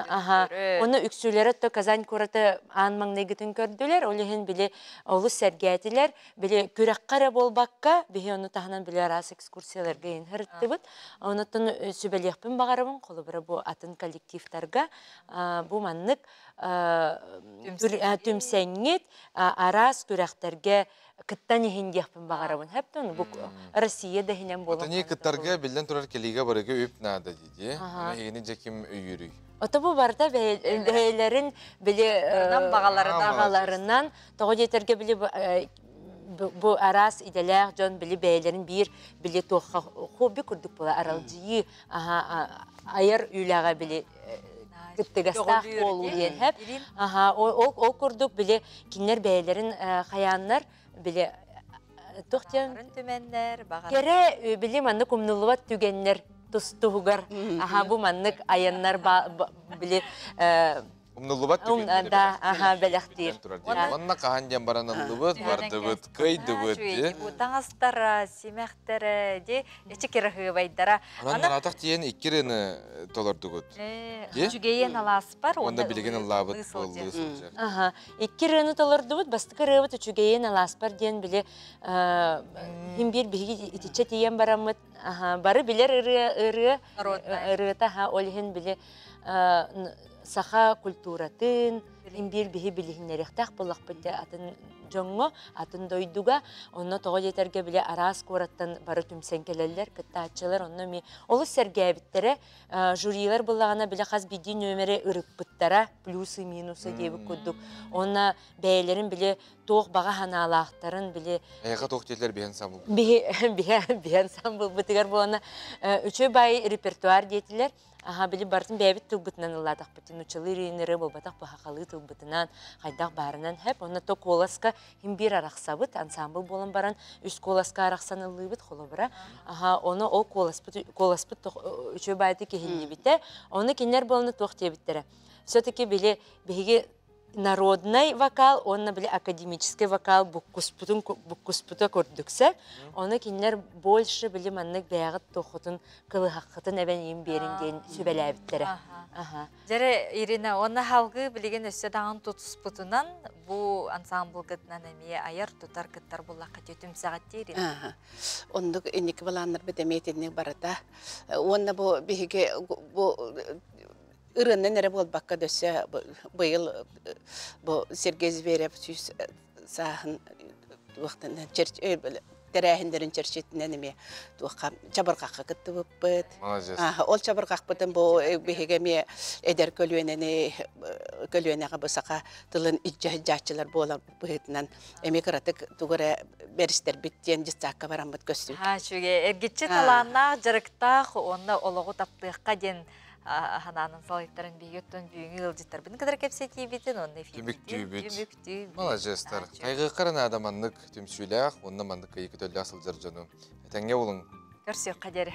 Аха. Оны үксүлэрэ то Казань куораты аан маҥнайгытын көрдүлэр, ол иһин били олус сэргээтилэр. Били күрэххэ эрэ буолбакка, биһи ону таһынан били араас экскурсияларга иһин ырыттыбыт. Онуттан сүбэлиэхпин баҕарабын, холобура бу атын коллективтарга бу маннык түмсэҥҥит араас күрэхтэргэ кыттан иһин диэхпин баҕарабын. Хэптэн бу Россия да иһинэн буолан. Отони кыттарга биллэн турар кэлиигэ барыга үп наада дии. Эһигини дьэ ким өйүүрүй? Ото бу барыта бэйэлэрин били баҕаларынан тоҕо диэтэргэ били бу араас идэлээх дьон били бэйэлэрин биир били туохха хобби курдук була аралдьыйыы айар үлэҕэ били. Кыттыгастаах буолуу диэн хэп. Аха, ол курдук били кинилэр бэйэлэрин хайааннар били туох диэн түмэннэр баҕар. Кэрэ били маннык умнуллубат түгэннэр тус-туһугар аха бу маннык айаннар били Умнуллубат түгэннэри да, аха бэлэхтиир. Онно хаһан диэн баран ыллыбыт, бардыбыт, кыайдыбыт. Бу таҥастара, симэхтэрэ, ди эчи кыраһыабайдара. Онон наратах тиийэн икки ырыаны толордугут. Үчүгэйин алааспар уонна билигин ыллаабыт буоллуу сылдьар. Аха, икки ырыаны толордубут. Бастакы ырыабыт Үчүгэйин алааспар диэн били хим биир биһиги итиччэ тиийэн бараммыт бары билэр ырыа ырыа ырыата ол иһин били саха культуратын имбиир биһи билиһиннэриэхтээх буоллахпыт дии атын дьоҥҥо, атын дойдуга. Онно тоҕо диэтэргэ били араас куораттан бары түмсэн кэлэллэр, кыттааччылар онно эмиэ олус сэргээбиттэрэ. Жюрилар буллаҕына били хас биирдии нүөмэри ырыппыттара, плюсы, минусы диэбит курдук. Онно бэйэлэрин били туох баҕа санаалаахтарын били Эйиэхэ туох диэтилэр биһэн самыл? Биһэн самбылбытыгар буолана үчүгэй баай репертуар диэтилэр. Аха, били барытын бэйэбит тылбытынан ыллаатахпыт. Нуччалыы ырыыныры буолбатах баһахалыы тылбытынан, хайдах баарынан хэп. Онно то куоласка хим биир арахсабыт, ансамбл буолан баран үс куоласка арахсан ыллыыбыт холобура. Аха, ону ол куоласпыт куоласпыт үчүгэй баайты киһиллибитэ. Ону кинилэр буоланы туох диэбиттэрэ. Все-таки били биһиги народнай вокал уонна били академический вокал буккуспутун буккуспута курдукса ону кинилэр больше били маннык бэйэҕит туоххутун кылыһаххытын эбэн иин биэрин диэн сүбэлээбиттэрэ. Дьэрэ Ирина, уонна халгыы билигин өссө даҕан тутуспутунан бу ансамблгытынан эмиэ айар тутар кыттар буллахха түмсэҕиттии Ирина. Оннук инники былааннарбыт эмиэ итинник барыта. Уонна бу биһиги бу ырыаннан эрэ буолбакка да өссө быйыл бу Сергей Зверев сүүс сааһын туохтан тэрээһиннэрин чэрчитинэн эмиэ туохха чабырҕахха кыттыбыппыт. Ол чабырҕахпытын бу биһиги эмиэ эдэр көлүөнэни көлүөнэҕэ бу саха тылын илдьэ сылдьааччылар буолар быһыытынан эмиэ кыратык тугу эрэ бэристэрбит диэн детсадка бараммыт көстүбүт. Үчүгэй. Эргиччи талааннаах, дьарыктаах уонна олоҕу таптыахха диэн ханаанын салайтаран биһиги оттон бүгүҥҥү ыалдьыттарбытын кытары кэпсэтиибитин уонна түмүктүүбүт. Түмүктүүбүт. Маладьыастар. Хайгыахха наада маннык түмсүүлээх уонна маннык кыайыы көтөллөөх сылдьар дьону. Этэҥҥэ булуҥ. Көрсүөххэ диэри.